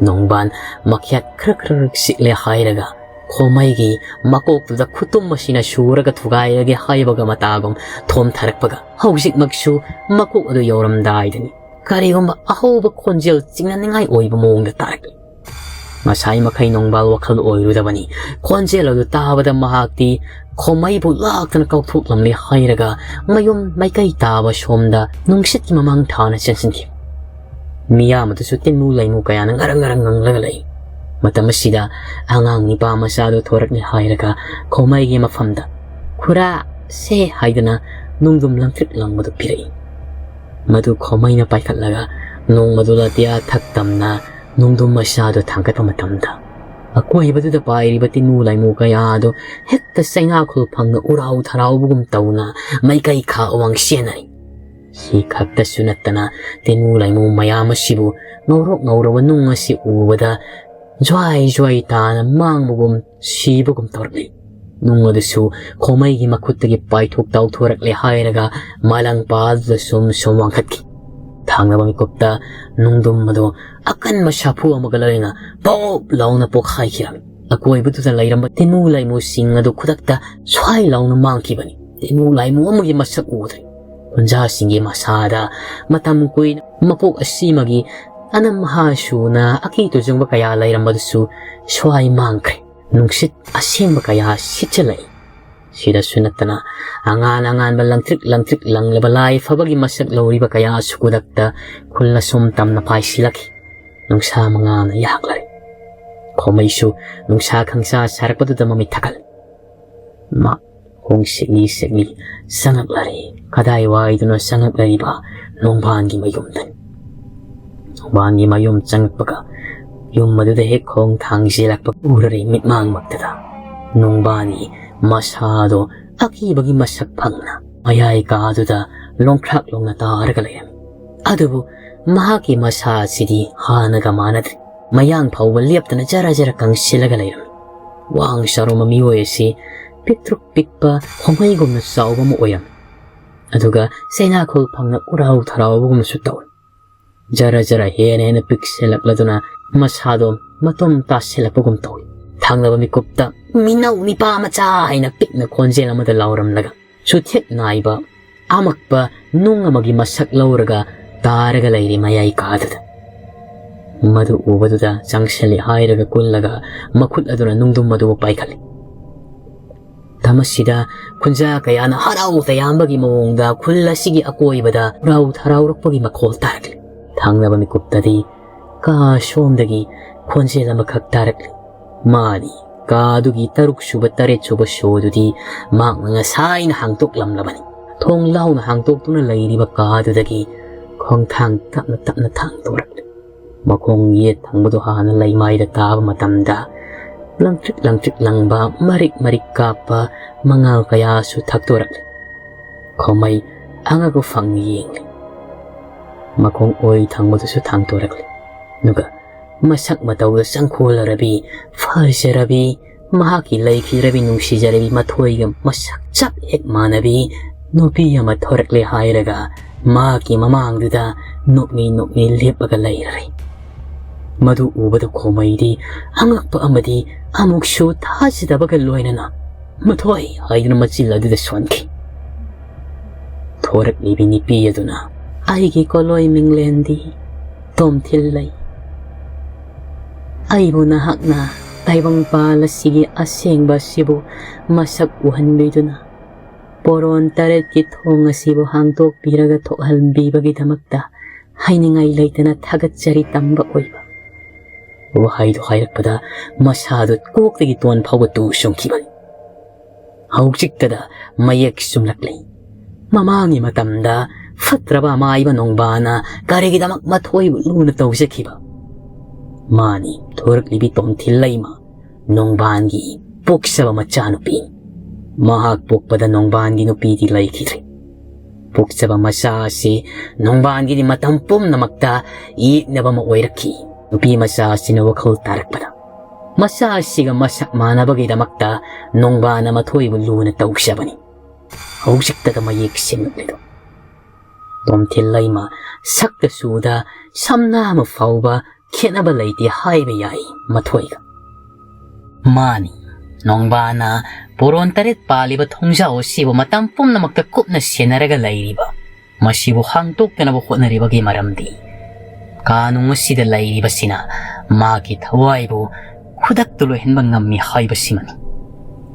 ꯅꯣꯡꯕꯥꯟ ꯃꯈ꯭ꯌꯥꯠ ꯈꯔ ꯈꯔ ꯁꯤꯛꯂꯦ ꯍꯥꯏꯔꯒ ꯈꯣꯃꯩꯒꯤ ꯃꯀꯣꯛꯇꯨꯗ ꯈꯨꯇꯨꯝ ꯑꯁꯤꯅ ꯁꯨꯔꯒ ꯊꯨꯒꯥꯏꯔꯒꯦ ꯍꯥꯏꯕꯒ ꯃꯇꯥꯒꯨꯝ ꯊꯣꯝꯊꯔꯛꯄꯒ ꯍꯧꯖꯤꯛꯃꯛꯁꯨ ꯃꯀꯣꯛ ꯑꯗꯨ ꯌꯧꯔꯝꯗꯥꯏꯗꯅꯤ ꯀꯔꯤꯒꯨꯝꯕ ꯑꯍꯧꯕ ꯈꯣꯟꯖꯦꯜ ꯆꯤꯡꯅꯅꯤꯡꯉꯥꯏ ꯑꯣꯏꯕ ꯃꯑꯣꯡꯗ ꯇꯥꯔꯛꯂꯤ꯫ ꯉꯁꯥꯏ ꯃꯈꯩ ꯅꯣꯡꯕꯥꯜ ꯋꯥꯈꯜ ꯑꯣꯏꯔꯨꯗꯕꯅꯤ꯫ ꯈꯣꯟꯖꯦꯜ ꯑꯗꯨ ꯇꯥꯕꯗ ꯃꯍꯥꯛꯇꯤ ꯈꯣꯃꯩꯕꯨ ꯂꯥꯛꯇꯅ ꯀꯥꯎꯊꯣꯛꯂꯝꯂꯦ ꯍꯥꯏꯔꯒ ꯃꯌꯨꯝ ꯃꯥꯏꯀꯩ ꯇꯥꯕ ꯁꯣꯝꯗ ꯅꯨꯡꯁꯤꯠꯀꯤ ꯃꯃꯥꯡ ꯊꯥꯅ ꯆꯦꯟꯁꯤꯟꯈꯤ꯫ ꯃꯤꯌꯥꯝ ꯑꯗꯨꯁꯨ ꯇꯤꯟꯃꯨ ꯂꯩꯃꯨ ꯀꯌꯥꯅ ꯉꯔꯪ ꯉꯔꯪ ꯉꯪꯂꯒ ꯂꯩ꯫ ꯃꯇꯝ ꯑꯁꯤꯗ ꯑꯉꯥꯡ ꯅꯤꯄꯥ ꯃꯆꯥꯗꯨ ꯊꯣꯔꯛꯂꯦ ꯍꯥꯏꯔꯒ ꯈꯣꯃꯩꯒꯤ ꯃꯐꯝꯗ "ꯈꯨꯔꯥ, ꯁꯦ" ꯍꯥꯏꯗꯨꯅ ꯅꯨꯡꯗꯨꯝ ꯂꯪꯇ꯭ꯔꯤꯛ ꯂꯪꯕꯗꯨ ꯄꯤꯔꯛꯏ꯫ ꯃꯗꯨ ꯈꯣꯃꯩꯅ ꯄꯥꯏꯈꯠꯂꯒ ꯅꯣꯡꯃꯗꯨ ꯂꯥꯇꯤꯌꯥ ꯊꯛ ꯇꯝꯅ ꯅꯨꯡꯗꯨꯝ ꯃꯆꯥꯗꯨ ꯊꯥꯡꯒꯠꯄ ꯃꯇꯝꯗ ꯑꯀꯣꯏꯕꯗꯨꯗ ꯄꯥꯏꯔꯤꯕ ꯇꯤꯟꯃꯨ ꯂꯩꯃꯨ ꯀꯌꯥ ꯑꯗꯨ ꯍꯦꯛꯇ ꯆꯩꯅꯥꯈꯣꯜ ꯐꯪꯅ ꯎꯔꯥꯎ ꯊꯔꯥꯎꯕꯒꯨꯝ ꯇꯧꯅ ꯃꯥꯏꯀꯩ ꯈꯥ ꯑꯋꯥꯡ ꯆꯦꯟꯅꯔꯤ꯫ ꯁꯤ ꯈꯛꯇꯁꯨ ꯅꯠꯇꯅ ꯇꯤꯟꯃꯨ ꯂꯥꯏꯃꯨ ꯃꯌꯥꯝ ꯑꯁꯤꯕꯨ ꯉꯧꯔꯣꯛ ꯉꯧꯔꯕ ꯅꯨꯡ ꯑꯁꯤ ꯎꯕꯗ ꯖ꯭ꯋꯥꯏ ꯖ꯭ꯋꯥꯏ ꯇꯥꯅ ꯃꯥꯡꯕꯒꯨꯝ ꯁꯤꯕꯒꯨꯝ ꯇꯧꯔꯛꯂꯤ꯫ ꯅꯨꯡ ꯑꯗꯨꯁꯨ ꯈꯣꯃꯩꯒꯤ ꯃꯈꯨꯠꯇꯒꯤ ꯄꯥꯏꯊꯣꯛ ꯇꯥꯎꯊꯣꯔꯛꯂꯦ ꯍꯥꯏꯔꯒ ꯃꯥꯂꯪ ꯄꯥꯗꯨꯗ ꯁꯨꯝ ꯁꯨꯝ ꯋꯥꯡꯈꯠꯈꯤ꯫ ꯊꯥꯡꯅꯕ ꯃꯤꯀꯨꯞꯇ ꯅꯨꯡꯗꯨꯝ ꯑꯗꯨ ꯑꯀꯟꯕ ꯁꯥꯐꯨ ꯑꯃꯒ ꯂꯣꯏꯅꯅ ꯄꯣꯞ ꯂꯥꯎꯅ ꯄꯣꯛꯈꯥꯏꯈꯤꯔꯝꯃꯤ꯫ ꯑꯀꯣꯏꯕꯗꯨꯗ ꯂꯩꯔꯝꯕ ꯇꯤꯟꯃꯨ ꯂꯥꯏꯃꯨꯁꯤꯡ ꯑꯗꯨ ꯈꯨꯗꯛꯇ ꯁ꯭ꯋꯥꯏ ꯂꯥꯎꯅ ꯃꯥꯡꯈꯤꯕꯅꯤ꯫ ꯇꯤꯟꯃꯨ ꯂꯥꯏꯃꯨ ꯑꯃꯒꯤ ꯃꯁꯛ ꯎꯗ꯭ꯔꯦ꯫ ꯈꯨꯟꯖꯥꯁꯤꯡꯒꯤ ꯃꯁꯥꯗ ꯃꯇꯝ ꯀꯨꯏꯅ ꯃꯄꯣꯛ ꯑꯁꯤꯃꯒꯤ ꯑꯅꯝ ꯑꯍꯥ ꯁꯨꯅ ꯑꯀꯤ ꯇꯨꯖꯨꯡꯕ ꯀꯌꯥ ꯂꯩꯔꯝꯕꯗꯨꯁꯨ ꯁ꯭ꯋꯥꯏ ꯃꯥꯡꯈ꯭ꯔꯦ꯫ ꯅꯨꯡꯁꯤꯠ ꯑꯁꯦꯡꯕ ꯀꯌꯥ ꯁꯤꯠꯆꯜꯂꯛꯏ꯫ ꯁꯤꯗꯁꯨ ꯅꯠꯇꯅ ꯑꯉꯥꯟ ꯑꯉꯥꯟꯕ ꯂꯪꯇ꯭ꯔꯤꯛ ꯂꯪꯇ꯭ꯔꯤꯛ ꯂꯪꯂꯕ ꯂꯥꯏ ꯐꯕꯒꯤ ꯃꯁꯛ ꯂꯧꯔꯤꯕ ꯀꯌꯥꯁꯨ ꯈꯨꯗꯛꯇ ꯈꯨꯜ ꯑꯁꯨꯝ ꯇꯝꯅ ꯄꯥꯏꯁꯤꯜꯂꯛꯈꯤ꯫ ꯅꯨꯡꯁꯥ ꯃꯉꯥꯜꯅ ꯌꯥꯛꯂꯔꯦ꯫ ꯈꯣꯃꯩꯁꯨ ꯅꯨꯡꯁꯥ ꯈꯪꯁꯥ ꯁꯥꯔꯛꯄꯗꯨꯗ ꯃꯃꯤꯠ ꯊꯛꯀꯠꯂꯦ꯫ ꯃꯥ ꯈꯣꯡ ꯁꯤꯛꯂꯤ ꯁꯤꯛꯂꯤ ꯆꯪꯉꯛꯂꯔꯦ꯫ ꯀꯗꯥꯏ ꯋꯥꯏꯗꯅꯣ ꯆꯪꯉꯛꯂꯔꯤꯕ ꯅꯣꯡꯕꯥꯟꯒꯤ ꯃꯌꯨꯝꯗꯅꯤ꯫ ꯅꯣꯡꯕꯥꯟꯒꯤ ꯃꯌꯨꯝ ꯆꯪꯉꯛꯄꯒ ꯌꯨꯝ ꯑꯗꯨꯗ ꯍꯦꯛ ꯈꯣꯡ ꯊꯥꯡꯖꯤꯜꯂꯛꯄ ꯎꯔꯔꯦ ꯃꯤꯠꯃꯥꯡꯃꯛꯇꯗ꯫ ꯅꯣꯡꯕꯥꯟꯒꯤ ꯃꯁꯥꯗꯣ ꯑꯀꯤꯕꯒꯤ ꯃꯁꯛ ꯐꯪꯅ ꯃꯌꯥꯏ ꯀꯥꯗꯨꯗ ꯂꯣꯡꯈ꯭ꯔꯥꯛ ꯂꯣꯡꯅ ꯇꯥꯔꯒ ꯂꯩꯔꯝꯃꯤ꯫ ꯑꯗꯨꯕꯨ ꯃꯍꯥꯛꯀꯤ ꯃꯁꯥ ꯑꯁꯤꯗꯤ ꯍꯥꯟꯅꯒ ꯃꯥꯟꯅꯗ꯭ꯔꯦ꯫ ꯃꯌꯥꯡ ꯐꯥꯎꯕ ꯂꯦꯞꯇꯅ ꯖꯔ ꯖꯔ ꯀꯪꯁꯤꯜꯂꯒ ꯂꯩꯔꯝꯃꯤ꯫ ꯋꯥꯡ ꯆꯥꯎꯔꯝꯕ ꯃꯤꯑꯣꯏ ꯑꯁꯤ ꯄꯤꯛꯇ꯭ꯔꯨꯛ ꯄꯤꯛꯄ ꯈꯣꯡꯍꯩꯒꯨꯝꯅ ꯆꯥꯎꯕ ꯑꯃ ꯑꯣꯏꯔꯝꯃꯤ꯫ ꯑꯗꯨꯒ ꯆꯩꯅꯥꯈꯣꯜ ꯐꯪꯅ ꯎꯔꯥꯎ ꯊꯔꯥꯎꯕꯒꯨꯝꯅꯁꯨ ꯇꯧꯏ꯫ ꯖꯔ ꯖꯔ ꯍꯦꯟꯅ ꯍꯦꯟꯅ ꯄꯤꯛꯁꯤꯜꯂꯛꯂꯗꯨꯅ ꯃꯁꯥꯗꯣ ꯃꯇꯣꯝ ꯇꯥꯁꯤꯜꯂꯛꯄꯒꯨꯝ ꯇꯧꯏ꯫ ꯊꯥꯡꯅꯕ ꯃꯤꯀꯨꯞꯇ "ꯃꯤꯅꯧ ꯃꯤꯄꯥ ꯃꯆꯥ" ꯍꯥꯏꯅ ꯄꯤꯛꯅ ꯈꯣꯟꯖꯦꯜ ꯑꯃꯗ ꯂꯥꯎꯔꯝꯂꯒ ꯆꯨꯊꯦꯛ ꯅꯥꯏꯕ ꯑꯃꯛꯄ ꯅꯨꯡ ꯑꯃꯒꯤ ꯃꯁꯛ ꯂꯧꯔꯒ ꯇꯥꯔꯒ ꯂꯩꯔꯤ ꯃꯌꯥꯏ ꯀꯥꯗꯨꯗ꯫ ꯃꯗꯨ ꯎꯕꯗꯨꯗ ꯆꯪꯁꯤꯜꯂꯤ ꯍꯥꯏꯔꯒ ꯀꯨꯜꯂꯒ ꯃꯈꯨꯠ ꯑꯗꯨꯅ ꯅꯨꯡꯗꯨꯝ ꯑꯗꯨꯕꯨ ꯄꯥꯏꯈꯠꯂꯤ꯫ ꯃꯇꯝ ꯑꯁꯤꯗ ꯈꯨꯟꯖꯥ ꯀꯌꯥꯅ ꯍꯔꯥꯎ ꯇꯌꯥꯝꯕꯒꯤ ꯃꯑꯣꯡꯗ ꯈꯨꯜ ꯑꯁꯤꯒꯤ ꯑꯀꯣꯏꯕꯗ ꯍꯔꯥꯎ ꯊꯔꯥꯎꯔꯛꯄꯒꯤ ꯃꯈꯣꯜ ꯇꯥꯔꯛꯂꯤ꯫ ꯊꯥꯡꯅꯕ ꯃꯤꯀꯨꯞꯇꯗꯤ ꯀꯥ ꯁꯣꯝꯗꯒꯤ ꯈꯣꯟꯖꯦꯜ ꯑꯃꯈꯛ ꯇꯥꯔꯛꯂꯤ꯫ ꯃꯥꯗꯤ ꯀꯥ ꯑꯗꯨꯒꯤ ꯇꯔꯨꯛ ꯁꯨꯕ, ꯇꯔꯦꯠ ꯁꯨꯕ ꯁꯣꯗꯨꯗꯤ ꯃꯍꯥꯛꯅ ꯉꯁꯥꯏꯅ ꯍꯥꯡꯗꯣꯛꯂꯝꯂꯕꯅꯤ꯫ ꯊꯣꯡ ꯂꯥꯎꯅ ꯍꯥꯡꯗꯣꯛꯇꯨꯅ ꯂꯩꯔꯤꯕ ꯀꯥ ꯑꯗꯨꯗꯒꯤ ꯈꯣꯡꯊꯥꯡ ꯇꯞꯅ ꯇꯞꯅ ꯊꯥꯡꯗꯣꯔꯛꯂꯤ꯫ ꯃꯈꯣꯡ ꯌꯦꯠ ꯊꯪꯕꯗꯨ ꯍꯥꯟꯅ ꯂꯩꯃꯥꯏꯗ ꯇꯥꯕ ꯃꯇꯝꯗ ꯂꯪꯇ꯭ꯔꯤꯛ ꯂꯪꯇ꯭ꯔꯤꯛ ꯂꯪꯕ, ꯃꯔꯤꯛ ꯃꯔꯤꯛ ꯀꯥꯞꯄ ꯃꯉꯥꯜ ꯀꯌꯥꯁꯨ ꯊꯛꯇꯣꯔꯛꯂꯤ꯫ ꯈꯣꯃꯩ ꯑꯉꯛꯄ ꯐꯪꯅ ꯌꯦꯡꯂꯤ꯫ ꯃꯈꯣꯡ ꯑꯣꯏ ꯊꯪꯕꯗꯨꯁꯨ ꯊꯥꯡꯗꯣꯔꯛꯂꯤ꯫ ꯑꯗꯨꯒ ꯃꯁꯛ ꯃꯇꯧꯗ ꯆꯪꯈꯣꯜꯂꯔꯕꯤ, ꯐꯖꯔꯕꯤ, ꯃꯍꯥꯛꯀꯤ ꯂꯩꯈꯤꯗ꯭ꯔꯕꯤ ꯅꯨꯡꯁꯤꯖꯔꯕꯤ ꯃꯊꯣꯏꯒ ꯃꯁꯛ ꯆꯞ ꯍꯦꯛ ꯃꯥꯟꯅꯕꯤ ꯅꯨꯄꯤ ꯑꯃ ꯊꯣꯔꯛꯂꯦ ꯍꯥꯏꯔꯒ ꯃꯍꯥꯛꯀꯤ ꯃꯃꯥꯡꯗꯨꯗ ꯅꯣꯛꯃꯤ ꯅꯣꯛꯃꯤ ꯂꯦꯞꯄꯒ ꯂꯩꯔꯔꯦ꯫ ꯃꯗꯨ ꯎꯕꯗ ꯈꯣꯃꯩꯗꯤ ꯑꯉꯛꯄ ꯑꯃꯗꯤ ꯑꯃꯨꯛꯁꯨ ꯊꯥꯖꯗꯕꯒ ꯂꯣꯏꯅꯅ "ꯃꯊꯣꯏ" ꯍꯥꯏꯗꯨꯅ ꯃꯆꯤꯜ ꯑꯗꯨꯗ ꯁꯣꯟꯈꯤ꯫ ꯊꯣꯔꯛꯂꯤꯕꯤ ꯅꯨꯄꯤ ꯑꯗꯨꯅ "ꯑꯩꯒꯤ ꯀꯣꯂꯣꯏ ꯃꯤꯡꯂꯦꯟꯗꯤ ꯇꯣꯝꯊꯤꯜ ꯂꯩ꯫ ꯑꯩꯕꯨ ꯅꯍꯥꯛꯅ ꯇꯥꯏꯕꯪꯄꯥꯜ ꯑꯁꯤꯒꯤ ꯑꯁꯦꯡꯕ ꯑꯁꯤꯕꯨ ꯃꯁꯛ ꯎꯍꯟꯕꯤꯗꯨꯅ ꯄꯣꯔꯣꯟ ꯇꯔꯦꯠꯀꯤ ꯊꯣꯡ ꯑꯁꯤꯕꯨ ꯍꯥꯡꯗꯣꯛꯄꯤꯔꯒ ꯊꯣꯛꯍꯟꯕꯤꯕꯒꯤꯗꯃꯛꯇ ꯍꯥꯏꯅꯤꯡꯉꯥꯏ ꯂꯩꯇꯅ ꯊꯥꯒꯠꯆꯔꯤ" ꯇꯝꯕ ꯑꯣꯏꯕ꯫ ꯋꯥꯍꯩꯗꯨ ꯍꯥꯏꯔꯛꯄꯗ ꯃꯁꯥꯗꯨ ꯀꯣꯛꯇꯒꯤ ꯇꯣꯟ ꯐꯥꯎꯕ ꯇꯨ ꯆꯨꯡꯈꯤꯕꯅꯤ꯫ ꯍꯧꯖꯤꯛꯇꯗ ꯃꯌꯦꯛ ꯆꯨꯝꯂꯛꯂꯤ꯫ ꯃꯃꯥꯡꯒꯤ ꯃꯇꯝꯗ ꯐꯠꯇ꯭ꯔꯕ ꯑꯃꯥꯏꯕ ꯅꯣꯡꯕꯥꯅ ꯀꯔꯤꯒꯤꯗꯃꯛ ꯃꯊꯣꯏꯕꯨ ꯂꯨꯅ ꯇꯧꯖꯈꯤꯕ? ꯃꯥꯅꯤ, ꯊꯣꯔꯛꯂꯤꯕꯤ ꯇꯣꯝꯊꯤꯜ ꯂꯩꯃ ꯅꯣꯡꯕꯥꯟꯒꯤ ꯄꯣꯛꯆꯕ ꯃꯆꯥꯅꯨꯄꯤ꯫ ꯃꯍꯥꯛ ꯄꯣꯛꯄꯗ ꯅꯣꯡꯕꯥꯟꯒꯤ ꯅꯨꯄꯤꯗꯤ ꯂꯩꯈꯤꯗ꯭ꯔꯦ꯫ ꯄꯣꯛꯆꯕ ꯃꯆꯥ ꯑꯁꯤ ꯅꯣꯡꯕꯥꯟꯒꯤꯗꯤ ꯃꯇꯝ ꯄꯨꯝꯅꯃꯛꯇ ꯌꯦꯛꯅꯕ ꯑꯃ ꯑꯣꯏꯔꯛꯈꯤ꯫ ꯅꯨꯄꯤ ꯃꯆꯥ ꯑꯁꯤꯅ ꯋꯥꯈꯜ ꯇꯥꯔꯛꯄꯗ ꯃꯆꯥ ꯑꯁꯤꯒ ꯃꯁꯛ ꯃꯥꯟꯅꯕꯒꯤꯗꯃꯛꯇ ꯅꯣꯡꯕꯥꯟꯅ ꯃꯊꯣꯏꯕꯨ ꯂꯨꯅ ꯇꯧꯖꯕꯅꯤ꯫ ꯍꯧꯖꯤꯛꯇꯗ ꯃꯌꯦꯛ ꯁꯦꯡꯂꯛꯂꯤꯗꯣ꯫ ꯇꯣꯝꯊꯤꯜ ꯂꯩꯃ ꯁꯛꯇ ꯆꯨꯗ ꯁꯝꯅꯥ ꯑꯃ ꯐꯥꯎꯕ ꯈꯦꯠꯅꯕ ꯂꯩꯇꯦ ꯍꯥꯏꯕ ꯌꯥꯏ ꯃꯊꯣꯏꯒ꯫ ꯃꯥꯅꯤ, ꯅꯣꯡꯕꯥꯅ ꯄꯣꯔꯣꯟ ꯇꯔꯦꯠ ꯄꯥꯜꯂꯤꯕ ꯊꯣꯡꯖꯥꯎ ꯑꯁꯤꯕꯨ ꯃꯇꯝ ꯄꯨꯝꯅꯃꯛꯇ ꯀꯨꯞꯅ ꯁꯦꯟꯅꯔꯒ ꯂꯩꯔꯤꯕ, ꯃꯁꯤꯕꯨ ꯍꯥꯡꯗꯣꯛꯇꯅꯕ ꯍꯣꯠꯅꯔꯤꯕꯒꯤ ꯃꯔꯝꯗꯤ ꯀꯥꯅꯨꯡ ꯑꯁꯤꯗ ꯂꯩꯔꯤꯕꯁꯤꯅ ꯃꯍꯥꯛꯀꯤ ꯊꯋꯥꯏꯕꯨ ꯈꯨꯗꯛꯇ ꯂꯣꯏꯍꯟꯕ ꯉꯝꯃꯤ ꯍꯥꯏꯕꯁꯤꯃꯅꯤ꯫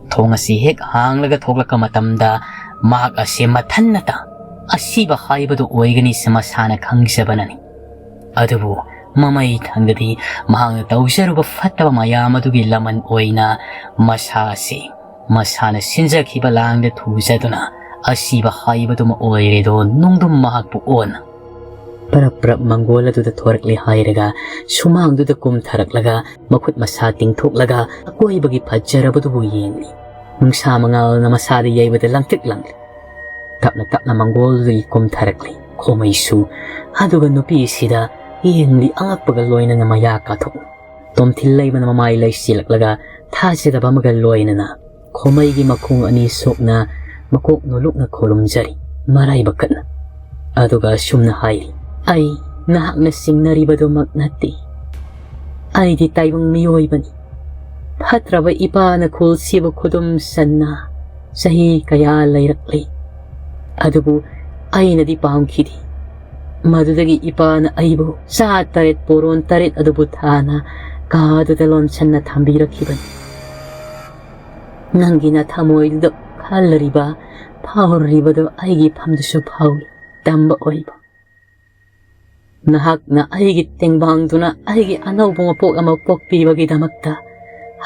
ꯊꯣꯡ ꯑꯁꯤ ꯍꯦꯛ ꯍꯥꯡꯂꯒ ꯊꯣꯛꯂꯛꯄ ꯃꯇꯝꯗ ꯃꯍꯥꯛ ꯑꯁꯤ ꯃꯊꯟꯅꯇ ꯑꯁꯤꯕ ꯍꯥꯏꯕꯗꯨ ꯑꯣꯏꯒꯅꯤ ꯁꯤ ꯃꯁꯥꯅ ꯈꯪꯖꯕꯅꯅꯤ꯫ ꯑꯗꯨꯕꯨ ꯃꯃꯩ ꯊꯪꯗꯗꯤ ꯃꯍꯥꯛꯅ ꯇꯧꯖꯔꯨꯕ ꯐꯠꯇꯕ ꯃꯌꯥꯝ ꯑꯗꯨꯒꯤ ꯂꯃꯟ ꯑꯣꯏꯅ ꯃꯁꯥ ꯑꯁꯤ ꯃꯁꯥꯅ ꯁꯤꯟꯖꯈꯤꯕ ꯂꯥꯡꯗ ꯊꯨꯖꯗꯨꯅ ꯑꯁꯤꯕ ꯍꯥꯏꯕꯗꯨꯃ ꯑꯣꯏꯔꯦꯗꯣ ꯅꯨꯡꯗꯨꯝ ꯃꯍꯥꯛꯄꯨ ꯑꯣꯟꯅ꯫ ꯄꯔꯞ ꯄꯔꯞ ꯃꯪꯒꯣꯜ ꯑꯗꯨꯗ ꯊꯣꯔꯛꯂꯦ ꯍꯥꯏꯔꯒ ꯁꯨꯃꯥꯡꯗꯨꯗ ꯀꯨꯝꯊꯔꯛꯂꯒ ꯃꯈꯨꯠ ꯃꯁꯥ ꯇꯤꯡꯊꯣꯛꯂꯒ ꯑꯀꯣꯏꯕꯒꯤ ꯐꯖꯔꯕꯗꯨꯕꯨ ꯌꯦꯡꯂꯤ꯫ ꯅꯨꯡꯁꯥ ꯃꯉꯥꯜꯅ ꯃꯁꯥꯗ ꯌꯩꯕꯗ ꯂꯪꯇ꯭ꯔꯤꯛ ꯂꯪꯂꯤ꯫ ꯇꯞꯅ ꯇꯞꯅ ꯃꯪꯒꯣꯜꯗꯨꯗꯒꯤ ꯀꯨꯝꯊꯔꯛꯂꯤ꯫ ꯈꯣꯃꯩꯁꯨ ꯑꯗꯨꯒ ꯅꯨꯄꯤꯁꯤꯗ ꯌꯦꯡꯂꯤ꯫ ꯑꯉꯛꯄꯒ ꯂꯣꯏꯅꯅ ꯃꯌꯥ ꯀꯥꯊꯣꯛ꯫ ꯇꯣꯝꯊꯤꯜ ꯂꯩꯃꯅ ꯃꯃꯥꯏ ꯂꯩꯁꯤꯜꯂꯛꯂꯒ ꯊꯥꯖꯗꯕ ꯑꯃꯒ ꯂꯣꯏꯅꯅ ꯈꯣꯃꯩꯒꯤ ꯃꯈꯣꯡ ꯑꯅꯤ ꯁꯣꯛꯅ ꯃꯀꯣꯛ ꯅꯣꯂꯨꯛꯅ ꯈꯨꯔꯨꯝꯖꯔꯤ, ꯃꯔꯥꯏꯕꯛ ꯀꯠꯅ꯫ ꯑꯗꯨꯒ ꯑꯁꯨꯝꯅ ꯍꯥꯏꯔꯤ, "ꯑꯩ ꯅꯍꯥꯛꯅ ꯆꯤꯡꯅꯔꯤꯕꯗꯨꯃꯛ ꯅꯠꯇꯦ꯫ ꯑꯩꯗꯤ ꯇꯥꯏꯕꯪ ꯃꯤꯑꯣꯏꯕꯅꯤ꯫ ꯐꯠꯇ꯭ꯔꯕ ꯏꯄꯥꯅ ꯈꯨꯜꯁꯤꯕꯨ ꯈꯨꯗꯨꯝ ꯆꯟꯅ ꯆꯍꯤ ꯀꯌꯥ ꯂꯩꯔꯛꯂꯤ꯫ ꯑꯗꯨꯕꯨ ꯑꯩꯅꯗꯤ ꯄꯥꯝꯈꯤꯗꯦ꯫ ꯃꯗꯨꯗꯒꯤ ꯏꯄꯥꯅ ꯑꯩꯕꯨ ꯆꯥ ꯇꯔꯦꯠ ꯄꯣꯔꯣꯟ ꯇꯔꯦꯠ ꯑꯗꯨꯕꯨ ꯊꯥꯅ ꯀꯥꯗꯨꯗ ꯂꯣꯟꯁꯟꯅ ꯊꯝꯕꯤꯔꯛꯈꯤꯕꯅꯤ꯫ ꯅꯪꯒꯤ ꯅꯊꯃꯣꯏꯗꯨꯗ ꯈꯜꯂꯔꯤꯕ, ꯐꯥꯎꯔꯤꯕꯗꯨ ꯑꯩꯒꯤ ꯐꯝꯗꯨꯁꯨ ꯐꯥꯎꯏ, ꯇꯝꯕ ꯑꯣꯏꯕ꯫ ꯅꯍꯥꯛꯅ ꯑꯩꯒꯤ ꯇꯦꯡꯕꯥꯡꯗꯨꯅ ꯑꯩꯒꯤ ꯑꯅꯧꯕ ꯃꯄꯣꯛ ꯑꯃ ꯄꯣꯛꯄꯤꯕꯒꯤꯗꯃꯛꯇ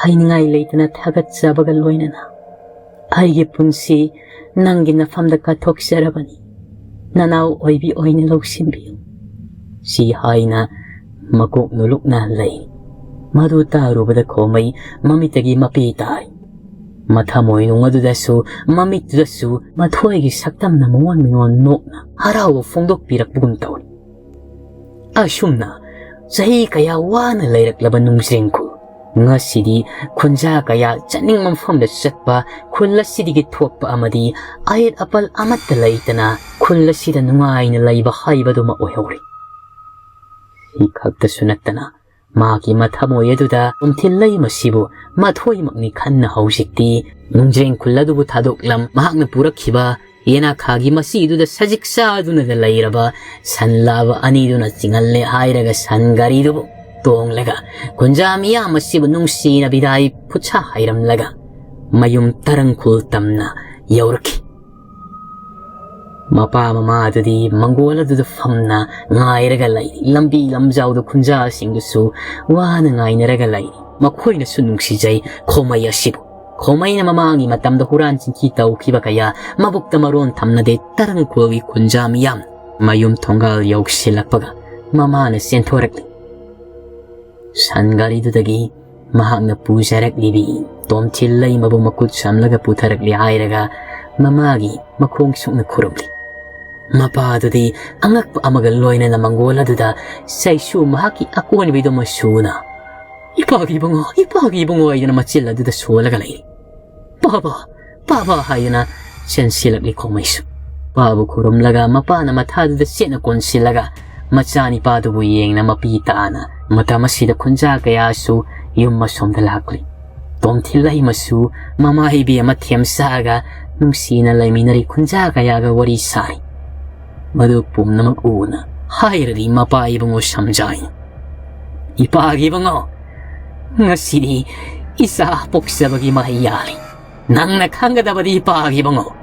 ꯍꯥꯏꯅꯤꯡꯉꯥꯏ ꯂꯩꯇꯅ ꯊꯥꯒꯠꯆꯕꯒ ꯂꯣꯏꯅꯅ ꯑꯩꯒꯤ ꯄꯨꯟꯁꯤ ꯅꯪꯒꯤ ꯅꯐꯝꯗ ꯀꯠꯊꯣꯛꯆꯔꯕꯅꯤ꯫ ꯅꯅꯥꯎ ꯑꯣꯏꯕꯤ ꯑꯣꯏꯅ ꯂꯧꯁꯤꯟꯕꯤꯌꯨ," ꯁꯤ ꯍꯥꯏꯅ ꯃꯀꯣꯛ ꯅꯣꯂꯨꯛꯅ ꯂꯩ꯫ ꯃꯗꯨ ꯇꯥꯔꯨꯕꯗ ꯈꯣꯃꯩ ꯃꯃꯤꯠꯇꯒꯤ ꯃꯄꯤ ꯇꯥꯏ꯫ ꯃꯊꯃꯣꯏꯅꯨꯡ ꯑꯗꯨꯗꯁꯨ, ꯃꯃꯤꯠꯇꯨꯗꯁꯨ ꯃꯊꯣꯏꯒꯤ ꯁꯛꯇꯝꯅ ꯃꯉꯣꯟ ꯃꯉꯣꯟ ꯅꯣꯛꯅ ꯍꯔꯥꯎꯕ ꯐꯣꯡꯗꯣꯛꯄꯤꯔꯛꯄꯒꯨꯝ ꯇꯧꯔꯤ꯫ ꯑꯁꯨꯝꯅ ꯆꯍꯤ ꯀꯌꯥ ꯋꯥꯅ ꯂꯩꯔꯛꯂꯕ ꯅꯨꯡꯖ꯭ꯔꯦꯡꯈꯨꯜ, ꯉꯁꯤꯗꯤ ꯈꯨꯟꯖꯥ ꯀꯌꯥ ꯆꯠꯅꯤꯡꯕ ꯃꯐꯝꯗ ꯆꯠꯄ, ꯈꯨꯜ ꯑꯁꯤꯗꯒꯤ ꯊꯣꯛꯄ ꯑꯃꯗꯤ ꯑꯌꯦꯠ ꯑꯄꯜ ꯑꯃꯠꯇ ꯂꯩꯇꯅ ꯈꯨꯜ ꯑꯁꯤꯗ ꯅꯨꯡꯉꯥꯏꯅ ꯂꯩꯕ ꯍꯥꯏꯕꯗꯨꯃ ꯑꯣꯏꯍꯧꯔꯦ꯫ ꯁꯤ ꯈꯛꯇꯁꯨ ꯅꯠꯇꯅ ꯃꯍꯥꯛꯀꯤ ꯃꯊꯃꯣꯏ ꯑꯗꯨꯗ ꯇꯣꯝꯊꯤꯜ ꯂꯩꯃꯁꯤꯕꯨ ꯃꯊꯣꯏꯃꯛꯅꯤ ꯈꯟꯅ ꯍꯧꯖꯤꯛꯇꯤ ꯅꯨꯡꯖ꯭ꯔꯦꯡ ꯈꯨꯜ ꯑꯗꯨꯕꯨ ꯊꯥꯗꯣꯛꯂꯝ ꯃꯍꯥꯛꯅ ꯄꯨꯔꯛꯈꯤꯕ ꯌꯦꯅꯥꯈꯥꯒꯤ ꯃꯁꯤꯗꯨꯗ ꯁꯖꯤꯛ ꯆꯥꯗꯨꯅꯗ ꯂꯩꯔꯕ ꯁꯟ ꯂꯥꯕ ꯑꯅꯤꯗꯨꯅ ꯆꯤꯡꯍꯜꯂꯦ ꯍꯥꯏꯔꯒ ꯁꯟ ꯒꯥꯔꯤꯗꯨꯕꯨ ꯇꯣꯡꯂꯒ ꯈꯨꯟꯖꯥ ꯃꯤꯌꯥꯝ ꯑꯁꯤꯕꯨ ꯅꯨꯡꯁꯤꯅ ꯕꯤꯗꯥꯏ ꯈꯨꯠꯁꯥ ꯍꯩꯔꯝꯂꯒ ꯃꯌꯨꯝ ꯇꯔꯪꯈꯨꯜ ꯇꯝꯅ ꯌꯧꯔꯛꯈꯤ꯫ ꯃꯄꯥ ꯃꯃꯥ ꯑꯗꯨꯗꯤ ꯃꯪꯒꯣꯜ ꯑꯗꯨꯗ ꯐꯝꯅ ꯉꯥꯏꯔꯒ ꯂꯩꯔꯤ꯫ ꯂꯝꯕꯤ ꯂꯝꯖꯥꯎꯗ ꯈꯨꯟꯖꯥꯁꯤꯡꯗꯨꯁꯨ ꯋꯥꯅ ꯉꯥꯏꯅꯔꯒ ꯂꯩꯔꯤ꯫ ꯃꯈꯣꯏꯅꯁꯨ ꯅꯨꯡꯁꯤꯖꯩ ꯈꯣꯃꯩ ꯑꯁꯤꯕꯨ꯫ ꯈꯣꯃꯩꯅ ꯃꯃꯥꯡꯒꯤ ꯃꯇꯝꯗ ꯍꯨꯔꯥꯟ ꯆꯤꯟꯊꯤ ꯇꯧꯈꯤꯕ ꯀꯌꯥ ꯃꯕꯨꯛꯇ ꯃꯔꯣꯟ ꯊꯝꯅꯗꯦ꯫ ꯇꯔꯪꯈꯨꯜꯒꯤ ꯈꯨꯟꯖꯥ ꯃꯤꯌꯥꯝ ꯃꯌꯨꯝ ꯊꯣꯡꯒꯥꯜ ꯌꯧꯁꯤꯜꯂꯛꯄꯒ ꯃꯃꯥꯅ ꯆꯦꯟꯊꯣꯔꯛꯂꯤ꯫ ꯁꯟ ꯒꯥꯔꯤꯗꯨꯗꯒꯤ ꯃꯍꯥꯛꯅ ꯄꯨꯖꯔꯛꯂꯤꯕꯤ ꯇꯣꯝꯊꯤꯜ ꯂꯩꯃꯕꯨ ꯃꯈꯨꯠ ꯁꯝꯂꯒ ꯄꯨꯊꯔꯛꯂꯤ ꯍꯥꯏꯔꯒ ꯃꯃꯥꯒꯤ ꯃꯈꯣꯡ ꯁꯨꯛꯅ ꯈꯨꯔꯨꯝꯂꯤ꯫ ꯃꯄꯥꯗꯨꯗꯤ ꯑꯉꯛꯄ ꯑꯃꯒ ꯂꯣꯏꯅꯅ ꯃꯪꯒꯣꯜ ꯑꯗꯨꯗ ꯆꯩꯁꯨ ꯃꯍꯥꯛꯀꯤ ꯑꯀꯣꯟꯕꯤꯗꯨ ꯃꯁꯨꯅ, "ꯏꯄꯥꯒꯤ ꯏꯕꯨꯡꯉꯣ, ꯏꯄꯥꯒꯤ ꯏꯕꯨꯡꯉꯣ" ꯍꯥꯏꯗꯨꯅ ꯃꯆꯤꯜ ꯑꯗꯨꯗ ꯁꯣꯜꯂꯒ ꯂꯩꯔꯤ꯫ "ꯄꯥꯕ, ꯄꯥꯕ" ꯍꯥꯏꯗꯨꯅ ꯆꯦꯟꯁꯤꯜꯂꯛꯂꯤ ꯈꯣꯃꯩꯁꯨ꯫ ꯄꯥꯕꯨ ꯈꯨꯔꯨꯝꯂꯒ ꯃꯄꯥꯅ ꯃꯊꯥꯗꯨꯗ ꯆꯦꯠꯅ ꯀꯣꯟꯁꯤꯜꯂꯒ ꯃꯆꯥꯅꯤꯄꯥꯗꯨꯕꯨ ꯌꯦꯡꯅ ꯃꯄꯤ ꯇꯥꯅ ꯃꯇꯝ ꯑꯁꯤꯗ ꯈꯨꯟꯖꯥ ꯀꯌꯥꯁꯨ ꯌꯨꯝ ꯑꯁꯣꯝꯗ ꯂꯥꯛꯂꯤ꯫ ꯇꯣꯝꯊꯤꯜ ꯂꯩꯃꯁꯨ ꯃꯃꯥ ꯏꯕꯤ ꯑꯃ ꯊꯦꯝꯁꯥꯛꯑꯒ ꯅꯨꯡꯁꯤꯅ ꯂꯩꯃꯤꯟꯅꯔꯤ, ꯈꯨꯟꯖꯥ ꯀꯌꯥꯒ ꯋꯥꯔꯤ ꯁꯥꯔꯤ꯫ ꯃꯗꯨ ꯄꯨꯝꯅꯃꯛ ꯎꯅ ꯍꯥꯏꯔꯔꯤ ꯃꯄꯥ ꯏꯕꯨꯡꯉꯣ ꯁꯝꯖꯥꯏꯅ, "ꯏꯄꯥꯒꯤ ꯏꯕꯨꯡꯉꯣ, ꯉꯁꯤꯗꯤ ꯏꯆꯥ ꯄꯣꯛꯆꯕꯒꯤ ꯃꯍꯩ ꯌꯥꯜꯂꯤ꯫ ꯅꯪꯅ ꯈꯪꯒꯗꯕꯗꯤ ꯏꯄꯥꯒꯤ ꯏꯕꯨꯡꯉꯣ,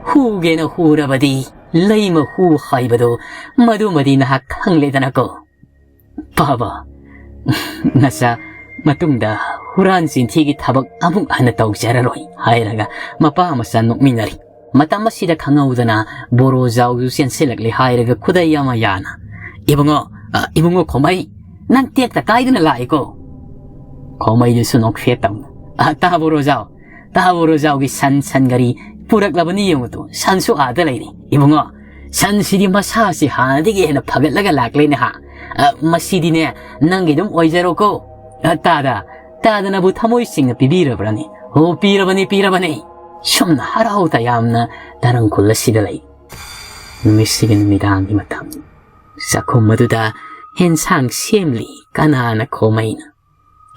ꯍꯨꯒꯦꯅ ꯍꯨꯔꯕꯗꯤ ꯂꯩꯃ ꯍꯨ ꯍꯥꯏꯕꯗꯣ ꯃꯗꯨꯃꯗꯤ ꯅꯍꯥꯛ ꯈꯪꯂꯦꯗꯅꯀꯣ꯫ ꯄꯥꯕ, ꯅꯆꯥ ꯃꯇꯨꯡꯗ ꯍꯨꯔꯥꯟ ꯆꯤꯟꯊꯤꯒꯤ ꯊꯕꯛ ꯑꯃꯨꯛ ꯍꯟꯅ ꯇꯧꯖꯔꯔꯣꯏ" ꯍꯥꯏꯔꯒ ꯃꯄꯥ ꯃꯆꯥ ꯅꯣꯛꯃꯤꯟꯅꯔꯤ꯫ ꯃꯇꯝ ꯑꯁꯤꯗ ꯈꯪꯍꯧꯗꯅ ꯕꯣꯔꯣꯖꯥꯎꯁꯨ ꯆꯦꯟꯁꯤꯜꯂꯛꯂꯦ ꯍꯥꯏꯔꯒ ꯈꯨꯗꯩ ꯑꯃ ꯌꯥꯅ, "ꯏꯕꯨꯡꯉꯣ, ꯑ, ꯏꯕꯨꯡꯉꯣ ꯈꯣꯃꯩ, ꯅꯪ ꯇꯦꯛꯇ ꯀꯥꯏꯗꯨꯅ ꯂꯥꯛꯏꯀꯣ?" ꯈꯣꯃꯩꯗꯨꯁꯨ ꯅꯣꯛꯐꯦꯠ ꯇꯧꯅ, "ꯑ, ꯇꯥ ꯕꯣꯔꯣꯖꯥꯎ, ꯇꯥ ꯕꯣꯔꯣꯖꯥꯎꯒꯤ ꯁꯟ, ꯁꯟ ꯒꯥꯔꯤ ꯄꯨꯔꯛꯂꯕꯅꯤ ꯌꯦꯡꯉꯨ ꯇꯨ, ꯁꯟꯁꯨ ꯑꯥꯗ ꯂꯩꯔꯤ꯫ ꯏꯕꯨꯡꯉꯣ, ꯁꯟꯁꯤꯗꯤ ꯃꯁꯥꯁꯤ ꯍꯥꯟꯅꯗꯒꯤ ꯍꯦꯟꯅ ꯐꯒꯠꯂꯒ ꯂꯥꯛꯂꯦꯅꯦ ꯍꯥ꯫ ꯑ, ꯃꯁꯤꯗꯤꯅꯦ, ꯅꯪꯒꯤ ꯑꯗꯨꯝ ꯑꯣꯏꯖꯔꯣꯀꯣ꯫ ꯑ, ꯇꯥꯗ, ꯇꯥꯗꯅꯕꯨ ꯊꯃꯣꯏ ꯁꯦꯡꯅ ꯄꯤꯕꯤꯔꯕ꯭ꯔꯅꯦ? ꯑꯣ, ꯄꯤꯔꯕꯅꯤ, ꯄꯤꯔꯕꯅꯤ꯫" ꯁꯨꯝꯅ ꯍꯔꯥꯎ ꯇꯌꯥꯝꯅ ꯇꯔꯪ ꯈꯨꯜ ꯑꯁꯤꯗ ꯂꯩ꯫ ꯅꯨꯃꯤꯠꯁꯤꯒꯤ ꯅꯨꯃꯤꯗꯥꯡꯒꯤ ꯃꯇꯝ꯫ ꯆꯥꯛꯈꯨꯝ ꯑꯗꯨꯗ ꯍꯦꯟꯁꯥꯡ ꯁꯦꯝꯂꯤ ꯀꯅꯥꯅ ꯈꯣꯃꯩꯅ꯫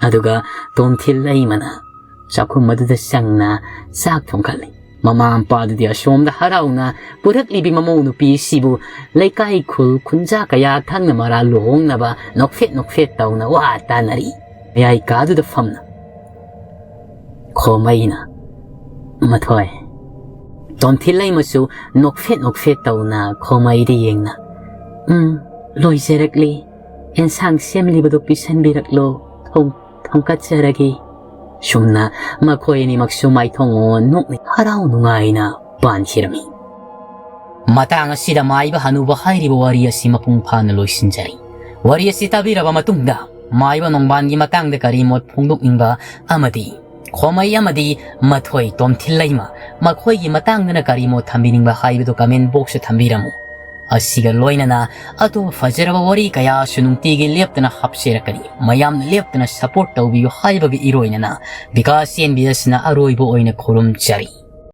ꯑꯗꯨꯒ ꯇꯣꯝꯊꯤꯜ ꯂꯩꯃꯅ ꯆꯥꯛꯈꯨꯝ ꯑꯗꯨꯗ ꯆꯪꯅ ꯆꯥꯛ ꯊꯣꯡꯒꯠꯂꯤ꯫ ꯃꯃꯥ ꯃꯄꯥꯗꯨꯗꯤ ꯑꯁꯣꯝꯗ ꯍꯔꯥꯎꯅ ꯄꯨꯔꯛꯂꯤꯕꯤ ꯃꯃꯧ ꯅꯨꯄꯤꯁꯤꯕꯨ ꯂꯩꯀꯥꯏ ꯈꯨꯜ ꯈꯨꯟꯖꯥ ꯀꯌꯥ ꯊꯪꯅ ꯃꯔꯥ ꯂꯨꯍꯣꯡꯅꯕ ꯅꯣꯛꯐꯦꯠ ꯅꯣꯛꯐꯦꯠ ꯇꯧꯅ ꯋꯥ ꯇꯥꯅꯔꯤ꯫ ꯃꯌꯥꯏ ꯀꯥꯗꯨꯗ ꯐꯝꯅ ꯈꯣꯃꯩꯅ, ꯃꯊꯣꯏ꯫ ꯇꯣꯝꯊꯤꯜ ꯂꯩꯃꯁꯨ ꯅꯣꯛꯐꯦꯠ ꯅꯣꯛꯐꯦꯠ ꯇꯧꯅ ꯈꯣꯃꯩꯗ ꯌꯦꯡꯅ, "ꯎꯝ, ꯂꯣꯏꯖꯔꯛꯂꯤ꯫ ꯑꯦꯟꯁꯥꯡ ꯁꯦꯝꯂꯤꯕꯗꯨ ꯄꯤꯁꯟꯕꯤꯔꯛꯂꯣ꯫ ꯊꯣꯡ-, ꯊꯣꯡꯀꯠꯆꯔꯒꯦ꯫" ꯁꯨꯝꯅ ꯃꯈꯣꯏ ꯑꯅꯤꯃꯛꯁꯨ ꯃꯥꯏꯊꯣꯡ ꯑꯣꯟ ꯅꯣꯛꯅ ꯍꯔꯥꯎ ꯅꯨꯡꯉꯥꯏꯅ ꯄꯥꯟꯈꯤꯔꯝꯃꯤ꯫ ꯃꯇꯥꯡ ꯑꯁꯤꯗ ꯃꯥꯏꯕ ꯍꯅꯨꯕ ꯍꯥꯏꯔꯤꯕ ꯋꯥꯔꯤ ꯑꯁꯤ ꯃꯄꯨꯡ ꯐꯥꯅ ꯂꯣꯏꯁꯤꯟꯖꯔꯤ꯫ ꯋꯥꯔꯤ ꯑꯁꯤ ꯇꯥꯕꯤꯔꯕ ꯃꯇꯨꯡꯗ ꯃꯥꯏꯕ ꯅꯣꯡꯕꯥꯟꯒꯤ ꯃꯇꯥꯡꯗ ꯀꯔꯤ ꯃꯣꯠ ꯐꯣꯡꯗꯣꯛꯅꯤꯡꯕ ꯑꯃꯗꯤ ꯈꯣꯃꯩ ꯑꯃꯗꯤ ꯃꯊꯣꯏ ꯇꯣꯝꯊꯤꯜ ꯂꯩꯃ, ꯃꯈꯣꯏꯒꯤ ꯃꯇꯥꯡꯗꯅ ꯀꯔꯤ ꯃꯣꯠ ꯊꯝꯕꯤꯅꯤꯡꯕ ꯍꯥꯏꯕꯗꯨ comment box ꯇ ꯊꯝꯕꯤꯔꯝꯃꯨ꯫ ꯑꯁꯤꯒ ꯂꯣꯏꯅꯅ ꯑꯇꯣꯞꯄ ꯐꯖꯔꯕ ꯋꯥꯔꯤ ꯀꯌꯥꯁꯨ ꯅꯨꯡꯇꯤꯒꯤ ꯂꯦꯞꯇꯅ ꯍꯥꯞꯆꯔꯛꯀꯅꯤ꯫ ꯃꯌꯥꯝꯅ ꯂꯦꯞꯇꯅ support ꯇꯧꯕꯤꯌꯨ ꯍꯥꯏꯕꯒ ꯏꯔꯣꯏꯅꯅ ꯕꯤꯀꯥꯁ ꯑꯦꯟ ꯕꯤ ꯑꯦꯁꯅ ꯑꯔꯣꯏꯕ ꯑꯣꯏꯅ ꯈꯨꯔꯨꯝꯖꯔꯤ꯫